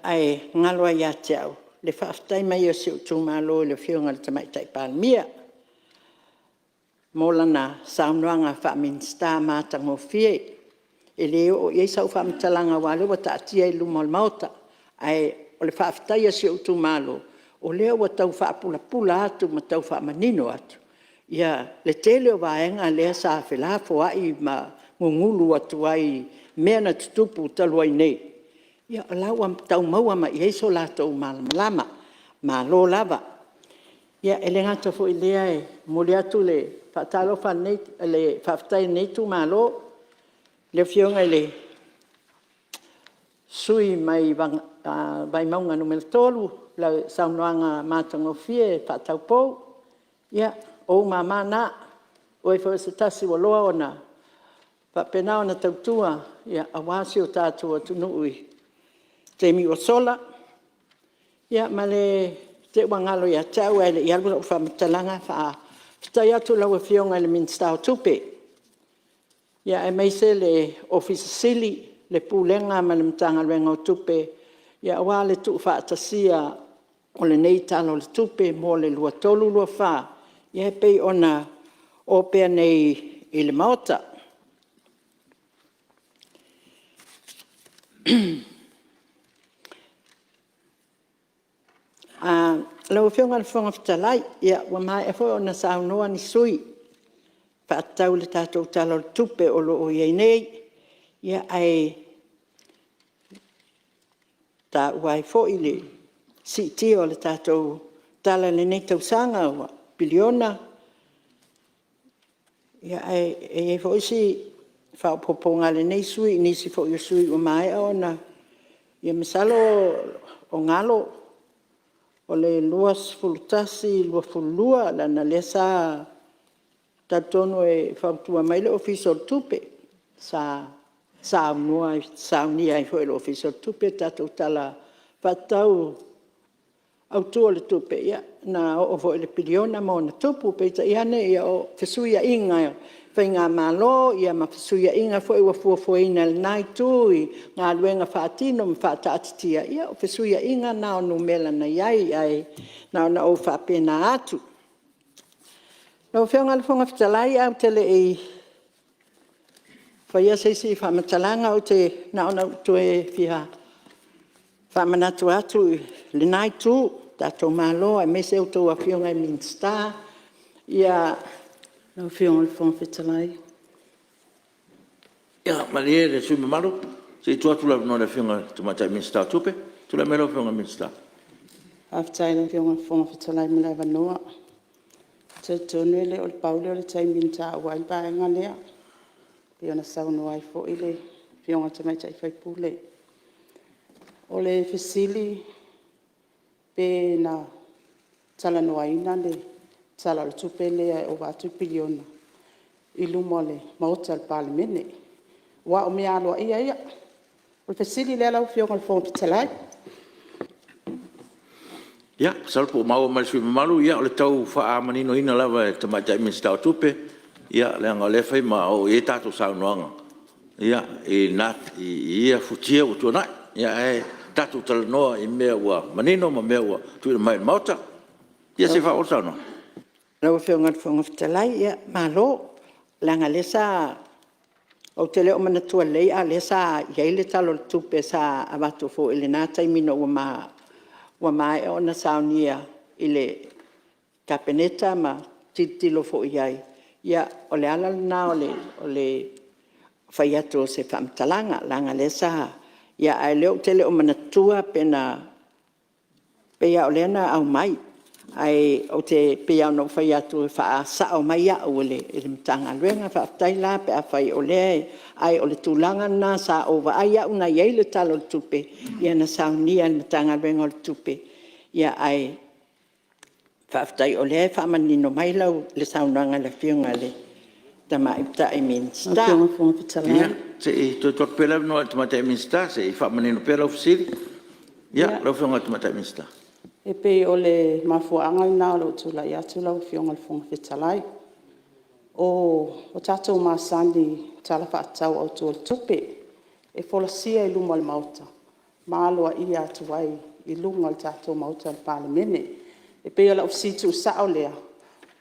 ae galo ai ia te au le faafetai mai a si ou itumalo i le Afioga i le Tamaitai Palemia mo lana saunoaga faa-Minisita matagofie. E le oo i ai sau faamatalaga aua o lea ua taatia i luma o le Maota. Ae o le faafetai a si ou itumalo, o lea ua tau faapulapula atu ma tau faamanino atu le tele o vaega lea sa felafoai ma gugulu atu ai i mea na tutupu talu ai nei, ia o la e ua tau maua mai i ai so latou malamalama. Malo lava. Ia, e le gata foi i lea, e momoli atu le faatalofa a lenei, le faafetai a lenei itumalo i le Afioga i le sui usufono mai Vaimauga 3 i lau saunoaga matagofie faataupou. Ia, o ou mama na, o oe foi o se tasi ua loa ona faapena ona tautua aua si o tatou atunuu i taimi ua sola. Ia ma le, te i ua galo ia te au ae le i alu lau faamatalaga, faafetai atu i lau Afioga i le Minisita o Tupe. Aemaise le Ofisa Sili o le Pulega ma le Matagaluega o Tupe aua le tuufaatasia o lenei Tala o le Tupe mo le 2023/2024 e pei ona opea nei i le Maota. Lau Afioga i le Fofoga Fetalai, ua maea foi ona saunoa ni sui usufono e faatatau i le tatou Tala o le Tupe o lo o i ai nei, ae taua ai foi le siitia o le tatou tala i lenei tausaga ua piliona. Ae i ai foi si faaopoopoga a lenei sui usufono i nisi foi o sui usufono ua maea ona… Ia masalo o galo, o le 2021/2022 leaga o lea sa talitonu e fautua mai le Ofisa o le Tupe, sa saunia ai foi e le Ofisa o le Tupe le tatou Tala Faatatau Autu o le Tupe, na oo foi i le piliona ma ona tupu. Peitai ane o fesuiaiga o faigamalo ma fesuiaiga foi ua fuafuaina e lena itu i galuega faatino ma faataatitia, ia o fesuiaiga na o numera na i ai, ae na ona ou faapena atu. Lau Afioga i le Fofoga Fetalai ae ou te le i faia se isi faamatalaga, na ona ou toe fia faamanatu atu i lena itu o le tatou Malo aemaise a outou Afioga i Minisita. Lau Afioga i le Fofoga Fetalai… Ia malie le sui usufono mamalu se i tuu atu le avanoa i le Afioga i le Tamaitai Minisita o Tupe. Tulai mai lau Afioga i le Minisita. Faafetai i lau Afioga i le Fofoga Fetalai mo le avanoa. Ou te talitonu e le o le pau lea o le taimi na taua ai le vaega lea pei ona saunoa ai foi le Afioga i le tamaitai sui usufono. O le fesili pe na talanoaina le Tala o le Tupe lea e ova atu le piliona i luma o le Maota o le Palemene? Aua o mea aloaia ia. O le fesili lea lau Afioga i le Fofoga Fetalai. Ia masalo po ua maua mai e le sui usufono mamalu, o le tau faamaninoina lava e le Tamaitai Minisita o Tupe leaga o lea e fai ma oo i ai tatou saunoaga i ia futia ua tuanai. Ae tatou talanoa i mea ua manino ma mea ua tuuina mai i le Maota. Ia se i faaauau le saunoaga. Lau Afioga i le Fofoga Fetalai, malo leaga lea sa… Ou te le o manatua lelei a o lea sa i ai le Tala o le Tupe sa avatu foi i lena taimi ina ua maea ona saunia i le Kapeneta ma tilotilo foi i ai. Ia, o le ala lena o le fai atu o se faamatalaga leaga o lea sa… Ae o lea ou te le o manatua pe na… Pei lava o lea na aumai, ae pei lava ona ou fai atu e faasao mai au e le Matagaluega. Faafetai la pe afai o lea… Ae o le tulaga lena sa ou vaai au na i ai le Tala o le Tupe na saunia e le Matagaluega o le Tupe, ae faafetai o lea e faamanino mai le saunoaga a le Afioga i le Tamaitai Minisita. Lau Afioga i le Fofoga Fetalai… Ia, se i toe tuu atu pea le avanoa i le Tamaitai Minisita se i faamanino pea lau fesili. Ia, lau Afioga i le Tamaitai Minisita. E pei o le mafuaaga lena o lou tulai atu lau Afioga i le Fofoga Fetalai. Ua tatou masani i Tala Faatatau Autu o le Tupe, e folasia i luma o le Maota ma aloaia atu ai i luma o le tatou Maota o le Palemene. E pei o lau fesili tuusao lea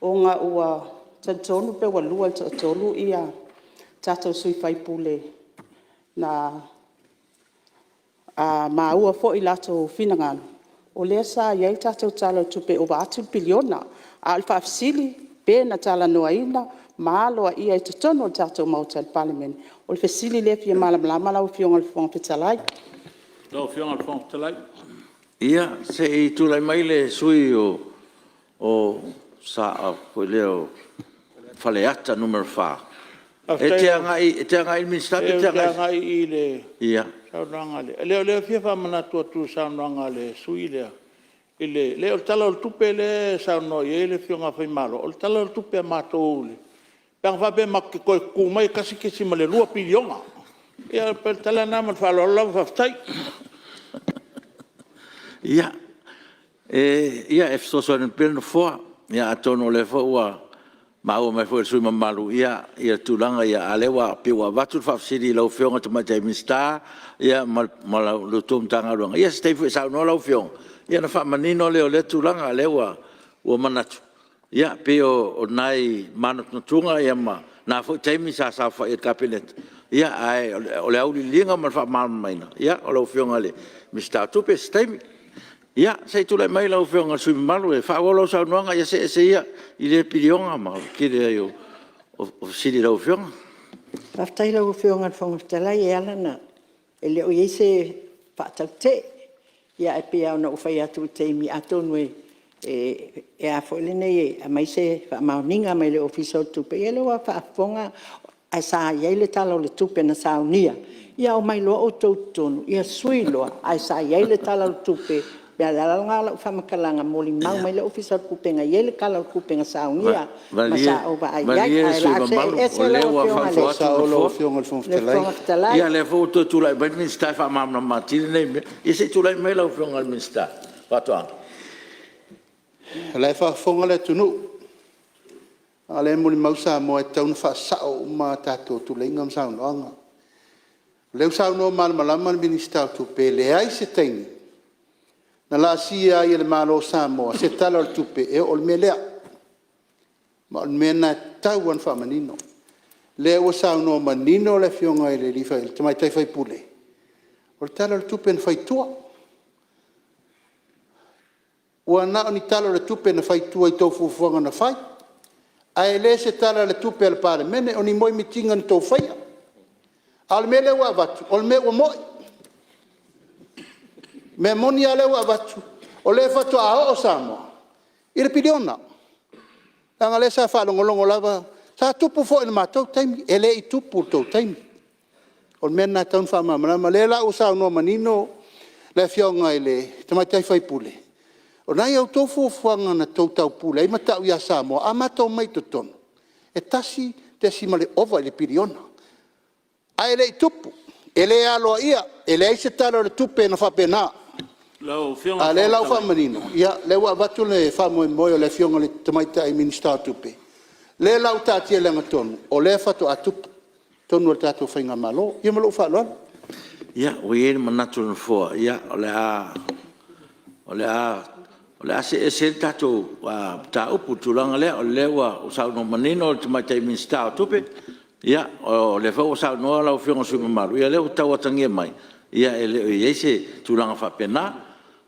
ona ua talitonu pe ua lua i le toatolu tatou sui usufono na maua foi i latou finagalo o lea sa i ai le tatou Tala o le Tupe e ova atu le piliona. A o le faafesili; pe na talanoaina ma aloaia i totonu o le tatou Maota o le Palemene? O le fesili lea e fia malamalama lau Afioga i le Fofoga Fetalai. Ia, se i tulai mai le sui usufono mo Faleata 4. E te agai i le Minisita pe e te agai… Ou te agai i le saunoaga a le… Leai o lea e fia faamanatu atu i le saunoaga a le sui usufono lea i le… Leai o le Tala o le Tupe lea e saunoa i ai le afioga ia Faimalo, o le Tala o le Tupe a matou pe ana faapea matou te toe tutu mai e $1.2 piliona. Ia pei o le tala lena ma le faaaloalo lava faafetai. Ia, e fesoasoani atu pea le Nofoa, atonu o lea foi ua maua mai foi e le sui usufono mamalu tulaga ia, a o lea ua pei ua avatu le faafesili i lau Afioga i le Tamaitai Minisita ma la outou Matagaluega. Ia o se taimi foi e saunoa lau Afioga ona faamanino lea o lea tulaga, o lea ua manatu, e pei o nai manatunatuga ma na foi taimi sa saofai ai i le Kapeneta, ae o le auiliiliga ma le faamalamalamaina, o lau Afioga i le Minisita o Tupe i se taimi. Ia, se i tulai mai lau Afioga i le sui usufono mamalu e faaauau lau saunoaga. Ia see ese ia i lea piliona ma le tele ai o fesili i lau Afioga. Faafetai i lau Afioga i le Fofoga Fetalai. E ala ona… e le o i ai se faatautee, ae pei lava ona ou fai atu i taimi, atonu e aumai se faamaoniga mai le Ofisa o Tupe, ia o lea ua faafofoga, ae sa i ai le Tala o le Tupe na saunia, ia omai loa outou i totonu ia sui loa, ae sa i ai le Tala o le Tupe. O le ala lena o lau faamatalaga, e molimau mai le Ofisa o Tupe na i ai le Tala o le Tupe na saunia ma sa ou vaai i ai. Malie Ae le o sui le a usufono mamalu, see ese o lea lau ua Afioga i fautua atu le le Nofoa. Fofoga Fetalai. Ia o lea foi ua toe tulai mai le Minisita e faamalamalama atili nei mea. Ia se i tulai mai lau Afioga i le Minisita o Faatoaga. O la e faafofoga le atunuu, a o lea e molimau Samoa e tatau ona faasao uma a tatou tuleiga ma saunoaga. O lea ua saunoa malamalama le Minisita o Tupe, e leai se taimi na laasia ai e le Malo o Samoa se Tala o le Tupe e oo i le mea lea. Ma o le mea lena e tatau lava ona faamanino. O lea ua saunoa manino le Afioga i le tamaitai sui usufono, o le Tala o le Tupe na fai i tua. Ua na o ni Tala o le Tupe na fai i tua i a outou fuafuaga na fai, ae le se Tala o le Tupe a le Palemene. O ni moemitiga na outou faia. A o le mea lea ua avatu, o le mea ua moi. O le mea moni lava lea ua avatu, o lea faatoa oo Samoa i le piliona. Leaga o lea sa faalogologo lava, sa tupu foi i le matou taimi, e le i tupu i le tou taimi. O le mea lena e tatau ona faamalamalama. O lea la ua saunoa manino le Afioga i le tamaitai sui usufono, o lena e ia outou fuafuaga na outou taupule ai ma tau ia Samoa, a matou omai i totonu, e ova i le piliona. Ae le i tupu, e le aloaia, e leai se Tala o le Tupe na faapena. A o lea la ua faamanino, o lea ua avatu le faamoemoe o le Afioga i le tamaitai Minisita o Tupe, lea la ua taatia i le agatonu, o lea faatoa tupu i totonu o le tatou faigamalo. Ia ma lou faaaloalo. Ia, ua i ai le manatu o le Nofoa, o le a see ese ai le tatou mataupu i le tulaga lea, o lea ua saunoa manino le Tamaitai Minisita o Tupe, o lea foi ua saunoa lau Afioga i le sui usufono mamalu, ia o lea ua tau atagia mai, e le o i ai se tulaga faapena.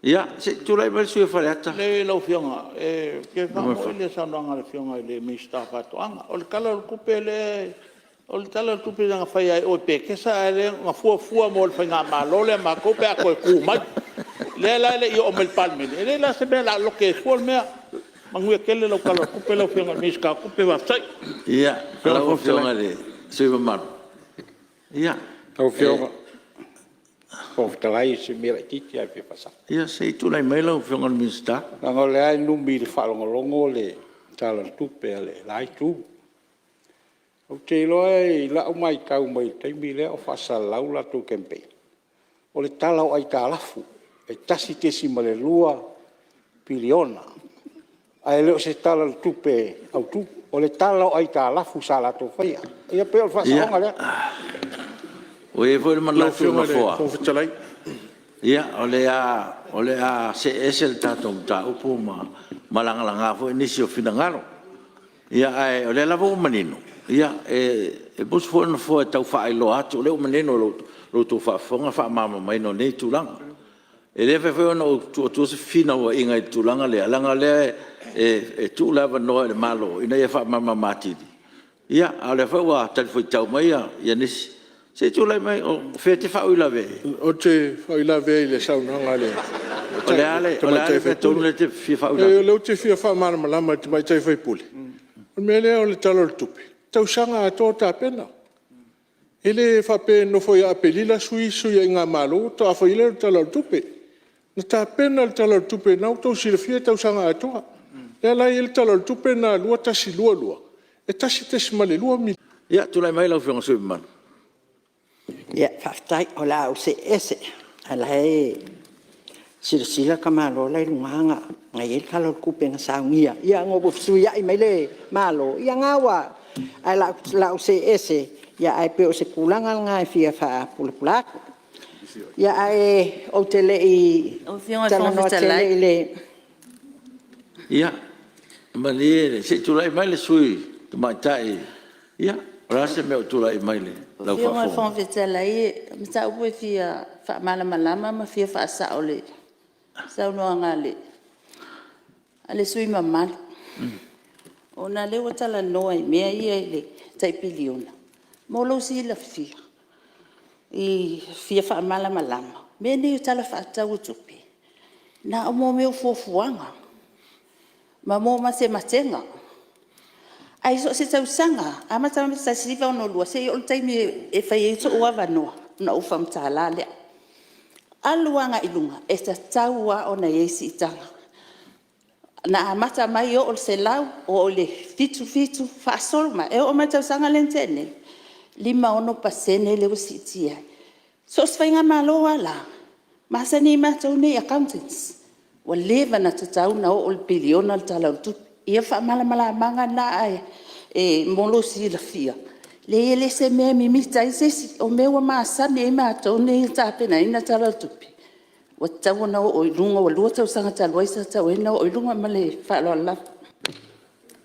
Ia, se i tulai mai le sui usufono mo Faleata. Leai lau Afioga, e fia faamo'i le saunoaga a le Afioga i le Minisita o Faatoaga. O le Tala o le Tupe lea, o le Tala o le Tupe na fai lava e o i Petesa ae na fuafua mo le faigamalo lea a matou pe a toe tu mai. Lea la e le i oo mai i le Palemene, e leai la se mea o le a lote ai fua le mea. Manuia tele lau Tala o le Tupe lau Afioga i le Minisita o Tupe. Faafetai. Ia, lau Afioga i le sui usufono mamalu, ia… Lau Afioga i le Fofoga Fetalai o si mea laitiiti lava e fia faasao. Ia se i tulai mai lau Afioga i le Minisita. Leaga o lea e numi i le faalogologo le Tala o le Tupe a le la itu. Ou te iloa i lau maitau mai le taimi lea o faasalalau latou campaign, o le tala o aitalafu e $1.2 piliona ae le o se Tala o le Tupe Autu. O le tala o aitalafu sa latou faia. Ia pei o le faasaoga lea. Ua i ai foi le Lau manatu o le Afioga i le Nofoa, Fofoga Fetalai… o le a see ese le tatou mataupu ma lagalaga foi nisi o finagalo. Ae o lea lava ua manino, e musu foi le Nofoa e tau faailoa atu, o lea ua manino i la outou faafofoga le faamalamalamaina o nei tulaga. E le mafai foi ona ou tuu atua se fefinauaiga i le tulaga lea, leaga o lea e tuu le avanoa i le Malo ina ia faamalamalama atili, a o lea foi ua talifuaitau mai nisi. Se i tulai mai, o fea e te faauilavea ai? Ou te faauilavea i le saunoaga a le O le a le tamaitai mea sui tonu usufono. lea e te fia faauilavea Leai ai? o lea ou te fia faamalamalama i le tamaitai sui usufono, o le mea lea o le Tala o le Tupe, e tausaga atoa o tapena. E le faapea e nonofo ia Aperila sui isi faigamalo faatoa fai lea o le Tala o le Tupe. Na tapena le Tala o le Tupe, lena ua outou silafia e tausaga atoa. O lea la e i ai le Tala o le Tupe lena 2021/2022 e $1.2 miliona. Ia, tulai mai lau Afioga i le sui usufono mamalu. Faafetai. O le a ou see ese, a o la e Silasila tamaloa la e i luga na i ai le Tala o le Tupe na saunia ina ua fesuiai mai le Malo, ia na ua… Ae o le a ou see ese, ae pei o se tulaga lena e fia faapulapula atu. Ae ou te le i talanoa tele i le… Ia malie se i tulai mai le sui usufono Tamaitai. O le a se mea ua tulai mai i lau Lau Afioga i le Fofoga Fetalai o le mataupu e fia faamalamalama ma fia faasao i le saunoaga a le sui usufono mamalu, ona o lea ua talanoa i mea ia i le tai piliona. Mo lou silafia e fia faamalamalama, o mea nei o Tala Faatatau o Tupe, na o mea o fuafuaga ma matematega. Ae so o se tausaga lava, amata mai le 1962 seia oo i le taimi e fai ai sou avanoa ona ou faamatala lea. Alu agai i luga, e tatau lava ona i ai siitaga. Na amata mai oo i le 100, oo i le 77, faasolo mai, e oo mai i le tausaga lea na tea nei, e 56% lea ua siitia ai. So o se faigamalo lava la, e masani ai matou nei accountants, ua leva ona tatau ona oo i le piliona le Tala o le Tupe. Ia o le faamalamalamaga lena ae mo lou silafia, leai e le o se mea e mimita ai se isi, o mea ua masani ai matou nei e tapenaina Tala o le Tupe, ua tatau ona oo i luga, ua 2 tausaga talu ai sa tatau ai ona oo i luga. Ma le faaaloalo lava.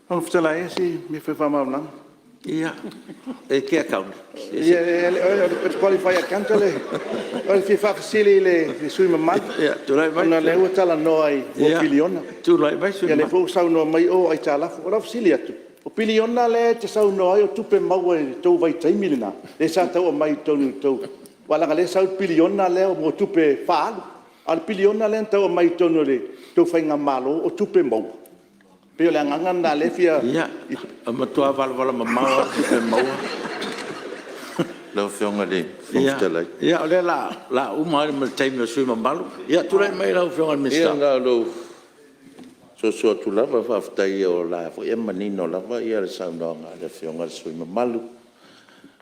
Lau Afioga i le Fofoga Fetalai o si mea e fia faamalamalama. Ia, e te accountant? Ou te qualify accountant. O le fia faafesili i le sui usufono mamalu ona o lea ua talanoa i piliona. Ia lea foi ua saunoa mai o aitalafu. O lau fesili atu, o piliona lea e te saunoa ai o tupe maua i le tou vaitaimi lena lea sa tau aumai i totonu o le tou… aua leaga o lea e sau le piliona lea o tupe faaalu. A o le piliona lea na tau aumai i totonu o le tou faigamalo o tupe maua? E pei o le agaga lena o lea e fia… Ia, e matua valavala mamao lava tupe maua. Lau Afioga i le Fofoga Fetalai… Ia o lea o le a uma ai ma le taimi o le sui usufono mamalu. Ia tulai mai lau Afioga i le Minisita. Ia na ona ou soso atu lava, faafetai o la e manino lava le saunoaga a le Afioga i le sui usufono mamalu.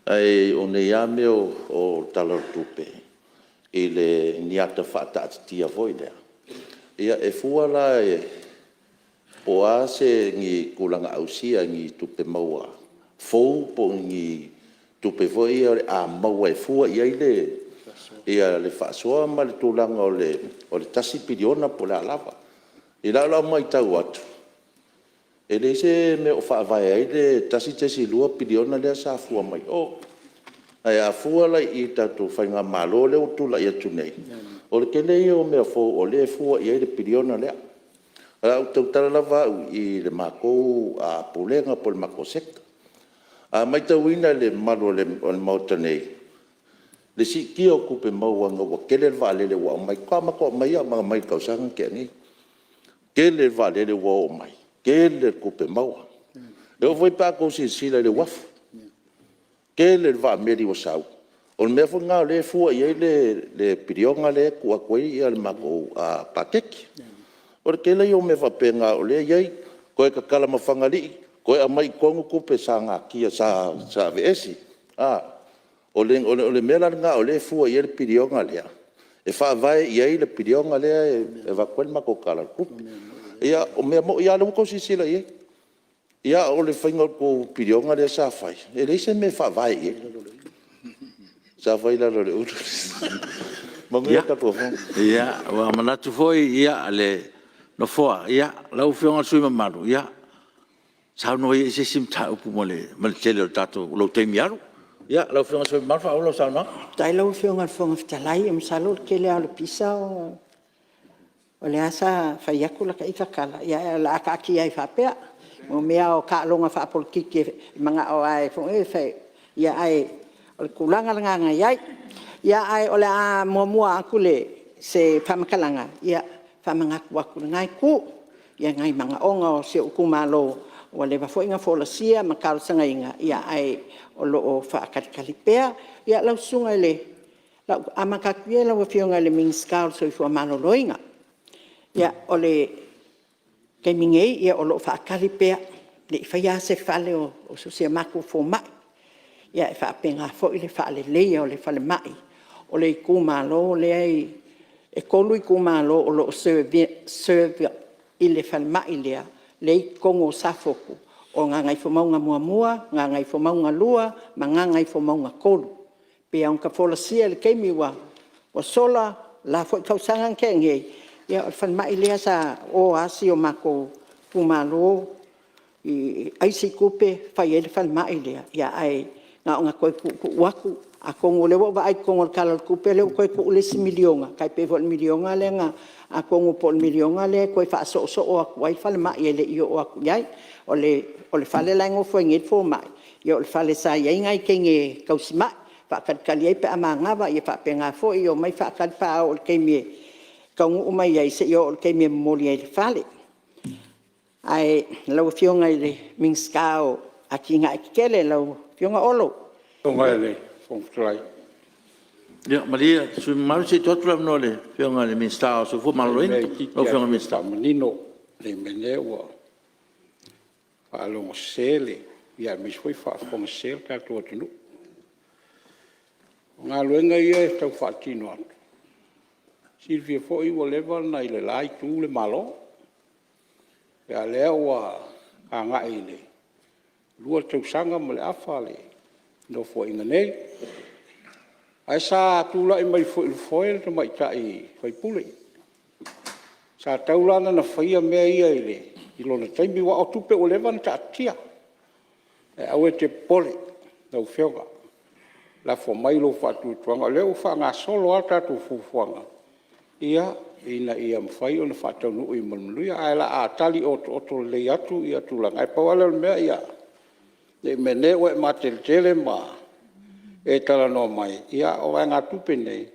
Ae o nei lava mea o Tala o le Tupe i ni ata faataatitia foi lea, e fua la po o a ni tulaga ausia i ni tupe maua fou po o ni tupe foi ia o le a maua e fua i ai le faasoa ma le tulaga o le $1 piliona po o le a lava. I lau la matau atu, e leai se mea o faavae ai le $1.2 piliona lea sa fua mai o. Ae a fua la i le tatou faigamalo lea ua tulai atu nei, o le tele ia o mea fou o lea e fua i ai le piliona lea. O le a ou tautala lava au i le matou Pulega po o le matou Sector. A matauina e le mamalu o le Maota nei le siitia o tupe maua ina ua tele le vaalele ua aumai, faatoa matou aumaia mai le tausaga na tea nei. Tele vaalele ua oo mai, tele tupe maua. E oo foi pe a outou silasila i le uafu, tele le vaa meli ua sau, o le mea foi lena o lea e fua i ai le piliona lea e tuu atu ai le matou paketi. O le tele ia o mea faapena o lea e i ai, toe tatala ma Fagalii toe aumai i totonu tupe sa natia sa aveese. O le mea la lena o lea e fua i ai le piliona lea, e faavae i ai le piliona lea e avatu ai le matou Tala o le Tupe. Ia, o mea moni lava o lea ua outou silasila i ai. A o le faiga o le tou piliona lea sa fai, e leai se mea e faavae i ai. Sa fai i lalo o le ulu. Manuia le tatou Fono. Ia, ua manatu foi le Nofoa, lau Afioga i le sui usufono mamalu, ia saunoa ia i se isi mataupu ma le tele o lou taimi alu. Ia, lau Afioga i le sui usufono mamalu, faaauau lau saunoaga. Faafetai lau Afioga i le Fofoga Fetalai. Masalo o le tele lava o le pisa o lea sa fai atu lata ita tala, ae o le a taatia ai faapea. O mea lava o taaloga faapolokiki e manao lava e… ae o le tulaga lena na i ai. Ae o le a muamua atu se faamatalaga e faamanatu atu i lena itu nai manaoga o si ou itumalo ua leva foi ona folasia ma talosagaina, ae o lo o faatalitali pea. Ia lau Susuga i le… O le a ou amata atu ia i lau Afioga i le Minisita o le Soifua Maloloina. O le taimi nei o lo o faatali pea, e le i faia lava se fale o si a matou fomai. E faapena foi le faaleleia o le falemai o le itumalo lea E 3 itumalo o lo o serve i le falemai lea e i totonu o Safotu, o Gagaifomauga 1, Gagaifomauga 2 ma Gagaifomauga 3. E pei ona ta folasia i le taimi ua sola o le la foi tausaga na tea nei, ia o le falemai lea sa o lava si o matou itumalo e aisi tupe fai ai le falemai lea, ae na ona toe tuutuu atu. Atonu o lea ua ou vaai i totonu o le Tala o le Tupe lea ua toe tuu le isi $1 miliona, tai pei foi o le $1 miliona lea na… atonu po o le $1 miliona lea e toe faasoosoo atu ai falemai e le i oo atu i ai. O le fale la e nofo ai nei le fomai, o le fale sa i ai nai teine tausimai, faatalitali ai pe a manava, ia faapena foi, omai faatali pe a oo i le taimi e taunuu mai ai seia oo i le taimi e momoli ai i le fale. Ae lau Afioga i le Minisita o Atinae Tetele lau Afioga Olo. Ia malie le sui usufono mamalu se i tuu atu le avanoa i le Afioga i le Minisita o le Soifua Maloloina. Lau Afioga i le Minisita. Ne i meaane ua faalogo sese aemaise foi faafofoga sese le tatou atunuu. O galuega ia e tau faatino atu, e silafia foi ua leva ona i le la itu le Malo, a o lea ua agai i le 2 tausaga ma le afa le Nofoaiga nei. Ae sa tulai mai foi i le foe le tamaitai sui usufono, sa tatau la ona ia faia mea ia i lona taimi, aua o tupe ua leva ona taatitia. Ae aua e te popole lau Afioga, lafo mai lou faatuatuaga, o lea ua faagasolo lava tatou fuafuaga ina ia mafai ona faataunuu ma le manuia. Ae o le a tali otooto lelei atu tulaga, ae pau lava lea o le mea, ne i meaane ua e mateletele ma e talanoa mai, a o vaegatupe nei,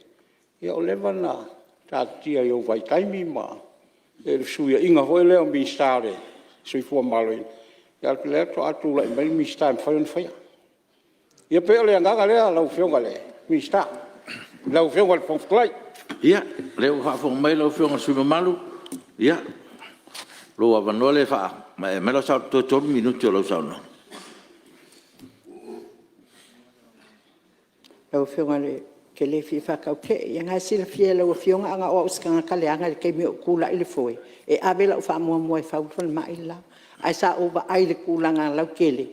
ua leva ona taatitia i ou vaitaimi ma le fesuiaiga foi lea o Minisita o le Soifua Maloloina, a o lea faatoa tulai mai le Minisita e mafai ona faia. Ia pei o le agaga lea lau Afioga i le Minisita, lau Afioga i le Fofoga Fetalai. Ia, o lea ua faafofoga mai lau Afioga i le sui usufono mamalu, ia, o lou avanoa lea e faamaea mai lau saunoaga, toe 3 minute o lau saunoaga. Lau Afioga ou te le fia faataute'e, ia o lena e silafia e lau Afioga ana o au o se tagata leaga i le taimi o ou tulai i le foe, e ave lau faamuamua e fau le falemai le la. Ae sa ou vaai i le tulaga lautele,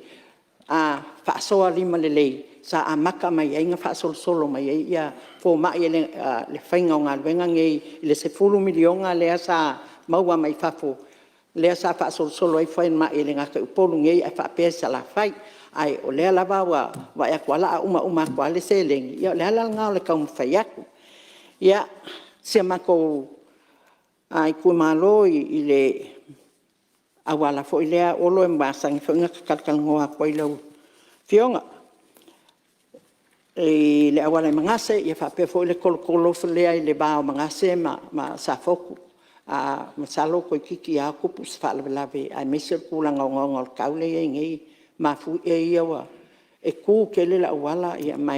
a faasoa limalelei sa amata mai ai ona faasolosolo mai ai fomai i le faiga o galuega nei i le $10 miliona lea sa maua mai fafo lea sa faasolosolo ai falemai e le gata i Upolu nei ae faapea i Salafai. Ae o lea lava ua vaai atu o le a uma atu lava le seleni, ia o le ala lena o le taumafai atu. Ia, si o matou itumalo i le auala foi lea Olo e masani foi ona ta talatalanoa atu ai i lau Afioga, i le auala i Manase faapea foi le tolotolo lea i le va o Manase ma Safotu. Masalo toeitiiti lava tupu se faalavelave aemaise o le tulaga ogaoga o le tau lea e i ai nei, mafuie ia ua… E tu tele le auala, ma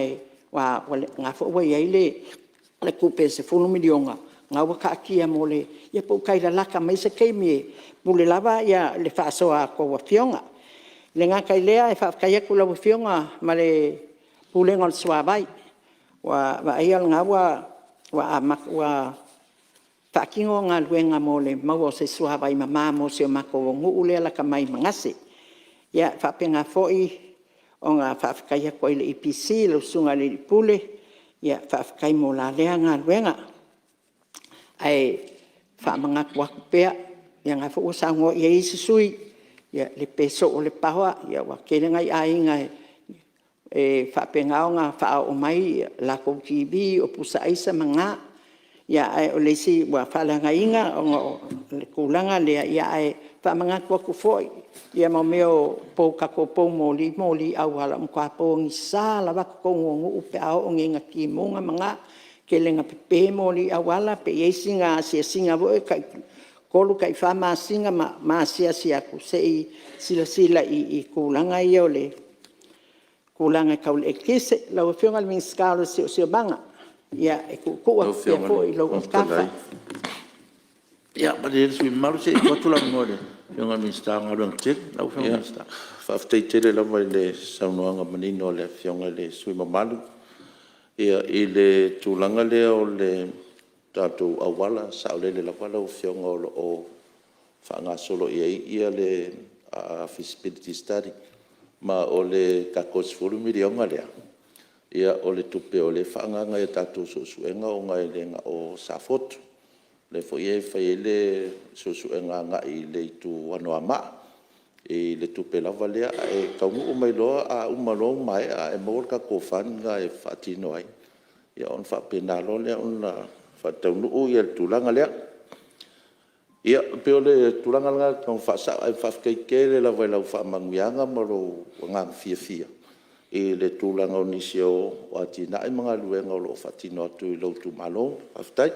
o lena foi ua i ai le tupe e $10 miliona lena ua taatia mo le… ia po ua tai lalata mai se taimi e pule lava le faasoa a outou Afioga. E le gata i lea e faafetai atu i lau Afioga ma le Pulega o le Suavai, ua vaaia o lena ua faatino galuega mo le maua o se suavai mama mo si o matou nuu lea e lata mai i Manase. E faapena foi ona faafetai atu ai i le EPC lau Susuga i le Alii Pule, faafetai mo la lea galuega. Ae faamanatu atu pea, ia o lena foi ua saunoa i ai isi sui usufono, le pe soo o le power, ua tele nai aiga e faapena ona faaoo mai latou tv, o pusa aisa ma na, ae o le isi ua faaleagaina ona o le tulaga lea. Ae faamanatu atu foi, ma mea o tatou poumoli ma moli auala, ua matua pogisa lava totonu o nuu pe a oo nei ina timuga ma na. E tele ina pepe moli auala pe i ai sina asiasiga foi lea tai 3 tai 4 masina ma asiasi atu se i silasila i tulaga ia o le tulaga tau le eletise. Lau Afioga i le Minisita o le Siosiomaga, ia e tuutuu atu pea foi i lou autafa. Ia malie le sui usufono mamalu se i tuu atu le avanoa i le Afioga i le Minisita o Galuega Tetele. Lau Afioga i le Minisita. Faafetai tele lava i le saunoaga manino a le Afioga i le sui usufono mamalu. I le tulaga lea o le tatou auala, e saolele lava lau Afioga o lo o faagasolo i ai le feasibility study. Ma o le tatou $10 miliona lea, o le tupe o lea e faaagaaga i tatou suesuega ona e le na o Safotu. O lea foi e fai ai le suesuega agai i le itu o Anoamaa i le tupe lava lea. Ae taunuu mai loa, a uma loa ma maea ae maua le tatou fund lena e faatino ai, ia ona faapena loa lea ona faataunuu le tulaga lea. Ia, e pei o le tulaga lena e tau faasao, ae faafetai tele lava i lau faamanuiaga ma lou agaga fiafia i le tulaga o nisi o atinae ma galuega o lo o faatino atu i lou itumalo. Faafetai.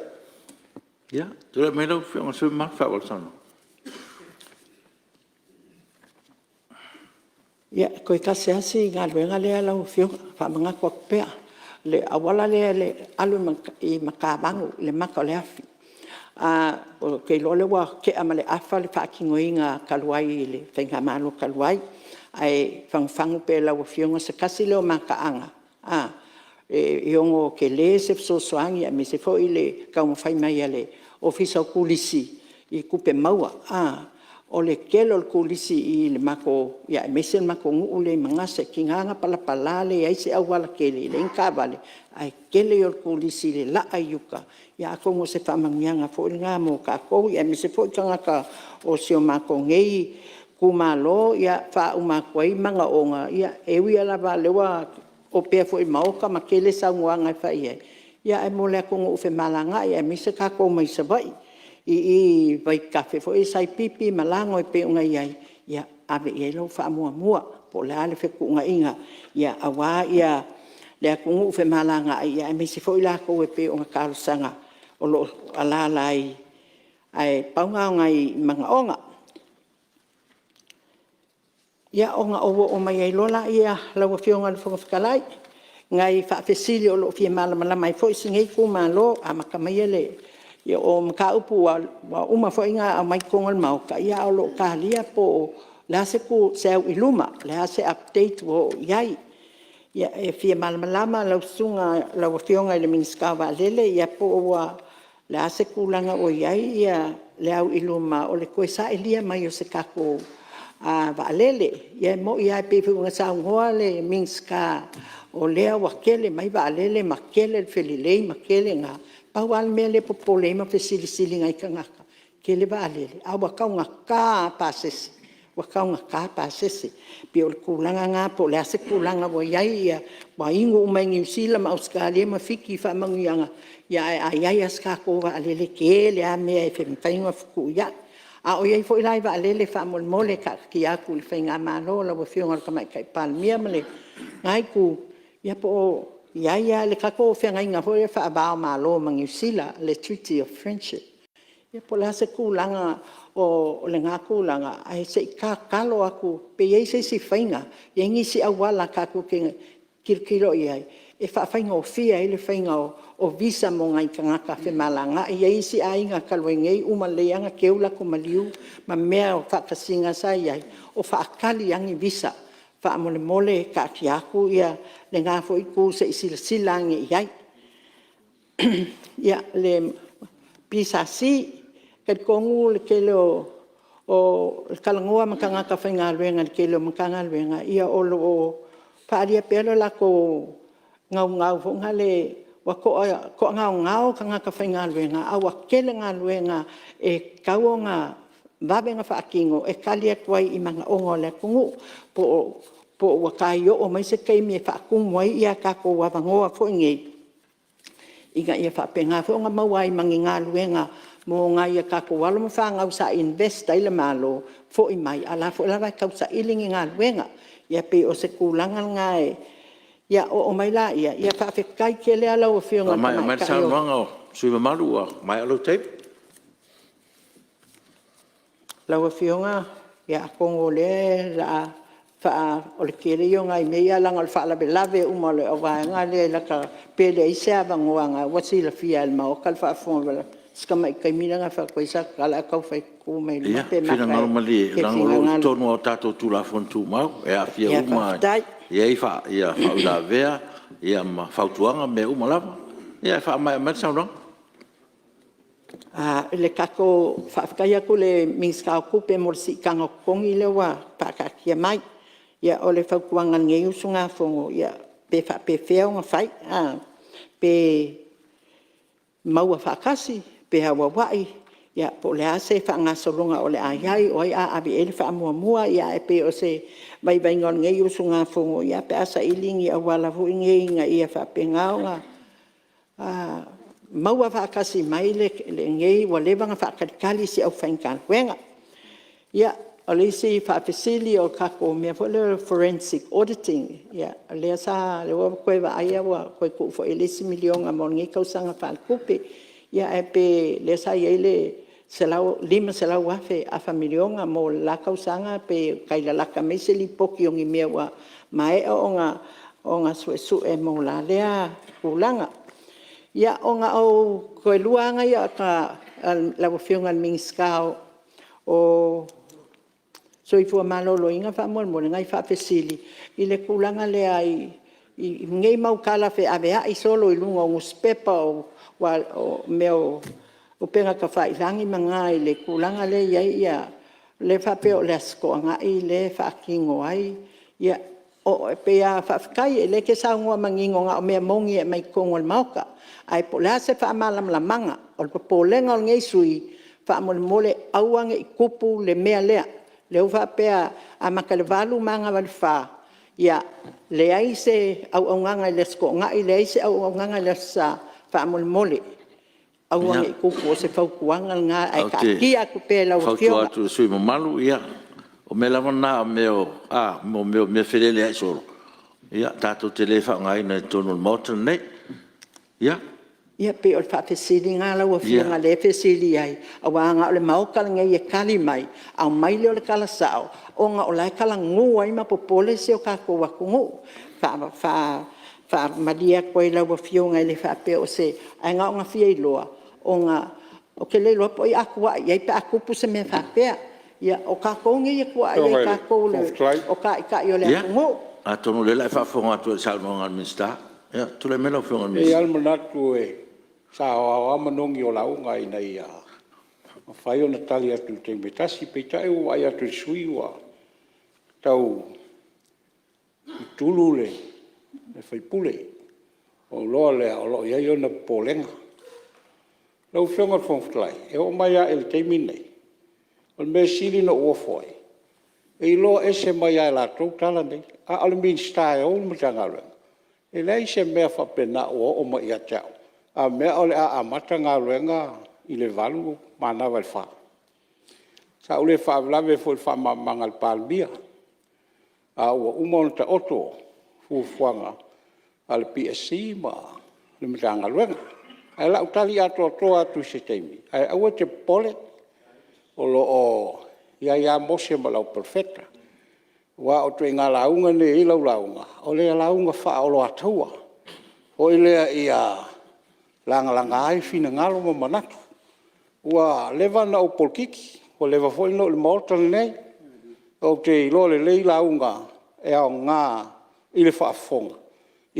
Ia, tulai mai lau Afioga i le sui usufono mamalu e faaauau le saunoaga. Ia, toe tasi lava si galuega lea lau Afioga e faamanatu atu pea, le auala lea e alu i Matavanu i le mata o le afi. Ou te iloa o lea ua tea ma le afa le faatinoina talu ai i le faigamalo talu ai, ae fagufagu pea i lau Afioga, se tasi lea o mataaga e ono tele se fesoasoani aemaise foi le taumafai mai a le Ofisa o Turisi i tupe maua. O le tele o le turisi i le matou… aemaise le matou nuu lea i Manase. E tiga ona palapala leai se aualatele, leai ni taavale, ae tele ia o le turisi i le laa i uta. Ia atonu o se faamanuiaga foi lena mo tatou, aemaise foi tagata o si o matou nei itumalo. E faauma atu ai manaoga, e ui lava o lea ua opea foi i le Maota ma tele saunoaga e fai i ai, ae mo le atunuu femalagaai aemaise tatou mai Savaii i i i vaitafe foi ia o Saipipi ma Lago e pei ona i ai, ia ave i ai lau faamuamua. Po o le a le fetuunaiga aua le atunuu femalagaai aemaise foi i latou e pei ona talosaga o lo o alaala ai. Ae pau na o nai manaoga. Ia, ona ou oo mai ai loa lea lau Afioga i le Fofoga Fetalai i nai faafesili o lo o fia malamalama ai foi si nei itumalo. Amata maia le… O mataupu ua uma foi ona aumai i totonu o le Maota, ae o lo o talia po o le a se au i luma, o le a se update ua oo i ai. E fia malamalama lau Afioga i le Minisita o Vaalele po o le a se tulaga ua i ai le au i luma o le toe sailia mai o se tatou vaalele. Ia e moni lava pei foi ona saunoa le Minisita o lea ua tele mai vaalele ma tele le felelei ma tele na… Pau lava le mea lea e popole ai ma fesilisili nai tagata, tele vaalele ae ua taugata lava pasese, ua taugata pasese. E pei o le tulaga lena po o le a se tulaga ua i ai, ua inu uma e Niu Sila ma Ausetalia ma Fiti i faamanuiaga, ae a i ai lava se tatou vaalele, e tele lava mea e mafai ona fetuuiai. A o i ai foi la i vaalele faamolemole e taatia atu i le faigamalo lau Afioga i le Tamaitai Palemia ma lena itu, ia po o i ai lava le tatou feagaiga foi lea faava o Malo ma Niu Sila, le Treaty of Friendship. Ia po o le a se tulaga o lena tulaga, ae se i tatalo atu pe i ai se isi faiga, i ai nisi auala tatou te tilotilo i ai e faafaigofie ai le faiga o visa mo nai tagata femalagaai. E i ai isi aiga talu ai nei, uma lelei lava ona teu latou maliu ma mea o faatasiga sa i ai, o faatali lava ni visa. Faamolemole taatia atu lena foi itu se i silasila ane i ai. Ia, le PSC, e talitonu o le tele o talanoa ma tagata faigaluega i le tele o Matagaluega, o lo o faaalia pea lo latou naunau foi lea ua toagaogao tagata faigaluega, a ua tele galuega e tatau ona vave ona faatino e tali atu ai i manaoga o le atunuu. Po o ua tai oo mai se taimi e faatumu ai tatou avanoa foi nei, ina ia faapena foi ona maua ai ma ni galuega mo nai a tatou alo ma fanau sa invest ai le Malo, foi mai, a o la e foi lava e tausaili ni galuega. Ia pei o se tulaga lena. Ia, oo mai lea, ia faafetai tele lava lau Afioga i le Faamaea mai le Tamaitai. saunoaga a le sui usufono mamalu ua maea lou taimi. Lau Afioga, ia atonu o lea o le a faa… O le tele ia o nai mea ia, ae leaga o le faalavelave uma o le vaega lea, pe leai se avanoa, o lena ua silafia e le Maota le faafofoga mai a si tamai taimi lea na fai atu ai sau tala ae tau fai atu tu mai luma pe mata Ia, finagalo malie, e te leaga o lo o i finagalo. totonu lava o tatou Tulafono Tumau e aafia uma i ai faauilavea ma fautuaga ma mea uma lava. Ia faamaea mai le saunoaga. Faafetai atu i le Minisita o Tupe mo le siitaga o totogi lea ua faataatia mai. Ia o le fautuaga a lenei usugafono, pe faapefea ona fai? Pe maua faatasi pe auauai ia po o le a se faagasologa o le a i ai, o ai o le a ave i ai le faamuamua. Ae pei o se vaivaiga o lenei usugafono, pe a saili ni auala foi nei ina ia faapena ona maua faatasi mai lenei… Ua leva ona faatalitali si aufaigaluega. Ia, o le isi faafesili o le tatou mea foi lea o le forensic auditing, lea ua ou toe vaai ua toe tuu foi i ai le isi $1 miliona mo lenei tausaga faaletupe. Ia ae pe o lea sa i ai le $500,000, afa miliona mo le la tausaga, pe tai lalata mai se lipoti o ni mea ua maea ona suesue mo la lea tulaga. Ia, ona ou toe lua lava lea o lau Afioga i le Minisita o le Soifua Maloloina faamolemole, nai faafesili i le tulaga lea i nei mau tala feaveai solo i luga o nusipepa o mea o upega tafailagi ma na i le tulaga lea e i ai lea e faapea o le Aso Toonai lea e faatino ai. E pei lava faafetai o lea e te saunoa manino na o mea moni e aumai i totonu o le Maota. Ae po o le a se faamalamalamaga? O le popolega o lenei sui usufono, faamolemole aua ne i tupu le mea lea. O lea ua faapea e amata i le 8 manava i le 4, ia leai se auaunaga i le Aso Toonai, leai se auaunaga i le Aso Sa, faamolemole aua ne i tupu. O se fautuaga lena ae taatia atu pea i lau Ou te Afioga. fautua atu i le sui usufono mamalu, o mea lava na o mea feleleai solo, tatou te le faaaogaina i totonu o le Maota lenei. Ia. Ia pei o le faafesili lena lau Afioga o lea e fesili ai, aua na o le Maota lenei e tali mai, aumai lea o le tala sao, ona o la e talanu ai ma popole si o tatou atunuu. E faamalie atu ai i lau Afioga e le faapea o se… ae na ona fia iloa, ona ou te le iloa po o ai a tua i ai pe a tupu se mea faapea. Ia, o tatou nei e tua i ai o tatou o taitai o le atunuu. Ia, atonu o lea o le a e faafofoga atu i le saunoaga a le Minisita. Ia, tulai mai lau Afioga i le E i ai Minisita. lava le manatu sa aoao lava manogi o lauga ina ia mafai ona tali atu i le taimi e tasi. Peitai ua ou vaai atu i le sui usufono ua tau tutulu le sui usufono, ona ou iloa lea o lo o i ai ona popolega. Lau Afioga i le Fofoga Fetalai, e oo mai lava i le taimi lenei, o le mea e sili ona ou ofo ai, e iloa ese mai lava e latou tala nei, a o le Minisita e ou le Matagaluega, e leai se mea faapena ua oo mai ia te au, a mea o le a amata galuega i le 8 manava i le 4. Sa ou le faalavelave foi i le faamalamalamaga a le Palemia, a ua uma ona taoto fuafuaga a le PSC ma le Matagaluega. Ae o le a ou tali atoatoa atu i se taimi, ae aua e te popole, o lo o i ai lava Mose ma le Auperofeta. Aua o ituaiga lauga nei e i ai lau lauga, o le lauga faaoloataua foi lea ia lagalaga ai finagalo ma manatu. Ua leva ona ou polokiki, ua leva foi ona ou i le Maota lenei, ou te iloa lelei lauga e aoga i le faafofoga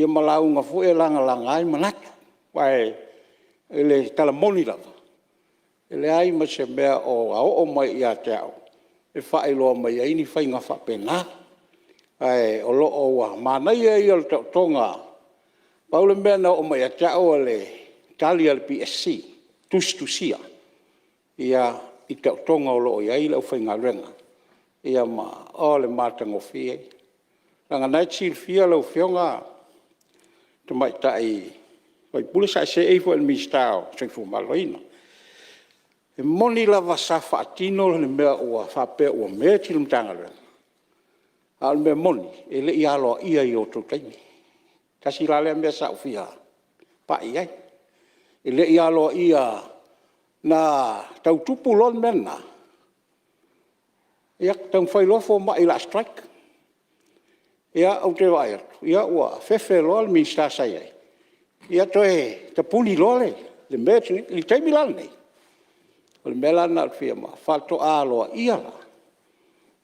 ma lauga foi e lagalaga ai manatu. Aua o le tala moni lava, e leai ma se mea o oo mai ia te au e faailoa mai ai ni faiga faapena. Ae o lo o ua manaia ia o le taotoga. Pau le mea na oo mai ia te au o le tali a le PSC tusitusia i taotoga o lo o i ai le aufaigaluega. Ma o le matagofie. Leaga o lena e te silafia lau Afioga i le Tamaitai sui usufono sa e seei foi i le Minisita o le Soifua Maloloina. E moni lava sa faatino le mea faapea ua merge le Matagaluega, a o le mea moni, e le i aloaia i o outou taimi. Tasi la lea mea sa ou fia pai i ai. E le i aloaia, na tau tupu loa le mea lena, ia taumafai loa fomai o le a strike. Ia ou te vaai atu ua fefe loa le Minisita sa i ai, ia toe tapuni loa le merge lenei. I le taimi la lenei, o le mea la lena ou te fia faatoa aloaia la,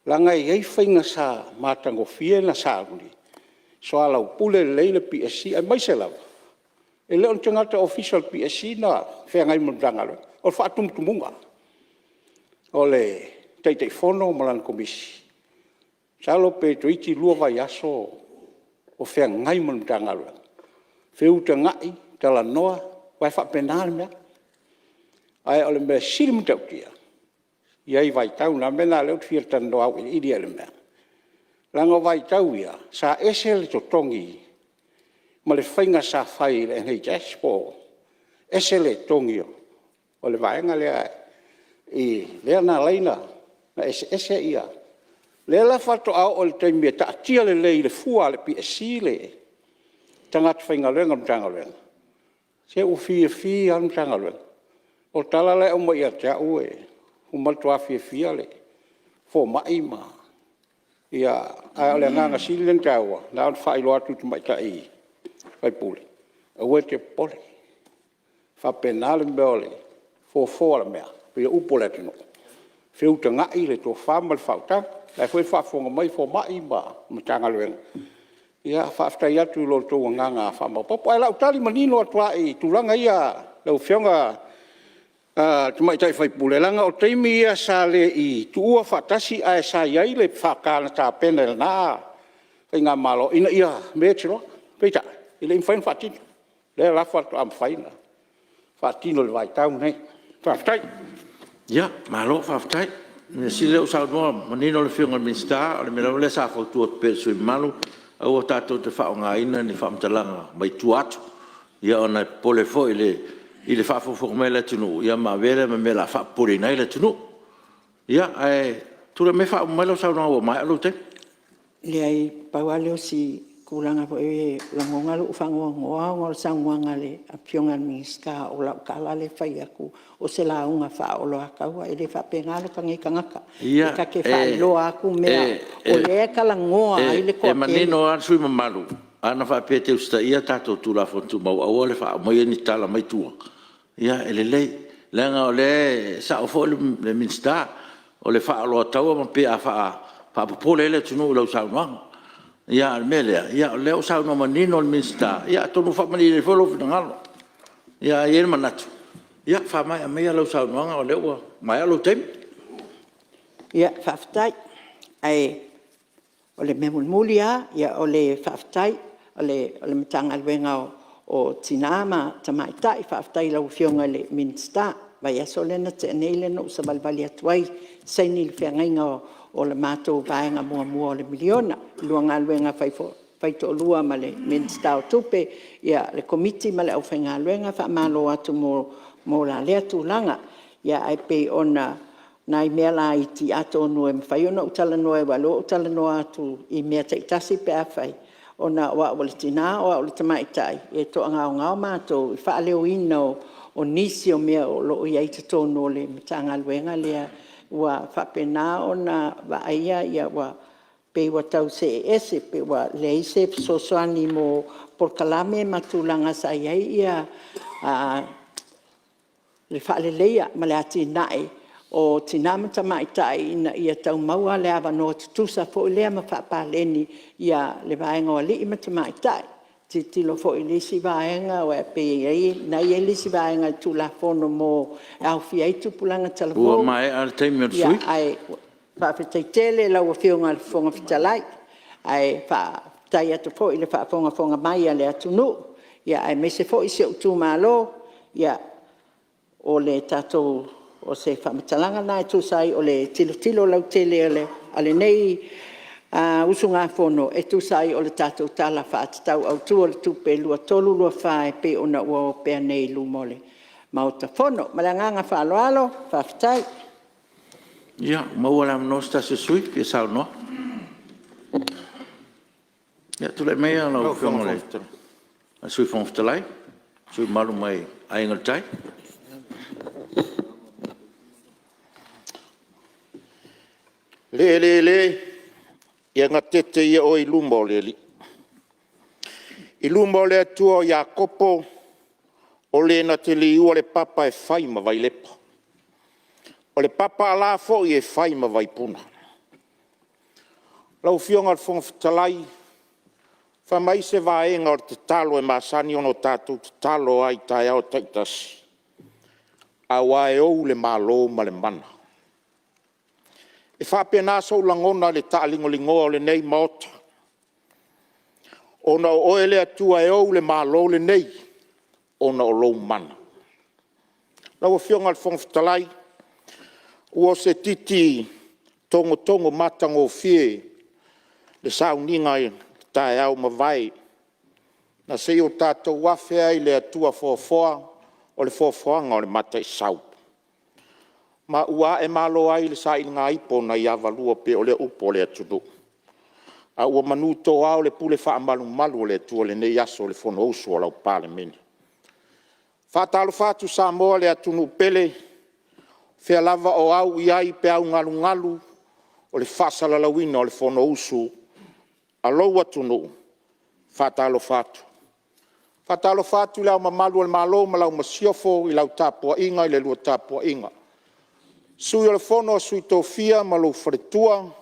leaga e i ai faiga sa matagofie ona sauni, soalaupule lelei le PSC, aemaise lava, e le o ni tagata ofisa o le PSC na feagai ma le Matagaluega. O le faatumutumuga, o le Taitaifono ma lana Komisi, masalo pe toeitiiti 2 vaiaso o feagai ma le Matagaluega, feutagai, talanoa, aua e faapena le mea. Ae o le mea sili ona matautia i ai i vaitau na, o le mea lena o lea ou te fia talanoa auiliili ai i le mea, leaga o vaitau ia, sa ese le totogi ma le faiga sa fai i le NHS po o… ese le totogi o le vaega lea, lea na ala ai ona eseese ia… Lea la faatoa oo i le taimi e taatia lelei i le fua a le PSC tagata faigaluega a le Matagaluega, se ua fiafia lava le Matagaluega. O tala la e aumai ia te au, ua matua fiafia fomai ma… Ae o le agaga sili lea ona taua, na ona faailoa atu i le tamaitai sui usufono, aua e te popole, e faapena le mea o le fofo o le mea, pei o upu o le atunuu, feutagai le tofa ma le faautaga. O la e foi e faafofoga mai fomai ma Matagaluega, ia faafetai atu i lo outou agaga faamaopoopo. Ae o le a ou tali manino atu lava i tulaga ia lau Afioga i le tamaitai sui usufono, leaga o taimi ia sa le i tuua faatasi ae sa i ai le FK na tapena e lena faigamalo ina ia merge loa. Peitai, e le i mafai ona faatino. O lea la faatoa mafai ona faatino i le vaitau lenei. Faafetai. Ia, malo faafetai. O le mea sili o lea ua saunoa manino le Afioga i le Minisita, o le mea lava lea sa fautua atu pea i le sui usufono mamalu, aua tatou te faaaogaina ni faamatalaga mai tua atu, ona e popole foi i le faafogafoga mai a le atunuu ma avea lea ma mea o le a faapopoleina ai le atunuu. Ia, ae tulai mai e faauma mai lau saunoaga ua maea lou taimi. Leai, pau lava lea o si tulaga foi lea e lagona lou faanoanoa ona o le saunoaga a le Afioga i le Minisita, o lau tala lea e fai atu o se lauga faaoloataua. E le faapena lota nei tagata, ta te faailoa atu mea o lea e talanoa ai le toatele. E manino lava le sui usufono mamalu, ana faapea e te usitaia tatou Tulafono Tumau, aua le aumaia ni tala mai tua, ia e lelei. Leaga o lea e sao foi le Minisita, o le faaoloataua pei a faapopole ai le atunuu i lau saunoaga. A o le mea lea, o lea ua saunoa manino le Minisita, ia atonu ua faamalieina ai foi lou finagalo. Ae i ai le manatu, ia faamaea maia lau saunoaga o lea ua maea lou taimi. Ia, faafetai. Ae o le mea mulimuli lava, o le faafetai i le Matagaluega o Tina ma Tamaitai, faafetai i lau Afioga i le Minisita. O le vaiaso lea na tea nei lea na ou savalivali atu ai saini le feagaiga o le matou vaega muamua o le miliona. Le lua galuega faitoalua ma le Minisita o Tupe, le Komiti ma le aufaigaluega, faamalo atu mo la lea tulaga. Ae pei o nai mea laiti atonu e mafai ona ou talanoa aua o lea ua ou talanoa atu i mea taitasi pe afai, ona o au o le tina o au o le tamaitai, e toagaogao matou i le faaleoina o nisi o mea o lo o i ai i totonu o le Matagaluega lea ua faapena ona vaaia ua pei ua tau see ese, pei ua leai se fesoasoani mo polokalame ma tulaga sa i ai le faaleleia ma le atinae o tina ma tamaitai ina ia tau maua le avanoa tutusa foi lea ma faapaleni le vaega o alii ma tamaitai. Tilotilo foi i le isi vaega aua e pei o lena e i ai le isi vaega i le Tulafono e aofia ai tupulaga talavou. Ua maea le taimi o le sui usufono. Ae faafetai tele i lau Afioga i le Fofoga Fetalai, ae faafetai atu foi i le faafogafoga mai a le atunuu, aemaise foi si ou itumalo. Ia, o se faamatalaga lena e tusa ai o le tilotilo lautele a lenei usugafono e tusa ai o le tatou Tala Faatatau Autu o le Tupe 2023/2024 e pei ona ua opea nei i luma o le Maota Fono. Ma le agaga faaaloalo, faafetai. Ia, ua maua le avanoa o se tasi o sui usufono e fia saunoa. Ia, tulai maia lau Afioga i le Sui Fofoga Fetalai, le sui usufono mamalu mai Aiga i le Tai. Le le le, ia gatete ia oe i luma o le Alii, i luma o le Atua o Iakopo, o le na te liua le papa e fai ma vailepa, o le papaala foi e fai ma vaipuna. Lau Afioga i le Fofoga Fetalai, fai mai se vaega o le tatalo e masani ona tatou tatalo ai i taeao taitasi. Aua e ou le Malo ma le mana. E faapena sou lagona i le taaligoligoa o lenei Maota, ona o oe le Atua e ou le Malo lenei ona o lou mana. Lau Afioga i le Fofoga Fetalai, ua o se titi togotogo matagofie le sauniga i le taeao ua mavae na se i o tatou afe ai i le Atua foafoa o le foafoaga o le Mataisau, ma ua aemalo ai le sailiga ipo nai Avarua pei o lea upu a le atunuu, a ua manutoa le pule faamalumalu a le Atua i lenei aso i le Fonousu a lau Palemene. E faatalofa atu Samoa le atunuu pele, o fea lava o au i ai peau galugalu o le faasalalauina o le Fonousu a lou atunuu, e faatalofa atu. E faatalofa atu i Le Ao Mamalu o le Malo ma lau Masiofo i lau tapuaiga i le lua tapuaiga. Sui o le Fono a Sui Tofia ma lou Faletua,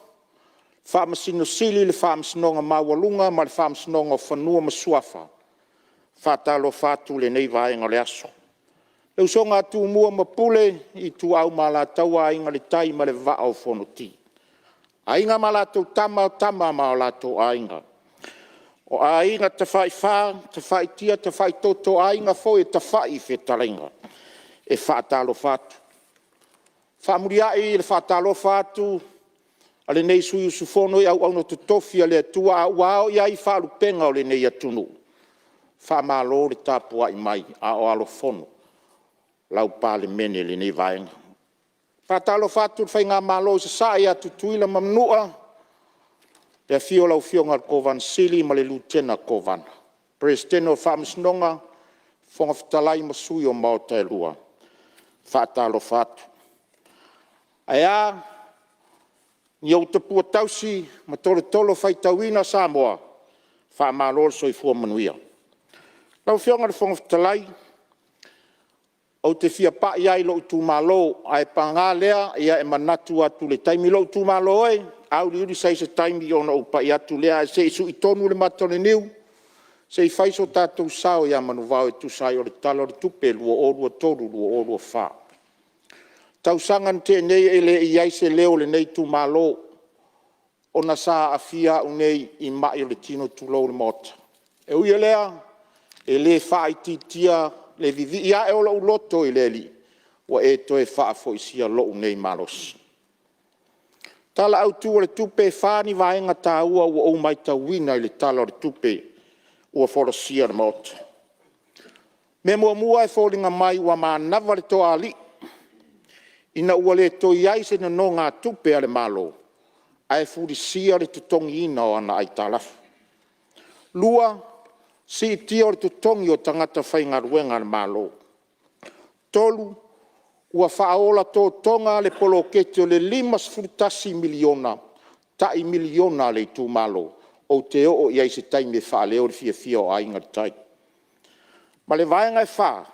Faamasino Sili, le Faamasinoga Maualuga ma le Faamasinoga o Fanua ma Suafa, e faatalofa atu i lenei vaega o le aso. Le usoga a Tumua ma Pule, Ituau ma Alataua, Aiga i le Tai ma le Vaa o Fonoti. Aiga ma latou Tama, o Tama ma o latou Aiga, o Aiga Tafaifa, Tafaitia, Tafaitoto, o Aiga foi e tafai fetalaiga. E faatalofa atu. E faamuliai le faatalofa atu a lenei sui usufono i auauna totofi a le Atua a ua ao i ai faalupega o lenei atunuu, faamalo le tapuai mai a o alofono lau Palemene i lenei vaega. E faatalofa atu i le faigamalo i Sasae ia Tutuila ma Manua, le afio o lau Afioga i le Kovana Sili ma le Lutena Kovana, Peresetene o le Faamasinoga, Fofoga Fetalai ma Sui o Maota e Lua. E faatalofa atu. Ae a ni ou tapua tausi ma tolotolo faitauina Samoa, faamalo le soifua manuia. Lau Afioga i le Fofoga Fetalai, ou te fia pai lava i lou itumalo, ae paga lea, e manatu atu i le taimi. Lou itumalo e, auliuli se i ai se taimi ona ou pai atu lea, ae se i sui tonu le mata o le niu se i fai so tatou sao ia Manuvao e tusa ai o le Tala o le Tupe 2023/2024. O le tausaga na tea nei e le i i ai se leo o lenei itumalo ona sa aafia au nei i mai o le tino, tulou le Maota. E ui o lea, e le faaitiitia le vivii ae o lou loto i le Alii ua e toe faafoisia lou nei malosi. O le Tala Autu o le Tupe, e fa ni vaega taua ua ou matauina i le Tala o le Tupe ua folasia i le Maota. Mea muamua e foliga mai ua manava le toalii ina ua le toe i ai se nonogatupe a le Malo ae fulisia le totogiina o ana aitalafu. Lua, siitia o le totogi o tagata faigaluega a le Malo. Tolu, ua faaola totoga le poloketi o le $51 miliona tai miliona a le itumalo. Ou te oo i ai i se taimi e faaleo le fiafia o Aiga i le Tai. Ma le vaega e fa,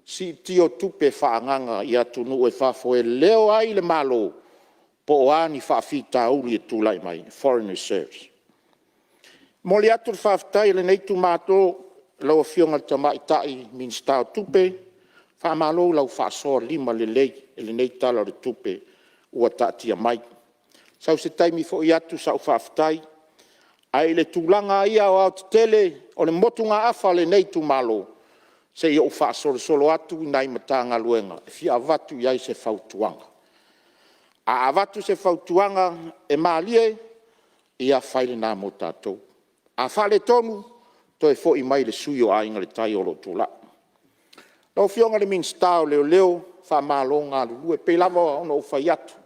siitia o tupe faaagaaga i atunuu i fafo e leo ai le Malo po o a ni faafitauli e tulai mai, foreign reserves. E momoli atu le faafetai a lenei itumalo i lau Afioga i le Tamaitai Minisita o Tupe, faamalo i lau faasoa limalelei i lenei Tala o le Tupe ua taatia mai. Sau se taimi foi atu sau faafetai, ae i le tulaga lava ia aoaotetele o le motugaafa a lenei itumalo, se i ou faasolosolo atu i nai Matagaluega e fia avatu i ai se fautuaga. A avatu se fautuaga e malie, ia fai lena mo tatou. A faaletonu, toe foi mai i le sui usufono o Aiga i le Tai o lo o tulai. Lau Afioga i le Minisita o Leoleo, faamalo galulue. E pei lava ona ou fai atu, o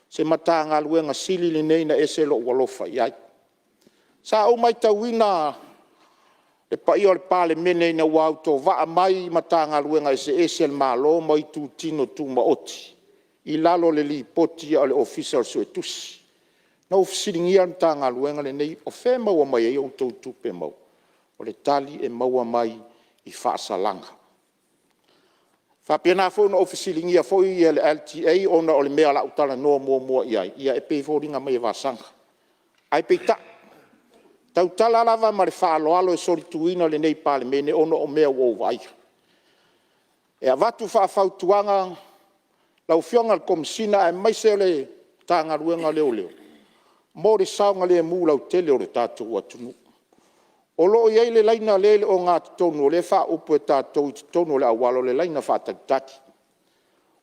se Matagaluega sili lenei ona ese lou alofa i ai. Sa ou matauina le paia o le Palemene ina ua autovaa mai Matagaluega eseese a le Malo ma itutino tumaoti i lalo o le Lipoti a le Ofisa o le Suetusi. Na ou fesiligia le Matagaluega lenei, o fea e maua mai ai a outou tupe maua? O le tali, e maua mai i faasalaga. E faapena foi ona ou fesiligia foi le LTA ona o le mea o le a ou talanoa muamua i ai, ia e pei e foliga mai e vasaga. Ae peitai, e tautala lava ma le faaaloalo e solituina lenei Palemene ona o mea ua ou vaaia. E avatu faafautuaga lau Afioga i le Komesina aemaise o le Matagaluega o Leoleo mo le saogalemu lautele o le tatou atunuu. O lo o i ai le laina lea e i le ogatotonu o lea e faaupu e tatou i totonu o le auala o le laina faatalitali.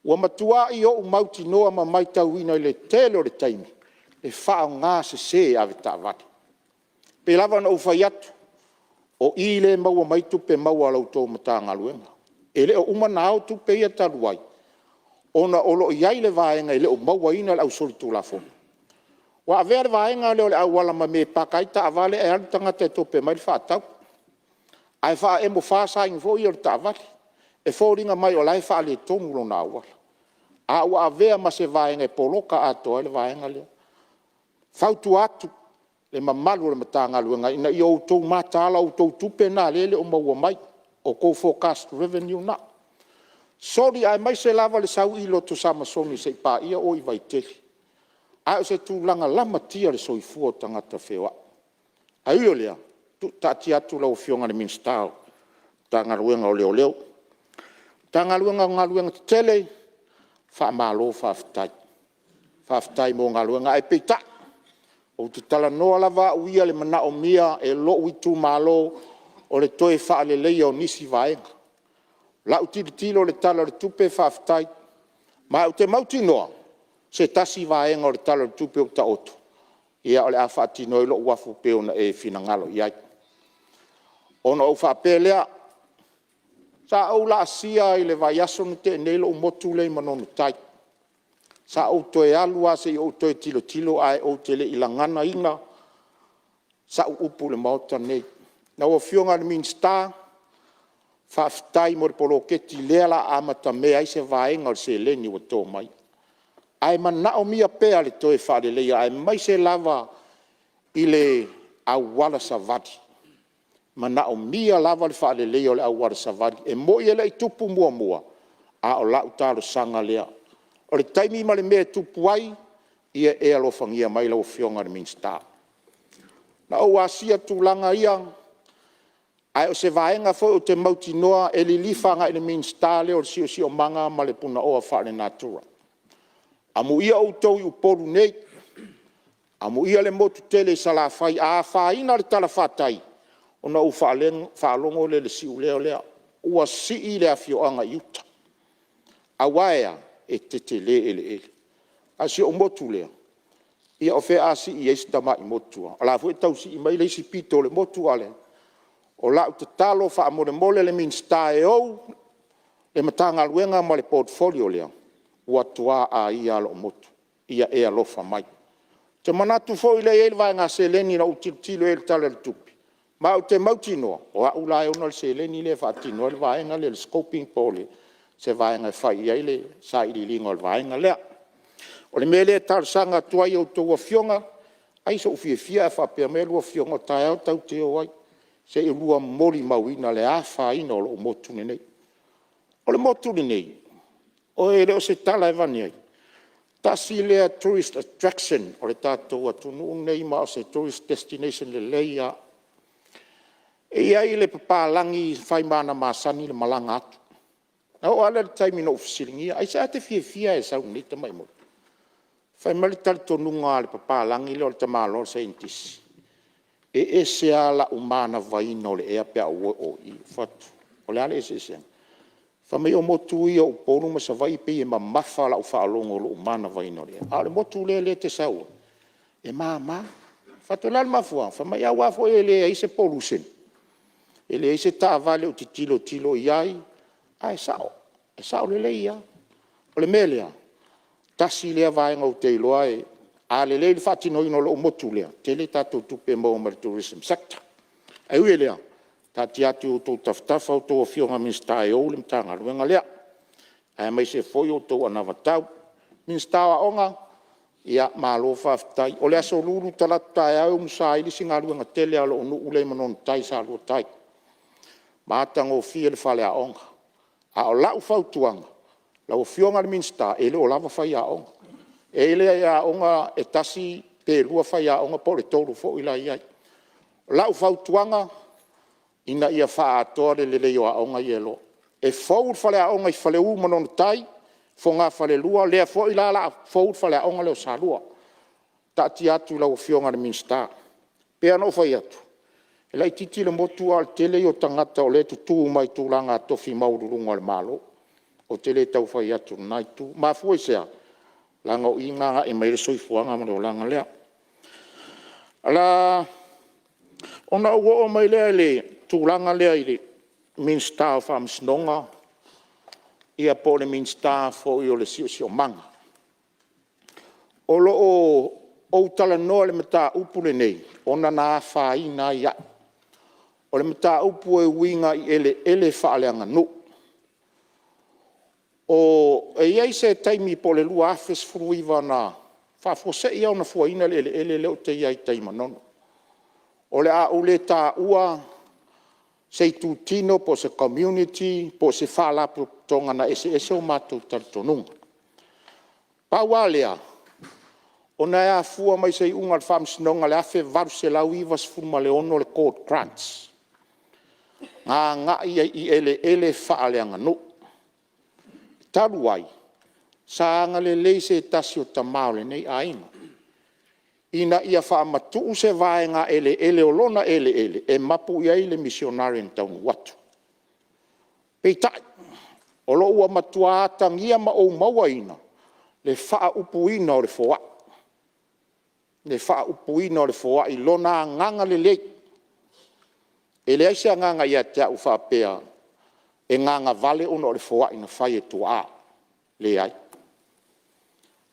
Ua matuai ou mautinoa ma matauina i le tele o le taimi le faaaoga sese e avetaavale. E pei lava ona ou fai atu, o i lea e maua mai ai tupe maua a la outou Matagaluega. E le o uma ona ao tupe ia talu ai ona o lo o i ai le vaega e le o mauaina le au solitulafono. Ua avea le vaega lea o le auala ma mea e paka ai taavale ae alu tagata e tope mai le faatau, ae faaemo fa sign foi ia o le taavale. E foliga mai o la e faaletonu lona auala, a ua avea ma se vaega e poloka atoa ai le vaega lea. E fautua atu le mamalu o le Matagaluega ina ia outou mataala o outou tupe na o lea e le o maua mai, o tou forecast revenue na. Soli aemaise lava le sau i Loto Samasoni seia paia oe i Vaitele. A o se tulaga lamatia le soifua o tagata feoai. Ae ui o lea, tuu taatia atu lau Afioga i le Minisita o le Matagaluega o Leoleo. Matagaluega o Galuega Tetele, faamalo faafetai. Faafetai mo galuega, ae peitai, ou te talanoa lava au ia i le manaomia e lou itumalo o le toe faaleleia o nisi vaega. O lau tilotilo i le Tala o le Tupe faafetai, ma ou te mautinoa se tasi vaega o le Tala o le Tupe ua taoto, ia o le a faatino ai lou uafu e pei ona e finagalo i ai. Ona ou faapea lea, sa ou laasia i le vaiaso na tea nei lou motu lea i Manono Tai. Sa ou toe alu lava se i ou toe tilotilo ae ou te le i laganaina sau upu i le Maota lenei. Lau Afioga i le Minisita, faafetai mo le poloketi lea o le a amatamea ai se vaega o le seleni ua to mai, ae manaomia pea le toe faaleleia aemaise lava i le auala savali. E manaomia lava le faaleleia o le auala savali. E moni e le i tupu muamua, a o lau talosaga lea. O le taimi ma le mea e tupu ai, ia e alofagia mai lau Afioga i le Minisita. Na ou asia tulaga ia, ae o se vaega foi ou te mautinoa e lilifa agai i le Minisita lea o le Siosiomaga ma le Punaoa Faalenatura. Amuia outou i Upolu nei, amuia le motu tele i Salafai, a afaina le talafatai, ona ou faalogo lea i le siuleo lea, ua sii le afioaga i uta. Aua e a? E tetele eleele. A o si ou motu lea, ia o fea a sii i ai si tamai motu? O la e foi e tau sii mai le isi pito o le motu a o le… O lau tatalo faamolemole le Minisita e ou le Matagaluega ma le portfolio lea, ua tuaa aia lava lou motu, ia e alofa mai. Ou te manatu foi lea e i ai le vaega seleni na ou tilotilo i ai i le Tala o le Tupe, ma ou te mautinoa, o au la e ona le seleni lea e faatino ai le vaega lea o le scoping po o se vaega e fai i ai le sailiiliga o le vaega lea. O le mea lea e talosaga atu ai i a outou Afioga, ai sou fiafia ae faapea mai a oulua afioga, taeao tatou te o ai se i oulua molimauina le afaina o lou motu lenei. O le motu lenei, e le o se tala e avane ai, tasi lea tourist attraction o le tatou atunuu lenei ma o se tourist destination lelei lava. E i ai le papalagi e fai ma ana masani le malaga atu. Na oo lava lea i le taimi na ou fesiligia, aisea e te fiafia ai e sau i lenei tamai motu? Fai mai le talitonuga a le papalagi lea o le tamaloa saienitisi, e ese lava lau manavaina o le ea pe a ou oo i i. Ou fai atu, o le a le eseesega? Fai mai o motu ia o Upolu ma Savaii e pei e mamafa lau faalogo i lou manavaina o le ea, a o le motu lea e te sau ai, e mama. Ou fai atu, o le a le mafuaaga? Fai mai aua foi e leai se pollution, e leai se taavale o te tilotilo i ai, ae sao, e sao lelei lava. O le mea lea, tasi lea vaega ou te iloa a lelei le faatinoina o lou motu lea, tele tatou tupe e maua mai le tourism sector. Ae ui i lea, taatia atu i outou tafatafa a outou Afioga i Minisita e ou le Matagaluega lea, aemaise foi o outou anavatau. Minisita o Aoga, malo faafetai. O le Aso Lulu talaatu taeao e umusa ai le isi galuega tele a lou nuu lea i Manono Tai i Salua tai. Matagofie le faleaoga. A o lau fautuaga, lau Afioga i le Minisita, e le o lava faiaoga. E i ai le aoga e tasi pe lua faiaoga po o le tolu foi la e i ai. O lau fautuaga, ina ia faaatoa le lelei o aoga ia e lua. E fou le faleaoga i Faleu ma Manono Tai, Fogafalelua, lea foi la o le a fou le faleaoga lea o Salua. Taatia atu i lau Afioga i le Minisita. E pei ona ou fai atu, e laitiiti le motu a o le tele ia o tagata o lea e tutu mai i tulaga tofi maualuluga o le Malo. Ou te le tau fai atu i lena itu. E mafua i se a? Leaga o i na agai mai ai le soifuaga ma le olaga lea. Ona ou oo mai lea i le tulaga lea i le Minisita o Faamasinoga ia po o le Minisita foi o le Siosiomaga. O lo o ou talanoa i le mataupu lenei ona na afaina ai au. O le mataupu e uiga i eleele faaleaganuu. E i ai se taimi po o le 2019 na faafuasei lava ona fuaina le eleele lea ou te i ai i tai i Manono. O le a ou le taua se itutino po o se community po o se faalapotopotoga na eseese o matou talitonuga. Pau lava lea, ona e afua mai i se iuga a le Faamasinoga i le 1896 le Court Grant, na agai i eleele faaleaganuu. Talu ai, sa agalelei se tasi o tama o lenei aiga ina ia faamatuu se vaega eleele o lona eleele e mapu i ai le misionare na taunuu atu. Peitai, o lo o ua matua atagia ma ou mauaina le faaupuina o le foai, le faaupuina o le foai i lona agaga lelei. E leai se agaga ia te au faapea e gagavale ona o le foai na fai e tuaa, leai.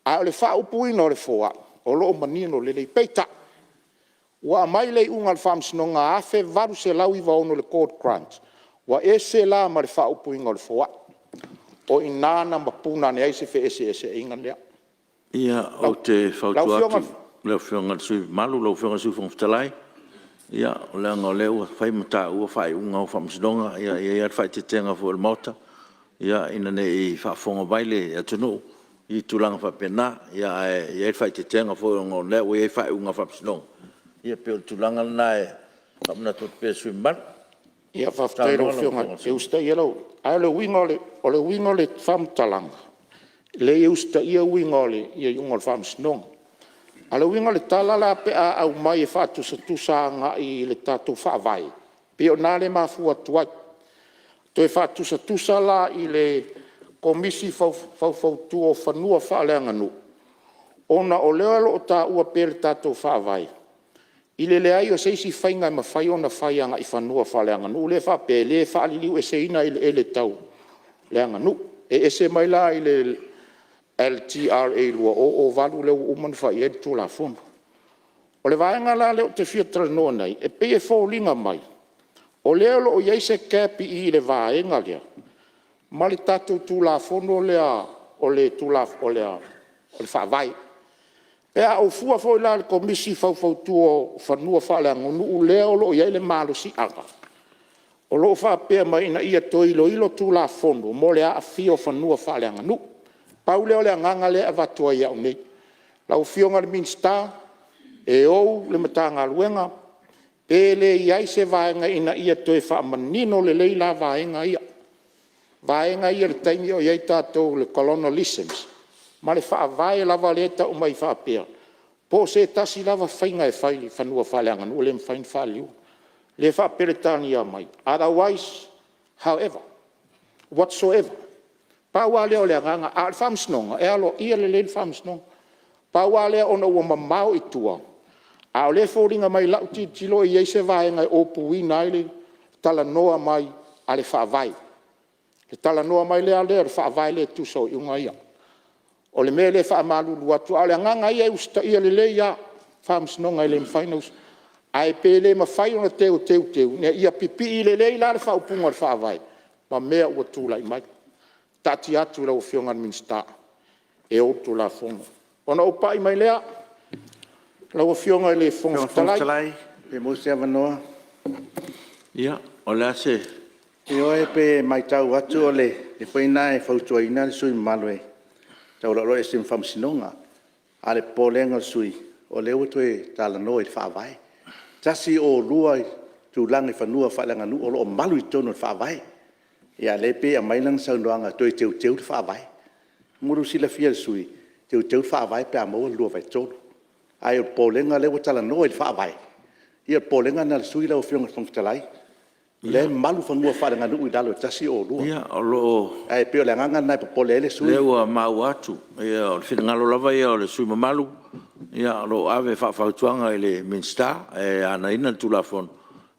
A o le faaupuina o le foai, o lo o manino lelei. Peitai, ua aumai le iuga a le Faamasinoga 1896 i le Court Grant, ua ese la ma le faaupuina o le foai. O i ina na mapuna ane ai se feeseeseaiga lea. Ia, ou te fautua atu i lau Afioga i le sui usufono mamalu lau Afioga i le Sui Fofoga Fetalai, leaga o lea ua fai ma taua faaiuga o Faamasinoga, e i ai lava le faaeteetega foi o le Maota ina ne i faafofoga mai le atunuu i tulaga faapena. Ae i ai le faaeteetega foi ona o lea ua i ai faaiuga a le Faamasinoga. Ia pei o le tulaga lena e faamanatu atu pea i le sui usufono mamalu. Faafetai i lau Afioga ou te usitaia lau… Ae o le uiga o le faamatalaga, e leai e usitaia uiga o iuga o le Faamasinoga. A o le uiga o le tala la pe a aumai e faatusatusa agai i le tatou Faavae, pei o i ina lea e mafua atu ai. Toe faatusatusa la i le Komisi Faufautua o Fanua Faaleaganuu ona o lea o lo o taua pea i le tatou Faavae i le leai o se isi faiga e mafai ona fai agai fanua faaleaganuu lea e faapea e le faaliliueseina eleele tau le aganuu. E ese mai la i le LTRA 2008 lea ua uma ona fai i ai le Tulafono. O le vaega la lea ou te fia talanoa ai, e pei e foliga mai o lea o lo o i ai se gap i i i le vaega lea ma le tatou Tulafono lea o le Faavae. Pe a ou fua foi la i le Komisi Faufautua o Fanua Faaleaganuu lea o lo o i ai le malosiaga o lo o faapea mai ina ia toe iloilo Tulafono mo le aafia o fanua faaleaganuu. Pau lea o le agaga lea e avatu ai e au nei. Lau Afioga i le Minisita e ou le Matagaluega, pe le i ai se vaega ina ia toe faamanino lelei la vaega ia, vaega ia i le taimi o i ai tatou i le colonialism ma le Faavae lava lea e tau mai faapea, po o se tasi lava faiga e fai i fanua faaleaganuu e le mafai ona faaliliu, lea e faa-Peretania mai, otherwise however, whatsoever. Pau lava lea o le agaga, a o le Faamasinoga, e aloaia lelei le Faamasinoga. Pau lava lea ona ua mamao i tua, a o lea e foliga mai i lau tilotilo e i ai se vaega e opuina ai le talanoa mai a le Faavae, le talanoa mai lea o le Faavae le tusa o iuga ia. O le mea lea e faamalulu atu, a o le agaga lava ia e usitaia lelei lava Faamasinoga e le mafai ona… Ae pe le mafai ona toe teuteu ina ia pipii lelei la le faaupuga o le Faavae ma mea ua tulai mai. Taatia atu i lau Afioga i le Minisita e ou le Tulafono. Ona ou pai mai lea lau Afioga i le Fofoga Fetalai… Lau Afioga i le Fofoga Fetalai pe maua se avanoa? Ia, o le a se… Ioe, pei e maitau atu o le mea foi lena e fautuaina le sui usufono mamalu e taulaumea ma Faamasinoga. A o le popolega o le sui usufono o lea ua toe talanoa i le Faavae. 102 tulaga i fanua faaleaganuu o lo o malu i totonu o le Faavae. A o lea e pei e aumai lana saunoaga e toe teuteu le Faavae. Mo le silafia e le sui usufono, e teuteu le Faavae pe a maua le 2/3. Ae o le popolega o lea ua talanoa i le Faavae, ia o le popolega lena o le sui usufono lau Afioga i le Fofoga Fetalai. O lea e malu fanua faaleaganuu i lalo i le 102. Ae pei o le agaga lena e popole ai le sui usufono. O lea ua maua atu, o le finagalo lava ia o le sui usufono mamalu o lo o ave faafautuaga i le Minisita e ana ina le Tulafono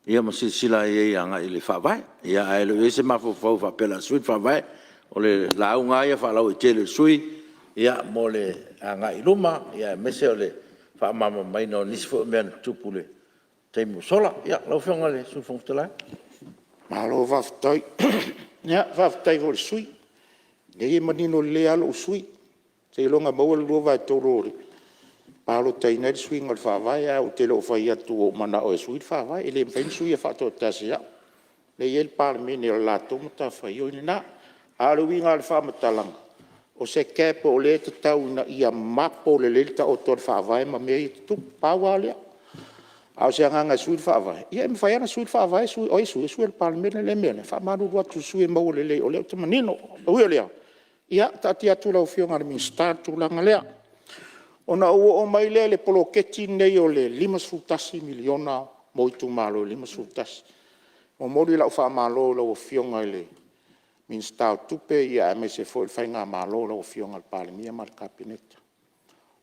ma silasila i ai agai i le Faavae. Ae le o i ai se mafaufau faapea o le a sui le Faavae. O le lauga lava ia faalauaitele a le sui usufono mo le agai i luma aemaise o le faamalamalamaina o nisi foi o mea na tutupu i le taimi ua sola. Lau Afioga i le Sui Fofoga Fetalai. Malo faafetai. Ia faafetai foi i le sui usufono. E leai e manino lelei lava lou sui usufono, seiloga e maua le 2/3 e palotaina ai le suiga o le Faavae, ae ou te le o fai atu ua ou manao e sui le Faavae. E le mafai ona suia faatoatasi e au, o lea e i ai le Palemene o le latou matafaioi lena. A o le uiga o le faamatalaga, o se cap o lea e tatau ina ia mapo lelei le taoto o le Faavae ma mea ia e tutupu, pau lava lea. A o se agaga e sui le Faavae, ia e mafai lava ona sui le Faavae, o ai e suia? E sui e le Palemene lea mea lea. E faamalulu atu i le sui usufono e maua lelei o lea ou te manino. Ae ui o lea, ia taatia atu i lau Afioga i le Minisita le tulaga lea. Ona ou oo mai lea i le poloketi lenei o le $51 miliona mo itumalo e 51. E momoli lau faamalo i lau Afioga i le Minisita o Tupe aemaise foi o le faigamalo a lau Afioga i le Palemia ma le Kapeneta.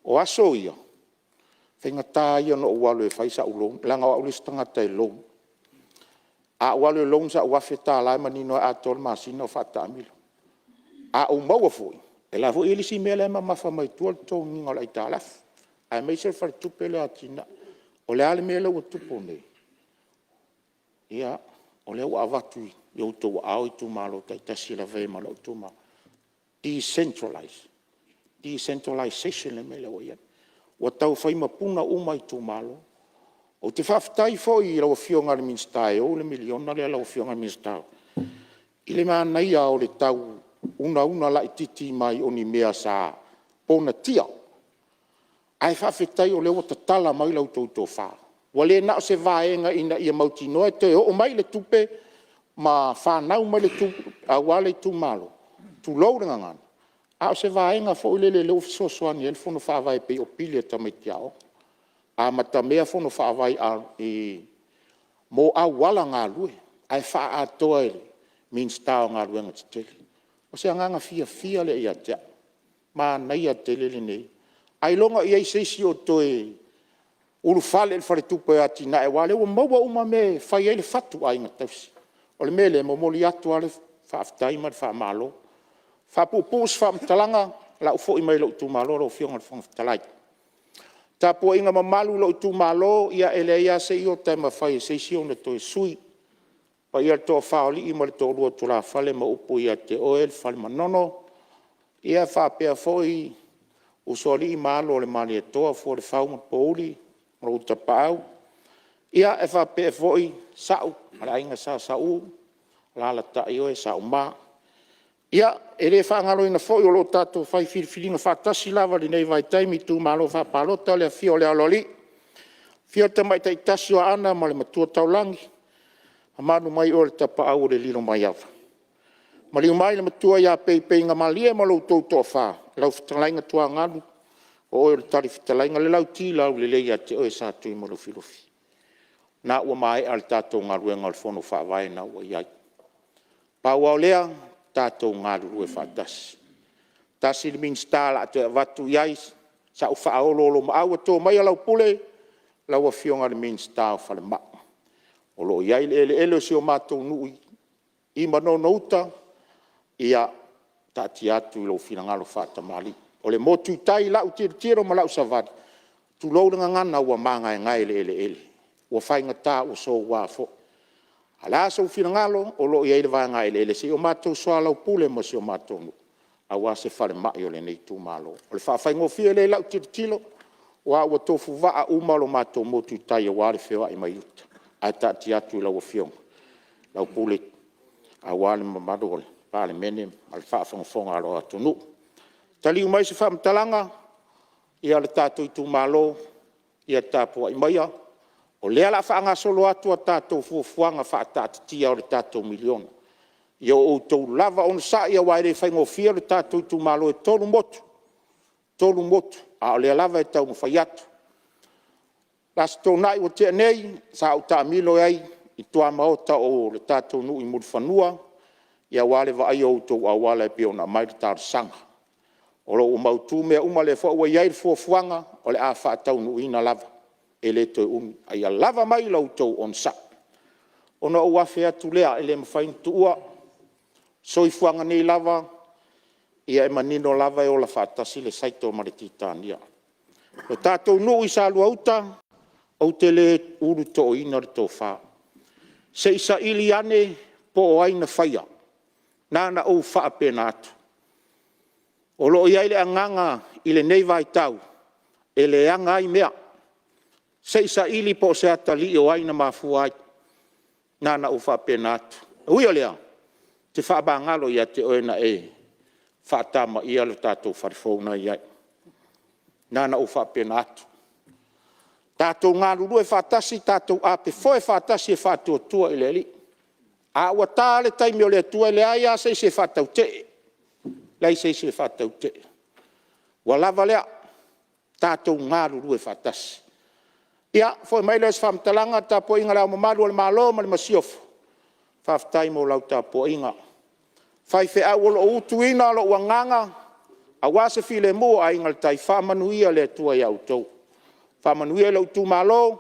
O aso ia, o le faigata ia ona ou alu e fai sau loan, leaga o au le isi tagata e loan. A ou alu e loan sau $1,000 e manino lava e atoa le masina o faataamilo. A ou maua foi, o la e foi e i ai le isi mea la e mamafa mai tua o le totogiina o le aitalafu, aemaise o le Faletupe lea o Atinae. O le a le mea lea ua tupu nei? Ia, o lea ua avatu i outou aao itumalo taitasi e lavea ai ma lou itumalo, decentralize, decentralization le mea lea ua i ai. Ua tau fai mapuna uma itumalo. Ou te faafetai foi i lau Afioga i le Minisita e ou le miliona lea lau Afioga i le Minisita, i le manaia o le tau unauna laitiiti mai o ni mea sa ponatia. Ae faafetai o lea ua tatala mai la outou tofa, ua le na o se vaega ina ia mautinoa e toe oo mai le tupe ma fanau mai le tupe aua le itumalo, tulou le gagana, a o se vaega foi lele lea ua fesoasoani ai le Fono Faavae pei o pili o tamaiti aoga, amatamea Fono Faavae mo auala galue ae faaatoa e le Minisita o Galuega Tetele. O se agaga fiafia lea ia te au, manaia tele lenei. Ailoga o i ai se isi o toe ulufale i le Faletupe o Atinae aua o lea ua maua uma mea e fai ai le fatu a aiga tausi. O le mea lea e momoli atu lava le faafetai ma le faamalo. E faapuupuu se faamatalaga o le a ou foi mai i lou itumalo lau Afioga i le Fofoga Fetalai. Le tapuaiga mamalu i lou itumalo, ia e leai lava se iota e mafai e se isi ona toe sui. Le paia i le Toafa o Alii ma le Toalua o Tulafale ma upu ia te oe le Fale Manono, ia faapea foi Usoalii ma Alo o le Malietoa, Fuailefau ma Pouli ma lou Tapaau. Ia e faapea foi Sa'u ma le Aiga Sa Sa'u, alaalatai oe Sa'u-ma. Ia, e le faagaloina foi o lo o tatou fai filifiliga faatasi lava i lenei vaitaimi i itumalo faapalota le afio o le Aloalii, afio le Tamaitai tasi o Aana ma le Matua Taulagi, mamalu mai oe le Tapaau o le Lilomaiava. Maliu mai le Matua ia Peipeigamalie ma lo outou Toafa, lau Fetalaiga Tuagalu, o oe o le talifetalaiga, le Lauti-laulelei ia te oe Satuimalufilufi. O lena ua maea le tatou galuega o le Fono Faavae o lena ua i ai. Pau lava o lea, tatou galulue faatasi. Tasi le Minisita o le a toe avatu i ai sau faaoloolomaau e to maia lau pule, lau Afioga i le Minisita o Falemai. O lo o i ai le eleele o si o matou nuu i Manono Uta, ia taatia atu i lou finagalo faatamalii. O le motu i tai i lau tilotilo ma lau savali, tulou le gagana ua magaegae i le eleele, ua faigata ua soua foi. A o le a sou finagalo o lo o i ai le vaega eleele se i o matou soalaupule ma si o matou nuu aua se falemai o lenei itumalo. O le faafaigofie lea i lau tilotilo aua ua tofu vaa uma le matou motu i tai aua le feoai mai uta. Ae taatia atu i lau Afioga lau pule aua le mamalu o le Palemene ma le faafogafoga a le atunuu. Taliu mai se faamatalaga, ia le tatou itumalo, ia tapuai maia, o lea o le a faagasolo atu a tatou fuafuaga faataatitia o le tatou miliona. Ia outou lava onosai aua e le faigofie lo tatou itumalo e 3 motu, 3 motu, a o lea lava e taumafai atu. O le Aso Toonai ua tea nei sa ou taamilo ai i tuamaota o le tatou nuu i Mulifanua aua le vaaia o outou auala e pei ona aumai le talosaga. O lo o ua mautu mea uma, o lea foi ua i ai le fuafuaga o le a faataunuuina lava, e le toe umi, a ia lava mai la outou onosai. Ona ou afe atu lea, e le mafai ona tuua, soifuaga nei lava, e manino lava e ola faatasi le cycle ma le kitania. Lo tatou nuu i Salua-uta, ou te le ulutooina le tofa, se i saili ane po o ai na faia. Na ona ou faapena atu. O lo o i ai le agaga i lenei vaitau e leaga ai mea. Se i saili po o se atalii o ai na mafua ai. Na ona ou faapena atu. E ui o lea, ou te faamagalo ia te oe na e faatamaia le tatou fale fou lena e i ai. Na ona ou faapena atu. Tatou galulue faatasi, tatou apefoe faatasi e faatuatua i le Alii. A ua ta lava le taimi o le Atua e leai lava se isi e faatautee, leai se isi e faatautee. Ua lava lea, tatou galulue faatasi. Ia, foi mai lea o se faamatalaga, le tapuaiga i Le Ao Mamalu o le Malo ma le Masiofo, faafetai mo lau tapuaiga. Faifeau o lo o utuina lou agaga aua se filemu o Aiga i le Tai, faamanuia le Atua ia outou. Faamanuia i lou itumalo,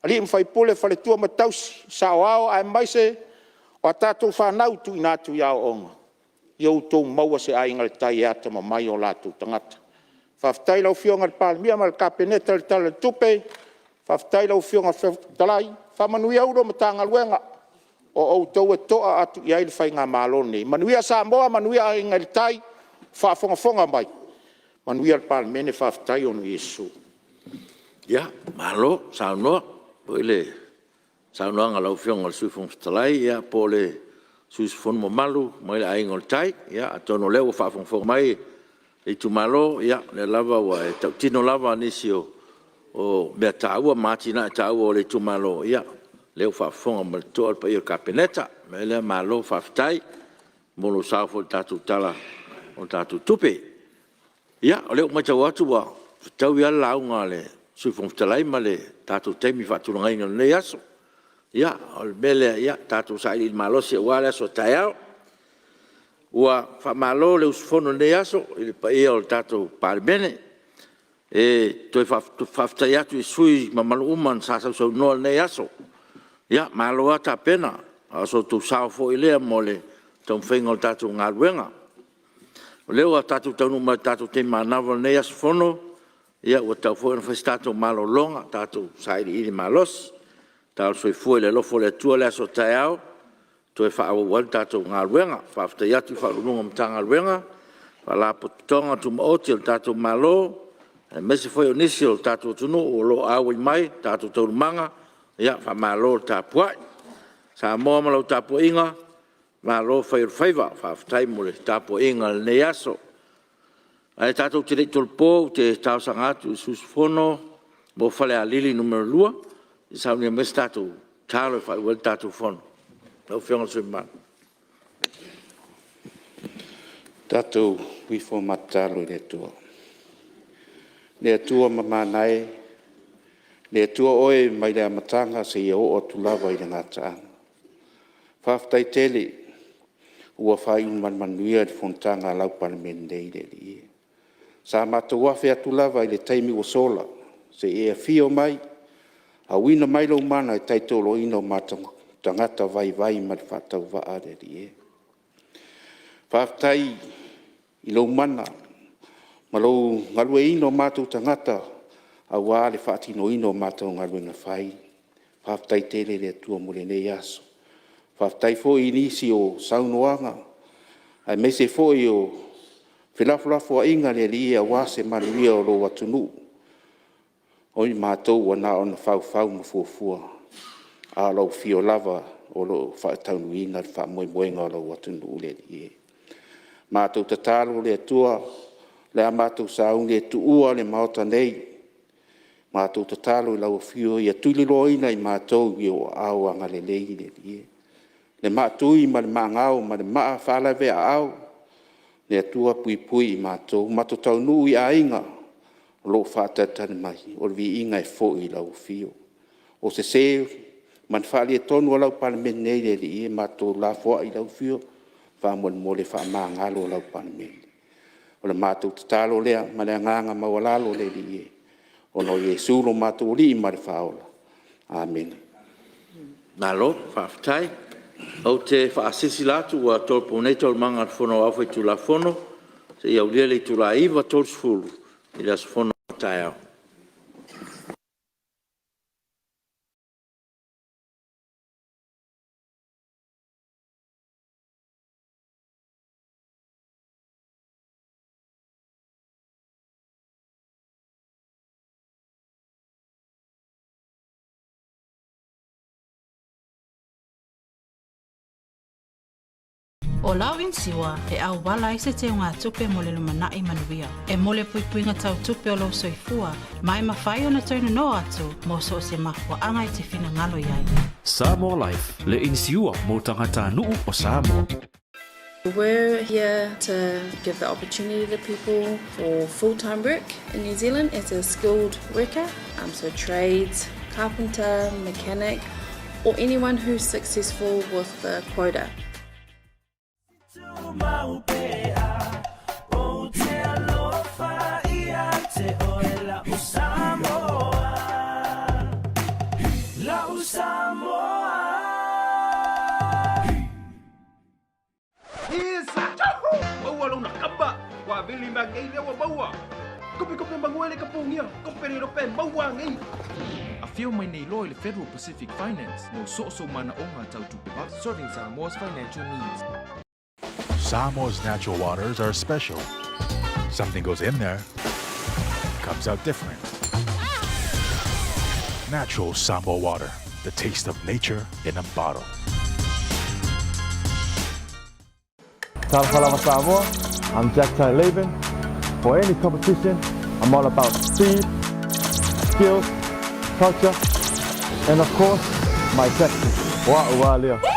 alii ma faipule, faletua ma tausi, saoao aemaise o a tatou fanau tuuina atu i aoaoga, ia outou maua se Aiga i le Tai e atamamai o latou tagata. Faafetai i lau Afioga i le Palemia ma le Kapeneta i le Tala o le Tupe, faafetai i lau Afioga i le Fofoga Fetalai, faamanuia Ofisa Sili o Pulega o Matagaluega, o outou e to'a atu i ai le faigamalo lenei. Manuia Samoa, manuia Aiga i le Tai, faafogafoga mai, manuia le Palemene, faafetai ona o Iesu. Ia, malo saunoa i le saunoaga a lau Afioga i le Sui Fofoga Fetalai po o le sui usufono mamalu mai le Aiga i le Tai. Ia atonu o lea ua faafogafoga mai le itumalo, ia o lea lava ua e tautino lava nisi o mea taua ma atinae taua o le itumalo, ia lea ua faafofoga ma le totoa le paia o le Kapeneta. O le mea lea, malo faafetai mo lou sao foi i le tatou Tala o le Tupe. Ia, o lea ua matau atu ua fetaui lava le lauga a le Sui Fofoga Fetalai ma le tatou taimi faatulagaina o lenei aso. Ia, o le mea lea, tatou sailiili malosi aua le aso a taeao. Ua faamalo le usufono i lenei aso i le paia o le tatou Palemene. E toe faafetai atu i sui usufono mamalu uma sa sausaunoa i lenei aso. Ia malo lava tapena, a o so outou sao foi lea mo le taumafaiga o le tatou galuega. O lea ua tatou taunuu mai i le tatou taimi manava o lenei aso fono, ia ua tatau foi ona fai se tatou malologa, tatou sailiili malosi. Talo soifua i le alofa o le Atua i le aso a taeao e toe faaauau ai le tatou galuega. Faafetai atu i Ofisa Sili o Pulega o Matagaluega, Faalapotopotoga Tumaoti a le tatou Malo aemaise foi o nisi o le tatou atunuu o lo o auai mai i tatou taualumaga, ia faamalo le tapuai. Samoa ma lau tapuaiga, malo fai o le faiva, faafetai mo le tapuaiga i lenei aso. Ae tatou te le i tolopo ou te talosaga atu i le sui usufono mo Falealili 2 se i saunia mai se tatou tatalo e faaiu ai le tatou fono. Lau Afioga i le sui usufono mamalu. Tatou ifo ma tatalo i le Atua. Le Atua mamana e, le Atua Oe mai le amataga seia oo atu lava i le gataaga. Faafetai tele ua faaiu ma le manuia le fonotaga a lau Palemene nei le Alii e. Sa matou afe atu lava i le taimi ua sola se i e afio mai auina mai lou mana e tautoaluaina o matou tagata vaivai ma le faatauvaa le Alii e. Faafetai i lou mana ma lou galueaiina o matou tagata aua le faatinoina o matou galuega fai. Faafetai tele le Atua mo lenei aso. Faafetai foi i nisi o saunoaga aemaise foi o felafolafoaiga a le Alii e aua se manuia o lou atunuu. O i matou ua na ona faufau ma fuafua, a o lou afio lava o lo o faataunuuina le faamoemoega o lou atunuu le Alii e. Matou tatalo le Atua, o le a matou sauni e tuua le Maota nei, matou tatalo i lau afio ia tuliloaina i matou i ou aao agalelei le Alii e. Le maatui ma le maagao ma le maa faalaveaao, le Atua puipui i matou, matou taunuu i aiga o lo o faatalitali mai, o le viiga e foi i lau afio. O se se ma ni faaletonu o lau Palemene nei le Alii e, matou lafoai i lau afio, faamolemole faamagalo lau Palemene. O le matou tatalo lea ma le agaga maualalo le Alii e, ona o Iesu lo matou Alii ma le Faaola. Amene. Malo faafetai. Ou te faasilasila atu ua tolopo nei Taualumaga a le Fono Aoao Faitulafono seia aulia le itula e 9:30 i le aso fono a taeao. O lau inisiua e auala ai se teugatupe mo le lumanai manuia. E mo le puipuiga tautupe o lou soifua ma e mafai ona toe nono atu mo so o se mafuaaga e te finagalo i ai. Samoa Life, le inisiua mo tagatanuu o Samoa. We're here to give the opportunity to people for full-time work in New Zealand as a skilled worker, so trades, carpenter, mechanic, or anyone who's successful with the quota. Afio mai nei loa i le Federal Pacific Finance mo so o sou manaoga tau tupe vave. Serving Samoa's financial needs. Samoa's natural waters are special. Something goes in there, comes out different. Natural Samoa water, the taste of nature in a bottle. Talofa lava Samoa, I'm Jack Tai Laban. For any competition, I'm all about speed, skills, culture, and of course, my tactics. Wa ua lea.